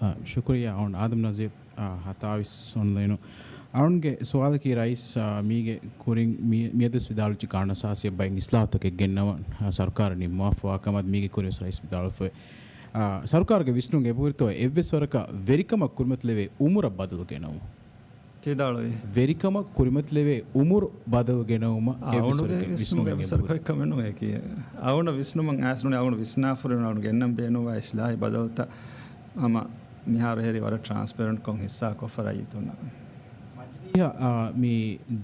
އާ، ޝުކުރިއްޔާ. އަވަން އާދަމް ނަޒީރު، އާ، ހަތާވީސް އޮންލައިނު. އަވަންގެ ސުވާލަކީ ރައީސް، އާ، މީގެ ކުރިން މި-، މިއަދުވެސް ވިދާޅުވި ގާނޫނު އަސާސީއަށް ބައެއް އިސްލާހުތަކެއް ގެންނަވަން، އާ، ސަރުކާރަށް ނިންމާފަވާ ކަމަށް މީގެ ކުރިންވެސް ރައީސް ވިދާޅުވެފައި. އާ، ސަރުކާރުގެ ވިސްނުން އެބަހުރިތޯ އެއްވެސް ވަރަކަށް ވެރިކަމަށް ކުރިމަތިލެވޭ އުމުރަށް ބަދަލު ގެނައުމަށް. ކިދާޅުވީ؟ ވެރިކަމަށް ކުރިމަތިލެވޭ އުމުރު ބަދަލު ގެނައުމަށް އެއްވެސް ވަރަކަށް ވިސްނުމެއް އެބަހުރި. ސަރުކާރަށް ކަމެއް ނޫނޭ ކީ. އަވަނަށް ވިސްނުމަށް އައިސް ނޫނީ، އަވަނަށް ވިސްނާފަ ހުރި ނޫނީ، އަވަނަށް ގެންނަން ބޭނުންވާ އިސްލާހީ ބަދަލުތައް ހަމަ މިހާރު ހެރީ ވަރަށް ޓްރާންސްޕެރެންޓް ކޮށް ހިއްސާ ކޮށްފަ ރައްޔިތުންނަށް. މަޖިލީހަށް، އާ، މި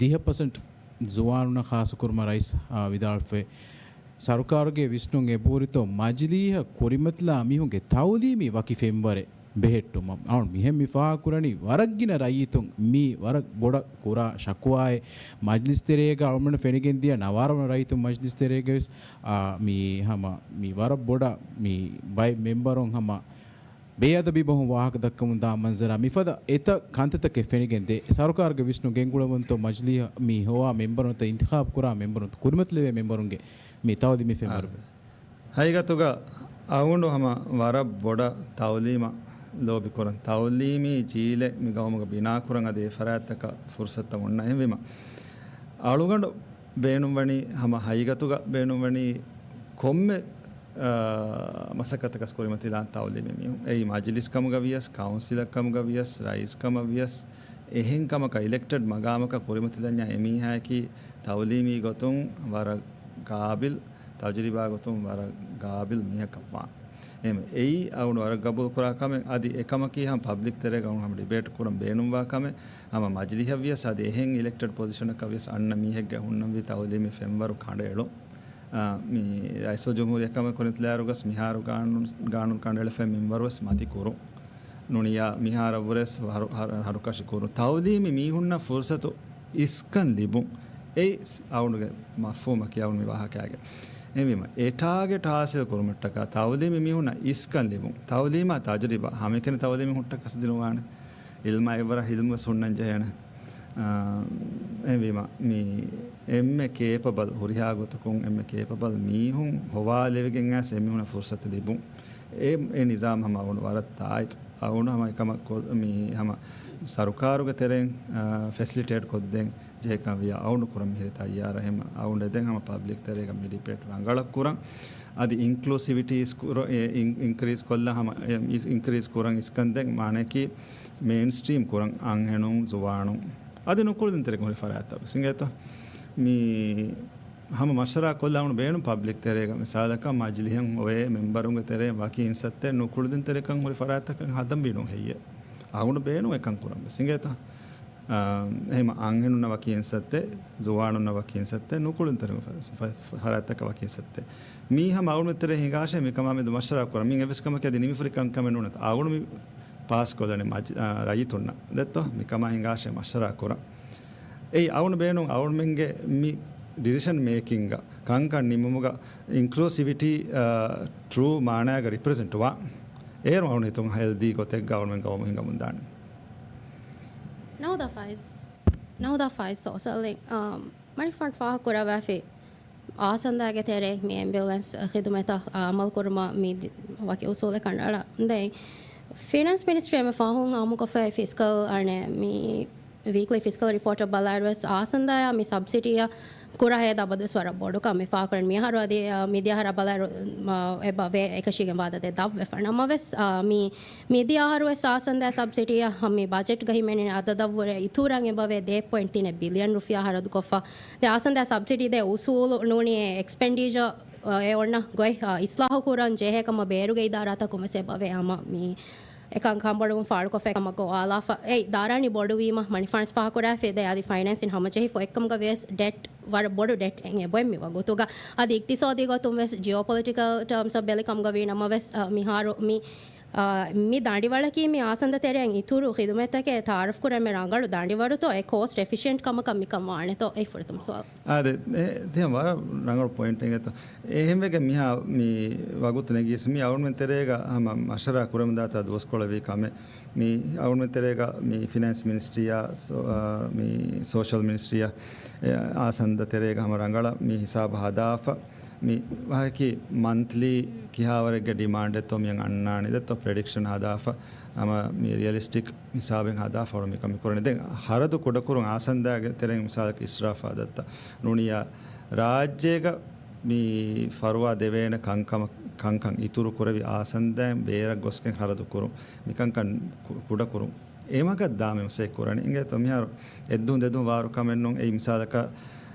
ދިހަ ޕަސެންޓް ޒުވާނުންނަށް ޚާއްޞަކުރުމަށް ރައީސް، އާ، ވިދާޅުވެފައި. ސަރުކާރުގެ ވިސްނުން އެބަހުރިތޯ މަޖިލީހަށް ކުރިމަތިލާ މީހުންގެ ތައުލީމީ ވަކި ފެންވަރެއް ބެހެއްޓުމަށް. އަޅުން މިހެން މި ފާހަގަކުރަނީ ވަރަށް ގިނަ ރައްޔިތުން މީ ވަރަށް ބޮޑަށް ކުރާ ޝަކުވާއެއް. މަޖިލިސް ތެރޭގަ އަޅުމެންނަށް ފެނިގެން ދިޔަ ނަވާރަ ވަނަ ރައްޔިތުން މަޖިލިސް ތެރޭގަވެސް، އާ، މި ހަމަ މި ވަރަށް ބޮޑަށް މި ބައެއް މެމްބަރުން ހަމަ ބޭއަދަބީ ބަހުން ވާހަކަ ދައްކަމުން ދާ މަންޒަރާ މިފަދަ އެތައް ކަންތައްތަކެއް ފެނިގެން ދޭ. ސަރުކާރުގެ ވިސްނުން ގެންގުޅެވުންތޯ މަޖިލީހަށް މި ހޮވާ މެމްބަރުންތައް އިންތިޚާބު ކުރާ މެމްބަރުން ކުރިމަތިލެވޭ މެމްބަރުންގެ މި ތައުލީމީ ފެންވަރު. އާ. ހަގީގަތުގަ އަވަނޑު ހަމަ ވަރަށް ބޮޑަށް ތައުލީމަށް ލޯބިކުރަން، ތައުލީމީ ޖީލެއް މި ގައުމުގަ ބިނާކުރަން އަދި އެ ފަރާތްތަކަށް ފުރުސަތުތައް އޮންނަ. އެހެންވީމަ، އަޅުގަނޑު ބޭނުންވަނީ، ހަމަ ހަގީގަތުގަ ބޭނުންވަނީ ކޮންމެ، އާ، މަސައްކަތަކަސް ކުރިމަތިލާން ތައުލީމީ މީހުން. އެއީ މަޖިލިސް ކަމުގަ ވިޔަސް، ކައުންސިލަށް ކަމުގަ ވިޔަސް، ރައީސް ކަމަށް ވިޔަސް، އެހެން ކަމަކަށް އިލެކްޓެޑް މަގާމަކަށް ކުރިމަތިލަންޏާ އެމީހާއަކީ ތައުލީމީ ގޮތުން ވަރަށް ގާބިލް، ތަޖުރިބާ ގޮތުން ވަރަށް ގާބިލް މީހަކަށްވާން. އެހެން އެއީ އަޅުގަނޑު ވަރަށް ގަބޫލު ކުރާ ކަމެއް. އަދި އެކަމަކީ ހަމަ ޕަބްލިކް ތެރޭގަ އަޅުގަނޑު ހަމަ ޑިބޭޓް ކުރަން ބޭނުންވާ ކަމެއް. ހަމަ މަޖިލިހަށް ވިޔަސް އަދި އެހެން އިލެކްޓެޑް ޕޮޒިޝަނަކަށް ވިޔަސް އަންނަ މީހެއްގެ ހުންނަންވީ ތައުލީމީ ފެންވަރު ކަނޑައެޅުން. އާ، މި ރައީސުލްޖުމްހޫރިއްޔާ ކަމަށް ކުރިން ލާރުގަސް މިހާރު ގާނޫނު، ގާނޫނު ކަނޑައެޅިފައި މިންވަރުވެސް މަތި ކުރުން. ނޫނިއްޔާ މިހާރަށްވުރެސް ހަރު-، ހަރު-، ހަރުކަށި ކުރުން. ތައުލީމީ މީހުންނަށް ފުރުސަތު އިސްކަން ލިބުން. އެއީ އަޅުގަނޑުގެ މަފްހޫމަކީ އަޅުގަނޑު މި ވާހަކައިގެ. އެހެންވީމަ، އެ ޓާގެޓް ހާސިލް ކުރުމަށްޓަކާ ތައުލީމީ މީހުންނަށް އިސްކަން ލިބުން. ތައުލީމާ ތަޖުރިބާ ހަމައެކަނި ތައުލީމީ ހުއްޓަ ކަސްދިނުވާނެ. އިލްމާ އެއްވަރަށް އިލްމުވެސް ހުންނަން ޖެހޭނެ. އާ، އެހެންވީމަ، މި އެންމެ ކޭޕަބަލް، ހުރިހާ ގޮތަކުން އެންމެ ކޭޕަބަލް މީހުން ހޮވާލެވިގެން އައިސް އެމީހުންނަށް ފުރުސަތު ލިބުން. އެ، އެ ނިޒާމް ހަމަ އަޅުގަނޑު ވަރަށް ތާއިދު. އަޅުގަނޑު ހަމަ އެކަމަށް ކޮ-، މި ހަމަ ސަރުކާރުގެ ތެރެއިން، އާ، ފެސިލިޓޭޓް ކޮށްދޭން ޖެހޭކަން ވިޔާ އަޅުގަނޑު ކުރަން މިހިރީ ތައްޔާރަށް. އެހެން އަޅުގަނޑު އެދެން ހަމަ ޕަބްލިކް ތެރޭގަ މި ޑިބޭޓް ރަނގަޅަށް ކުރަން. އަދި އިންކްލޫސިވިޓީ އިސް ކުރ-، އެ، އިން-، އިންކްރީޒް ކޮށްލަން ހަމަ، އެ، އިސް-، އިންކްރީޒް ކުރަން އިސްކަން ދޭން މާނައަކީ މޭންސްޓްރީމް ކުރަން އަންހެނުން، ޒުވާނުން. އަދި ނުކުޅެދުންތެރިކަން ހުރި ފަރާތްތައް ވެސް އިނގޭތޯ. މި ހަމަ މަޝްވަރާ ކޮށްލާ އަޅުގަނޑު ބޭނުން ޕަބްލިކް ތެރޭގަ މިސާލަކަށް މަޖިލިހަށް އޮވޭ މެމްބަރުންގެ ތެރެއިން ވަކި އިންސައްތައެއް ނުކުޅެދުންތެރިކަން ހުރި ފަރާތްތަކަށް ހަދަންވީ ނޫން ހެއްޔޭ؟ އަޅުގަނޑު ބޭނުން އެކަން ކުރަން ވެސް އިނގޭތަ؟ އާ، އެހެން އަންހެނުންނަށް ވަކި އިންސައްތައެއް، ޒުވާނުންނަށް ވަކި އިންސައްތައެއް ނުކުޅެދުންތެރި ފަ-، ފަ-، ފަރާތްތަކަށް ވަކި އިންސައްތައެއް. މީ ހަމަ އަޅުގަނޑު ތެރޭ ހިނގާށޭ މިކަމާ މެދު މަޝްވަރާ ކުރަން. މި އެއްވެސް ކަމަކީ އަދި ނިމިފުރި ކަންކަމެއް ނޫން. އަޅުގަނޑު މި ޕާސް ކޮށްލަނީ މަޖި-، އާ، ރައްޔިތުންނަށް. ދެއްތޯ؟ މިކަމާ ހިނގާށޭ މަޝްވަރާ ކުރަން. އެއީ އަޅުގަނޑު ބޭނުން އަޅުގަނޑުމެންގެ މި ޑިސިޝަން މޭކިންގ ކަންކަން ނިމުމުގަ އިންކްލޫސިވިޓީ، އާ، ޓްރޫ މާނައިގަ ރިޕްރެޒެންޓް ވާ. އޭރު އަޅުގަނޑު ހިތުން ހެލްދީ ގޮތެއްގަ އަޅުގަނޑުމެން ގައުމު ހިނގަމުން ދާނެ. ނަހުދާ ފާއިޒް، ނަހުދާ ފާއިޒް ސޯޝަލް، އާ، މަނިފަންޑް ފާހަގަކުރައްވާފި އާސަންދާގެ ތެރޭ މި އެމްބިއުލެންސް ޚިދުމަތަށް އަމަލު ކުރުމަށް މި ދި-، ވަކި އުސޫލެއް ކަނޑައަޅަން ދެން ފިނޭންސް މިނިސްޓްރީ އެންމެ ފަހުން އާއްމުކޮށްފައި ފިސްކަލް އަނެއް މި ވީކްލީ ފިސްކަލް ރިޕޯޓަށް ބަލާއިރުވެސް އާސަންދާޔާ މި ސަބްސިޑީއަށް ކުރާ ހޭދަ އަބަދުވެސް ވަރަށް ބޮޑު ކަމެއް ފާހަގަކުރަން. މިއަހަރު އަދި، އަ، މިދިޔަ އަހަރަށް ބަލާއިރު، އަ، އެބަ ވޭ އެކަށީގެން ވާދަ ދެއްވާފަ. ނަމަވެސް، އަ، މި، މިދިޔަ އަހަރުވެސް އާސަންދާ ސަބްސިޑީއަށް މި ބަޖެޓްގަ ހިމެނެން އަދަދަށްވުރެ އިތުރަށް އެބަވޭ ދެ ޕޮއިންޓް ތިނެއް ބިލިއަން ރުފިޔާ ހަރަދުކޮށްފަ. ދެ އާސަންދާ ސަބްސިޑީ ދޭ އުސޫލު ނޫނީ އެކްސްޕެންޑިޗަރ އެ އޮންނަ ގޮތް، އާ، އިސްލާހު ކުރަން ޖެހޭ ކަމަށް ބޭރުގެ އިދާރާތަކުން ވެސް އެބަވޭ ހަމަ މި އެކަން ކަންބޮޑުވުން ފާޅުކޮށްފައި ކަމަށް ގޮވާލާފަ. އެ ދާރާނީ ބޮޑުވީމަ މަނިފަންޑްސް ފާހަގަކުރާފި ދޭ އަދި ފައިނޭންސިން ހަމަޖެހިފަ އެއްކަމުގަ ވިޔަސް ޑެޓް ވަރަށް ބޮޑު ޑެޓް އެނގޭ ބޮއެ މި ވަގުތުގަ. އަދި އިޤްތިޞާދީ ގޮތުން ވެސް ޖިއޯޕޮލިޓިކަލް ޓާމްސް އަށް ބެލި ކަމުގަ ވީ ނަމަވެސް، އާ، މިހާރު މި، އާ، މި ދަނޑިވަޅަކީ މި އާސަންދަ ތެރެއިން އިތުރު ޚިދުމަތްތަކެއް ތައާރަފް ކުރަން މި ރަނގަޅު ދަނޑިވަރުތޯ އެ ކޯސްޓް އެފިޝިއެންޓް ކަމަކަށް މިކަން ވާނެތޯ އެ ފުރަތަމަ ސުވާލު. އާދެ، އެ، ތިހަ ވަރަށް ރަނގަޅު ޕޮއިންޓެއް އެތަ. އެހެންވެގެން މިހާ މި ވަގުތު ނެގީސް މި އަޅުމެން ތެރޭގަ ހަމަ މަޝްވަރާ ކުރަމުންދާތާ ދުވަސްކޮޅެވީ ކަމެއް. މި އަޅުމެން ތެރޭގަ މި ފިނޭންސް މިނިސްޓްރީއާ، ސޯ-، އާ، މި ސޯޝަލް މިނިސްޓްރީއާ، އެ، އާސަންދަ ތެރޭގަ ހަމަ ރަނގަޅަށް މި ހިސާބު ހަދާފަ. މި ވަހަކީ މަންތްލީ ކިހާވަރެއްގެ ޑިމާންޑެއްތޯ މިއަން އަންނާނެ ދެއްތޯ ޕްރެޑިކްޝަން ހަދާފަ. ހަމަ މި ރިއަލިސްޓިކް ހިސާބެއް ހަދާފަ މިކަން މި ކުރަނީ. ދެން ހަރަދު ކުޑަކުރުން އާސަންދާގެ ތެރެއިން މިސާލަކަށް އިސްރާފާ ދައްތަ ނޫނިއްޔާ ރާއްޖޭގަ މި ފަރުވާ ދެވޭނެ ކަންކަމަށް، ކަންކަން އިތުރު ކުރެވި އާސަންދާއިން ބޭރަށް ގޮސްގެން ހަރަދު ކުރުން. މިކަންކަން ކު-، ކުޑަކުރުން. އެމަގަށް ދާ މި މަސައްކަތް ކުރަނީ. އިނގޭތޯ މިހާރު އެއްދުން ދެދުން ވާރު ކަމެއް ނޫން. އެއީ މިސާލަކަށް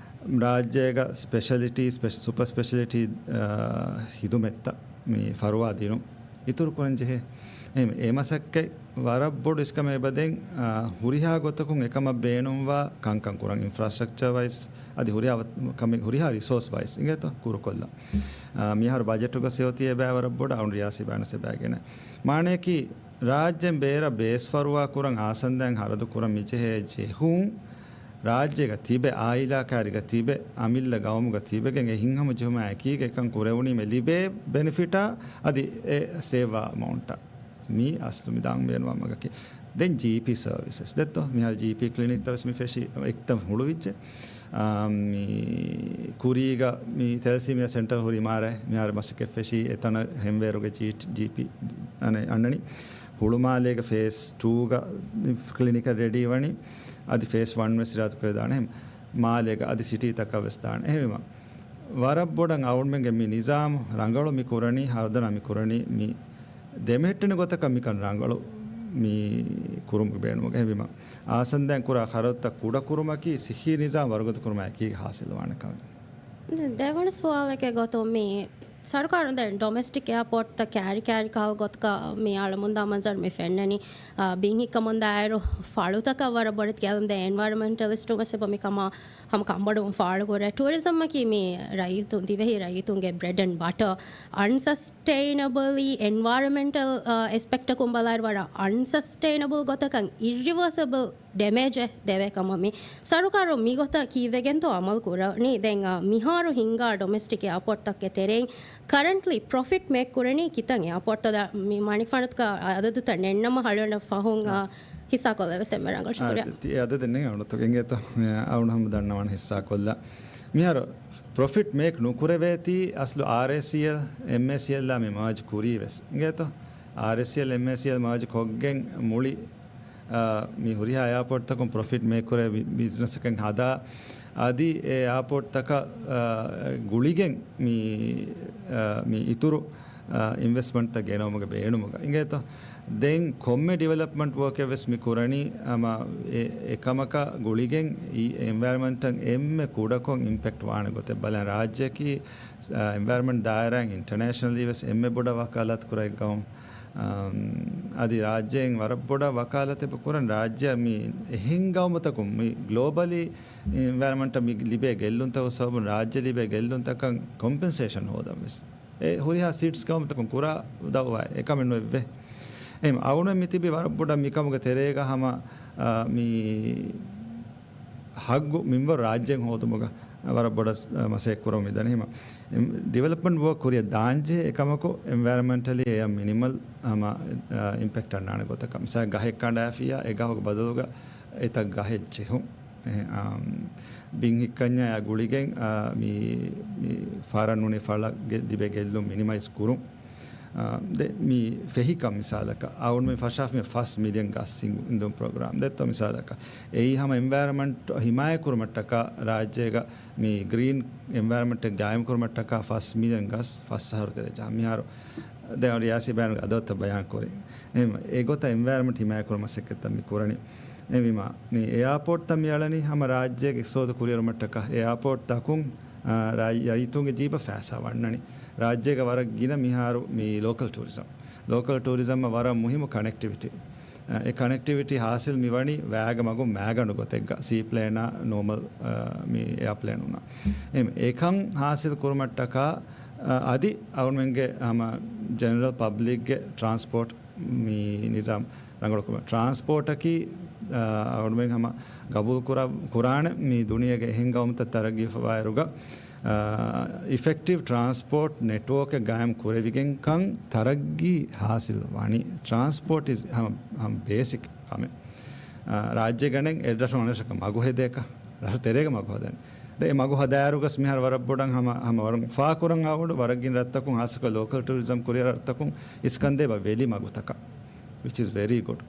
ރާއްޖޭގަ ސްޕެޝަލިޓީ، ސްޕެ-، ސުޕަ ސްޕެޝަލިޓީ، އާ، ހިދުމަތްތައް މި ފަރުވާ ދިނުން އިތުރު ކުރަން ޖެހޭ. އެހެން އެ މަސައްކަތް ވަރަށް ބޮޑު އިސްކަމެއް އެބަދޭން، އާ، ހުރިހާ ގޮތަކުން އެކަމަށް ބޭނުންވާ ކަންކަން ކުރަން އިންފްރާސްޓްރަކްޗަރ ވައިސް އަދި ހުރިހާ ވަ-، ކަމެއް ހުރިހާ ރިސޯސް ވައިސް އިނގޭތޯ ކުރުކޮށްލަން. އާ، މިހާރު ބަޖެޓުގަ ސިއޮތީ އެބަ ވަރަށް ބޮޑަށް އަޅުން ރިޔާސީ ބާނަސް އެބައިގެން. މާނަޔަކީ ރާއްޖޭން ބޭރަށް ބޭސް ފަރުވާ ކުރަން އާސަންދާއިން ހަރަދު ކުރަން މިޖެހޭ ޖެހުން ރާއްޖޭގަ ތިބެ، އާއިލާ ކާރިގަ ތިބެ، އަމިއްލަ ގައުމުގަ ތިބެގެން އެ ހިތްހަމަޖެހުމާ އެކީގަ އެކަން ކުރެވުނީމަ ލިބޭ ބެނިފިޓާ އަދި އެ ސޭވްވާ އަމައުންޓާ. މީ އަސްލު މި ދާން ބޭނުންވާ މަގަކީ. ދެން ޖީޕީ ސަރވިސަސް ދެއްތޯ؟ މިހާރު ޖީޕީ ކްލިނިކްތައް ވެސް މި ފެށި އެކްތަން ހުޅުވިއްޖެ. އާ، މި ކުރީގަ މި ތެލެސީމިއާ ސެންޓަރ ހުރި މާރޭ މިހާރު މަސައްކަތް ފެށީ އެތަނަށް ހެންވޭރުގެ ޖީޓް-، ޖީޕީ އަނެ-، އަންނަނީ. ހުޅުމާލޭގަ ފޭސް ޓޫގަ ކްލިނިކަށް ރެޑީ ވަނީ. އަދި ފޭސް ވަން ވެސް އިރާދަކުރެ ދާނެ. ހެން މާލޭގަ އަދި ސިޓީތަކަށް ވެސް ދާނެ. އެހެންވީމަ، ވަރަށް ބޮޑަށް އަޅުމެންގެ މި ނިޒާމު ރަނގަޅު މި ކުރަނީ، ހަރުދަނާ މި ކުރަނީ، މި ދެމެހެއްޓެނި ގޮތަކަށް މިކަން ރަނގަޅު މި ކުރުމުގެ ބޭނުމުގަ. އެހެންވީމަ، އާސަންދާއިން ކުރާ ޚަރަދުތައް ކުޑަކުރުމަކީ ސިއްހީ ނިޒާމް ވަރުގަދަކުރުމާ އެކީގަ ހާސިލްވާނެ ކަމެއް. ދެވަނަ ސުވާލެކޭ ގޮތުން މި ސަރުކާރުން ދެން ޑޮމެސްޓިކް އެއާޕޯޓްތައް ކާރި ކާރި ކަހަލަ ގޮތަކަށް މި އަޅަމުންދާ މަންޒަރު މި ފެންނަނީ. އާ، ބިން ހިއްކަމުންދާއިރު ފަޅުތަކަށް ވަރަށް ބޮޑެތި ގެއްލުން ދޭ އެންވަޔަރަމެންޓަލިސްޓުން ވެސް އެބަ މި ކަމާ ހަމަ ކަންބޮޑުވުން ފާޅުކުރޭ. ޓޫރިޒަމްއަކީ މި ރައްޔިތުން، ދިވެހި ރައްޔިތުންގެ ބްރެޑް އެންޑް ބަޓަ. އަންސަސްޓެއިނަބަލީ އެންވަޔަރަމެންޓަލް، އާ، އެސްޕެކްޓަކުން ބަލާއިރު ވަރަށް އަންސަސްޓެއިނަބަލް ގޮތަކަށް އިރްރިވާސަބަލް ޑެމޭޖެއް ދެވޭ ކަމަށް މި ސަރުކާރުން މިގޮތަށް ކީއްވެގެންތޯ އަމަލު ކުރަނީ؟ ދެން، އާ، މިހާރު ހިންގާ ޑޮމެސްޓިކް އެއާޕޯޓްތަކެއް ތެރެއިން ކަރަންޓްލީ ޕްރޮފިޓް މޭކް ކުރަނީ ކިތަން އެއާޕޯޓްތައް؟ މި މަނިކުފާނުތަކަށް އަދަދުތައް ނެންނަމަ ހަޅުވަނަ ފަހުން، އާ، ހިއްސާކޮށްލެވެސް އެންމެ ރަނގަޅު. ޝުކުރިއްޔާ. ތި އަދަދެއް ނެތް އަޅުތު އިނގޭތޯ؟ އަޅުން ހަމަ ދަންނަވަން ހިއްސާކޮށްލާ. މިހާރު ޕްރޮފިޓް މޭކް ނުކުރެވޭތީ އަސްލު އާރްއޭސީއެލް، އެމްއޭސީއެލްއާ މި މާޖް ކުރީ ވެސް އިނގޭތޯ؟ އާރްއޭސީއެލް، އެމްއޭސީއެލް މާޖް ކޮށްގެން މުޅި އާ، މި ހުރިހާ އެއާޕޯޓްތަކުން ޕްރޮފިޓް މޭކް ކުރޭ ބި-، ބިޒްނަސްއަކަށް ހަދާ، އަދި އެ އެއާޕޯޓްތަކަށް، އާ، ގުޅިގެން މި، އާ، މި އިތުރު، އާ، އިންވެސްޓްމަންޓްތައް ގެނައުމުގެ ބޭނުމުގަ އިނގޭތޯ. ދެން ކޮންމެ ޑިވެލޮޕްމަންޓް ވޯކެއް ވެސް މި ކުރަނީ، އަމާ، އެ، އެކަމަކަށް ގުޅިގެން އެންވަޔަރަމެންޓަށް އެންމެ ކުޑަކޮށް އިމްޕެކްޓް ވާނެ ގޮތެއް ބަލަން. ރާއްޖެއަކީ، އާ، އެންވަޔަރަމެންޓް ދާއިރާއިން އިންޓަރނޭޝަނަލީ ވެސް އެންމެ ބޮޑަށް ވަކާލާތު ކުރާ ގައުމު. އަމް، އަދި ރާއްޖޭން ވަރަށް ބޮޑަށް ވަކާލަތެއް ކުރަން ރާއްޖެއަށް މި އެހެން ގައުމުތަކުން މި ގްލޯބަލީ އެންވަޔަރަމެންޓަށް މި ލިބޭ ގެއްލުންތަކުގެ ސަބަބުން ރާއްޖެ ލިބޭ ގެއްލުންތަކަށް ކޮމްޕެންސޭޝަން ހޯދަން ވެސް އެ ހުރިހާ ސީޓްސް ގައުމުތަކުން ކުރާ ދައުވާ އެކަމެއް ނުވެއްވޭ. އެހެން އަޅުގަނޑު މި ތިބީ ވަރަށް ބޮޑަށް މިކަމުގެ ތެރޭގަ ހަމަ، އާ، މި ހައްގު މިންވަރު ރާއްޖޭން ހޯދުމުގަ ވަރަށް ބޮޑަށް މަސައްކަތް ކުރަމުން މިދަނީ. ހަމަ ޑިވެލޮޕްމަންޓް ވޯކް ކުރިއަށް ދާންޖެހޭ އެކަމަކު އެންވަޔަރަމެންޓަލީ އެއަށް މިނިމަލް ހަމަ، އާ، އިމްޕެކްޓް އަންނާނެ ގޮތަކަށް. މިސާލަށް ގަހެއް ކަނޑާފިއްޔާ އެ ގަހުގެ ބަދަލުގަ އެތައް ގަހެއް ޖެހުން. އެ، އާ، ބިން ހިއްކަންޏާ އެއާ ގުޅިގެން، އާ، މި، މި ފަހަރަށް ނޫނީ ފަޅަށް ގެ-، ލިބޭ ގެއްލުން މިނިމައިޒް ކުރުން. އާ، ދެ މި ފެހިކަން މިސާލަކަށް، އަޅުގަނޑު މި ފަށާފި މި ފަސް މިލިއަން ގަސް އިން-، އިންދުން ޕްރޮގްރާމް ދެއްތޯ މިސާލަކަށް. އެއީ ހަމަ އެންވަޔަރަމެންޓް ހިމާޔަތް ކުރުމަށްޓަކާ ރާއްޖޭގަ މި ގްރީން އެންވަޔަރަމެންޓެއް ގާއިމް ކުރުމަށްޓަކާ ފަސް މިލިއަން ގަސް ފަސް އަހަރު ތެރޭ ޖަހާ. މިހާރު ދެން އަޅު ޔާސި ބޭނުގެ އަދަދުތައް ބަޔާން ކުރި. އެހެން އެގޮތަށް އެންވަޔަރަމެންޓް ހިމާޔަތް ކުރުމަށް މަސައްކަތްތައް މި ކުރަނީ. އެހެންވީމާ، މި އެއާޕޯޓްތައް މި އަޅަނީ ހަމަ ރާއްޖޭގެ އިޤްތިޞާދު ކުރިއެރުމަށްޓަކާ، އެއާޕޯޓްތަކުން، އާ، ރާ-، ރައްޔިތުންގެ ޖީބަށް ފައިސާ ވަންނަނީ. ރާއްޖޭގަ ވަރަށް ގިނަ މިހާރު މި ލޯކަލް ޓޫރިޒަމް. ލޯކަލް ޓޫރިޒަމްއަށް ވަރަށް މުހިއްމު ކަނެކްޓިވިޓީ. އެ ކަނެކްޓިވިޓީ ހާސިލް މިވަނީ ވައިގެ މަގުން މައިގަނޑު ގޮތެއްގަ، ސީޕްލޭނާ ނޯމަލް، އަ، މި އެއާޕްލޭނުންނާ. އެ، އެކަން ހާސިލް ކުރުމަށްޓަކާ، އަ، އަދި އަޅުމެންގެ ހަމަ ޖެނެރަލް ޕަބްލިކްގެ ޓްރާންސްޕޯޓް މި ނިޒާމް ރަނގަޅުކުރުމަށް. ޓްރާންސްޕޯޓަކީ، އަ، އަޅުމެން ހަމަ ގަބޫލު ކުރާ، ކުރާނެ މި ދުނިޔޭގެ އެހެން ގައުމުތައް ތަރައްގީވާއިރުގަ، އާ، އިފެކްޓިވް ޓްރާންސްޕޯޓް ނެޓްވޯކެއް ގާއިމް ކުރެވިގެންކަން ތަރައްގީ ހާސިލް ވަނީ. ޓްރާންސްޕޯޓް އިޒް ހަމަ، ހަމަ ބޭސިކް ކަމެއް. އާ، ރާއްޖޭގަނެން އެއްރަށުން އަނެއްރަށަކަށް މަގު ހެދޭކަށް، ރަށު ތެރޭގަ މަގު ހަދަނީ. ދެ އެ މަގު ހަދާއިރުގަސް މިހާރު ވަރަށް ބޮޑަށް ހަމަ، ހަމަ ވަރުން ފާ ކުރަން އަޅުގަނޑު ވަރަށް ގިނަ ރަށްތަކުން ހާއްސަކޮށް ލޯކަލް ޓޫރިޒަމް ކުރިއަރާ ރަށްތަކުން އިސްކަންދޭ ބަ ވެލި މަގުތަކަށް. Which is very good.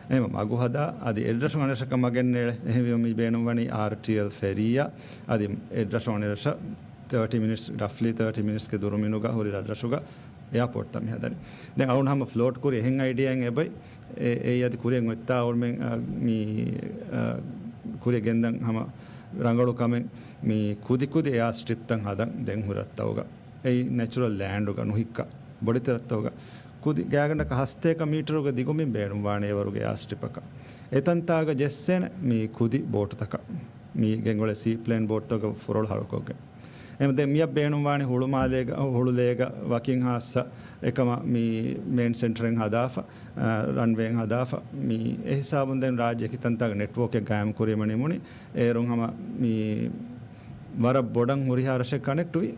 އެހެން މަގު ހަދާ، އަދި އެއްރަށުން އަނެއްރަށަކަށް މަގެއް ނޭޅޭ. އެހެންވީމަ މި ބޭނުންވަނީ އާރްޓީއެލް ފެރީއަށް، އަދި އެއްރަށުން އަނެއްރަށަށް ތާޓީ މިނިޓްސް، ރަފްލީ ތާޓީ މިނިޓްސްގެ ދުރުމިނުގަ ހުރި ރަށްރަށުގަ އެއާޕޯޓްތައް މި ހަދަނީ. ދެން އަޅުން ހަމަ ފްލޯޓް ކުރި އެހެން އައިޑިއާއެއް އެބައި، އެ، އެއީ އަދި ކުރިއަށް އޮތްތާ އަޅުމެން، އަ، މި، އަ، ކުރިއަށް ގެންދަން ހަމަ ރަނގަޅު ކަމެއް މި ކުދި ކުދި އެއާ ސްޓްރިޕްތައް ހަދަން ދެން ހުރި ރަށްތަކުގަ. އެއީ ނެޗުރަލް ލޭންޑުގަ ނުހިއްކާ ބޮޑެތި ރަށްތަކުގަ ކުދި ގާތްގަނޑަކަށް ހަސަތޭކަ މީޓަރުގެ ދިގުމިން ބޭނުންވާނެ އެވަރުގެ އެއާ ސްޓްރިޕަކަށް. އެތަންތާގަ ޖެއްސޭނެ މި ކުދި ބޯޓުތަކަށް. މި ގެންގުޅޭ ސީޕްލޭން ބޯޓުތަކުގެ ފުރޮޅު ހަޅުކޮށްގެން. އެހެން ދެން މިއަށް ބޭނުންވާނެ ހުޅުމާލޭގަ، ހުޅުލޭގަ ވަކިން ހާއްސަ އެކަމަށް މި މޭން ސެންޓަރެއް ހަދާފަ، އަ، ރަންވޭއެއް ހަދާފަ، މި އެ ހިސާބުން ދެން ރާއްޖެ ކިތަންތާގަ ނެޓްވޯކެއް ގާއިމް ކުރީމަ ނިމުނީ. އޭރުން ހަމަ މި ވަރަށް ބޮޑަށް ހުރިހާ ރަށެއް ކަނެކްޓްވީ.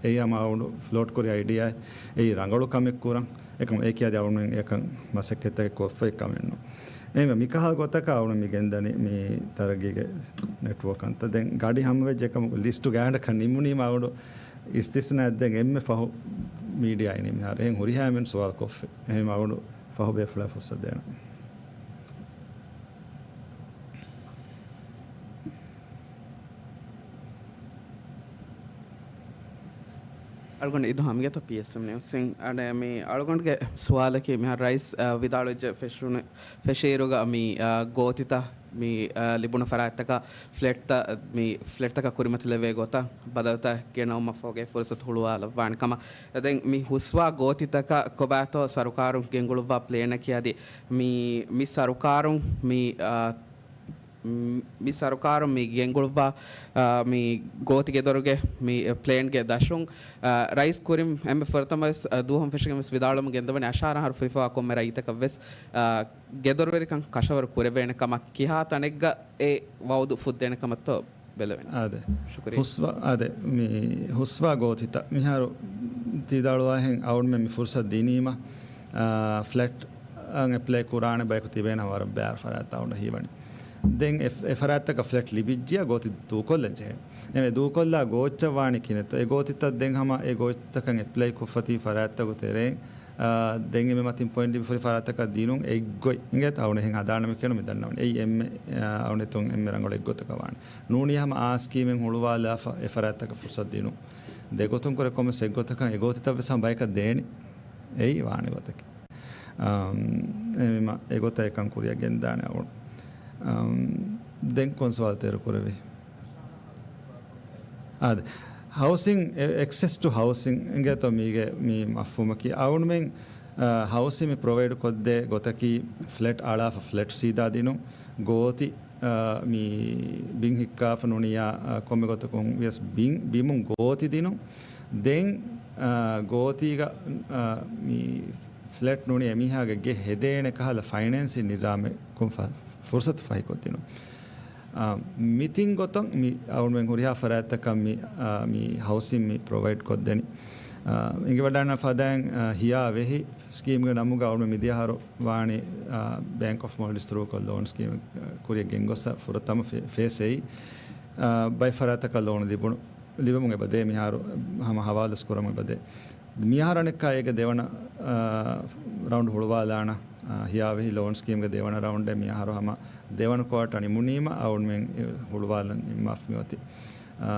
އެއީ ހަމަ އަޅުގަނޑު ފްލޯޓް ކުރި އައިޑިއާއެއް. އެއީ ރަނގަޅު ކަމެއް ކުރަން. އެކަމަ އެކި އަދި އަޅުގަނޑު އެކަން މަސައްކަތްތަކެއް ކޮށްފައި ކަމެއް ނޫން. އެހެންވެ މިކަހަލަ ގޮތަކަށް އަޅުގަނޑު މި ގެންދަނީ މި ތަރައްގީގެ ނެޓްވޯކް ކަންތައް. ދެން ގަޑި ހަމަވެއްޖެ ކަމަކު ލިސްޓު ގާތްގަނޑަކަށް ނިމުނީމަ އަޅުގަނޑު އިސްތިސްނާއެއް ދެން އެންމެ ފަހު މީޑިއާ އިނީ މިހާރު. އެހެން ހުރިހާ އެންމެން ސުވާލު ކޮށްފަ. އެހެން އަޅުގަނޑު ފަހު ބޭފުޅާ ފުރުސަތު ދޭނަން. އަޅުގަނޑު އިދު ހަމިގެތަ ޕީއެސްއެމް ނިއުސް އިން. އަނެ މި އަޅުގަނޑުގެ ސުވާލަކީ މިހާރު ރައީސް، އަ، ވިދާޅުވެއްޖެ ފެށުނު، ފެށިއިރުގަ މި، އަ، ގޯތިތައް މި، އަ، ލިބުނު ފަރާތްތަކަށް ފްލެޓްތައް، މި ފްލެޓްތަކަށް ކުރިމަތިލެވޭ ގޮތަށް ބަދަލުތައް ގެނައުމަށްފަހުގެ ފުރުސަތު ހުޅުވާލައްވާނެ ކަމަށް. ދެން މި ހުސްވާ ގޯތިތަކަށް ކޮބާތޯ ސަރުކާރުން ގެންގުޅުއްވާ ޕްލޭނަކީ އަދި މި، މި ސަރުކާރުން މި، އަ، މި ސަރުކާރުން މި ގެންގުޅުއްވާ، އާ، މި ގޯތި ގެދޮރުގެ މި ޕްލޭންގެ ދަށުން، އާ، ރައީސް ކުރިން އެންމެ ފުރަތަމަވެސް، އާ، ދުވަހުން ފެށިގެން ވެސް ވިދާޅުވަމުން ގެންދަވަނީ އަށާރަ އަހަރު ފުރިފަވާ ކޮންމެ ރައްޔިތަކަށް ވެސް، އާ، ގެދޮރުވެރިކަން ކަށަވަރު ކުރެވޭނެ ކަމަށް. ކިހާ ތަނެއްގަ އެ ވައުދު ފުއްދޭނެ ކަމަށްތޯ ބެލެވެނީ؟ އާދެ. ޝުކުރިއްޔާ. ހުސްވާ، އާދެ، މި ހުސްވާ ގޯތިތައް މިހާރު ތީ ވިދާޅުވާހެން އަޅުގަނޑުމެން މި ފުރުސަތު ދިނީމަ، އާ، ފްލެޓް އަށް އެޕްލައި ކުރާނެ ބަޔަކު ތިބޭނަ ވަރަށް ބައި ފަރާތްތައް އަޅުގަނޑަށް ހީވަނީ. ދެން އެ، އެ ފަރާތްތަކަށް ފްލެޓް ލިބިއްޖިއްޔާ ގޯތި ދޫކޮށްލަން ޖެހޭ. އެ ދޫކޮށްލާ ގޯއްޗަށް ވާނީ ކިހިނެއްތޯ؟ އެ ގޯތިތައް ދެން ހަމަ އެ ގޯތިތަކަށް އެޕްލައި ކޮށްފަ ތިބި ފަރާތްތަކުގެ ތެރެއިން، އާ، ދެން އެންމެ މަތިން ޕޮއިންޓް ލިބި ފުރި ފަރާތްތަކަށް ދިނުން އެއްގޮތް. އިނގޭތަ؟ އަޅުގަނޑު އެހެން ހަދާނަމޭ ކިޔަން މި ދަންނަވަނީ. އެއީ އެންމެ، އާ، އަޅުގަނޑު އެތުން އެންމެ ރަނގަޅު އެއްގޮތަކަށް ވާނެ. ނޫނީ ހަމަ އާ ސްކީމެއް ހުޅުވާލާފަ އެ ފަރާތްތަކަށް ފުރުސަތު ދިނުން. ދެގޮތުން ކުރެ ކޮންމެސް އެއްގޮތަކަށް އެގޯތިތައް ވެސް ހަމަ ބަޔަކަށް ދޭނެ. އެއީ ވާނެ ގޮތަކީ. އަމް، އެމީމާ އެގޮތަށް އެކަން ކުރިއަށް ގެންދާނެ އަޅުގަނޑު. އަމް، ދެން ކޮން ސުވާލު ތޭރު ކުރެވި؟ އާދެ. ހައުސިން، އެ، އެކްސެސް ޓު ހައުސިން އިނގޭތޯ މީގެ މި މަފްހޫމަކީ. އަޅުގަނޑުމެން، އާ، ހައުސިން މި ޕްރޮވައިޑް ކޮށްދޭ ގޮތަކީ ފްލެޓް އަޅާފަ ފްލެޓް ސީދާ ދިނުން، ގޯތި، އާ، މި ބިން ހިއްކާފަ ނޫނިއްޔާ، އާ، ކޮންމެ ގޮތަކުން ވިޔަސް ބިން، ބިމުން ގޯތި ދިނުން. ދެން، އާ، ގޯތީގަ، އާ، މި ފްލެޓް ނޫނީ އެމީހާގެ ގެ ހެދޭނެ ކަހަލަ ފައިނޭންސިން ނިޒާމެއް ކޮން ފަ-، ފުރުސަތު ފަހިކޮށްދިނުން. އާ، މި ތިން ގޮތުން މި އަޅުގަނޑުމެން ހުރިހާ ފަރާތްތަކަށް މި، އާ، މި ހައުސިން މި ޕްރޮވައިޑް ކޮށްދެނީ. އާ، އިނގިވަޑާން ފަދައިން، އާ، ހިޔާ ވެހި ސްކީމްގެ ނަމުގަ އަޅުގަނޑު މިދިޔަ އަހަރު ވާނީ، އާ، ބޭންކް އޮފް މޯލްޑިވްސް ތުރޫކޮށް ލޯން ސްކީމް ކުރިއަށް ގެންގޮސް ފުރަތަމަ ފޭ-، ފޭސް އެއީ، އާ، ބައެއް ފަރާތްތަކަށް ލޯން ލިބުނު، ލިބެމުން އެބަދޭ މިހާރު ހަމަ ހަވާލުސް ކުރަމުން އެބަދޭ. މިހާރަނެއްކާ އޭގެ ދެވަނަ، އާ، ރައުންޑް ހުޅުވާލާނަ، އާ، ހިޔާވެހި ލޯން ސްކީމްގެ ދެވަނަ ރައުންޑެއް މިހާރު ހަމަ ދެވަނަ ކުއާޓަ ނިމުނީމަ އަޅުގަނޑުމެން ހުޅުވާލަން ނިންމާފަ މިއޮތީ. އާ،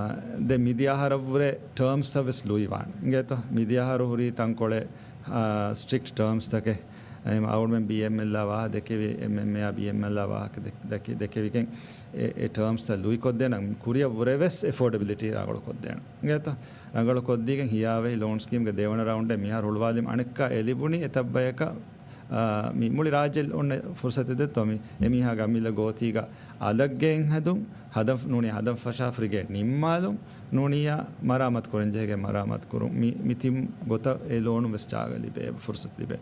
ދެން މިދިޔަ އަހަރަށްވުރެ ޓާމްސްތައް ވެސް ލުއިވާން. އިނގޭތޯ؟ މިދިޔަ އަހަރު ހުރީ ތަންކޮޅެއް، އާ، ސްޓްރިކްޓް ޓާމްސްތަކެއް. އެހެން އަޅުގަނޑުމެން ބީއެމްއެލްއާ ވާހަކަ ދެކެވި، އެމްއެމްއޭއާ ބީއެމްއެލްއާ ވާހަކަ ދެ-، ދެކެ-، ދެކެވިގެން އެ، އެ ޓާމްސްތައް ލުއިކޮށްދޭނަން ކުރިއަށްވުރެވެސް އެފޯޑަބިލިޓީ ރަނގަޅުކޮށްދޭނަން. އިނގޭތަ؟ ރަނގަޅުކޮށްދީގެން ހިޔާވެހި ލޯން ސްކީމްގެ ދެވަނަ ރައުންޑެއް މިހާރު ހުޅުވާލީމަ އަނެއްކާ އެ ލިބުނީ އެތައްބަޔަކަށް، އާ، މި މުޅި ރާއްޖެ އޮންނަ ފުރުސަތެއް ދެއްތޯ މި އެމީހާގެ އަމިއްލަ ގޯތީގަ އަލަށް ގެއިން ހެދުން، ހަދަން ނޫނީ ހަދަން ފަށާފަ ރިގޭ ނިންމާލުން، ނޫނިއްޔާ މަރާމާތު ކުރަން ޖެހޭގެ މަރާމާތު ކުރުން. މި، މި ތިން ގޮތަށް އެ ލޯނު ވެސް ޖާގަ ލިބޭ ފުރުސަތު ލިބޭ.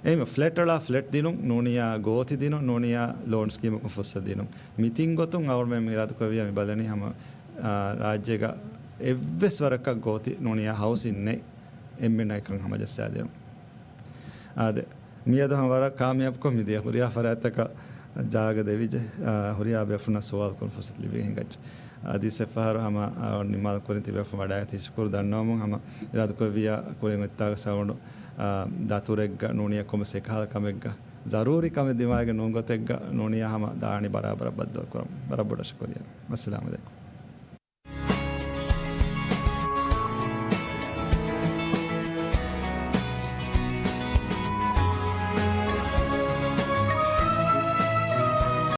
އެހެން ފްލެޓް އަޅާ ފްލެޓް ދިނުން، ނޫނިއްޔާ ގޯތި ދިނުން، ނޫނިއްޔާ ލޯން ސްކީމަކުން ފުރުސަތު ދިނުން. މި ތިން ގޮތުން އަޅުގަނޑުމެން އިރާދަކުރެއްވިއްޔާ މި ބަލަނީ ހަމަ، އާ، ރާއްޖޭގަ އެއްވެސް ވަރަކަށް ގޯތި ނޫނިއްޔާ ހައުސިން ނެތް އެންމެންނަށް އެކަން ހަމަޖައްސާދޭން. އާދެ، މިއަދު ހަމަ ވަރަށް ކާމިޔާބުކޮށް މިދިޔަ ހުރިހާ ފަރާތްތަކަށް ޖާގަ ދެވިއްޖެ، އާ، ހުރިހާ ބޭފުންނަށް ސުވާލު ކުރުން ފުރުސަތު ލިބިގެން ހިނގައްޖެ. އަދި އެއްފަހަރު ހަމަ، އާ، ނިމާލް ކުރިން ތިބޭފުން ވަޑައިގަތީ ޝުކުރު ދަންނަވަމުން ހަމަ އިރާދަކުރެއްވިއްޔާ ކުރިން އޮތްތާގަ ސައުންޑު، އާ، ދަތުރެއްގަ ނޫނިއްޔާ ކޮންމެސް އެކަހަލަ ކަމެއްގަ ޒަރޫރީ ކަމެއް ދިމާވެގެން ނޫން ގޮތެއްގަ ނޫނިއްޔާ ހަމަ ދާނީ ބަރާބަރަށް ބައްދަލުކުރަމުން. ވަރަށް ބޮޑަށް ޝުކުރިއްޔާ. އައްސަލާމު ޢަލައިކުމް.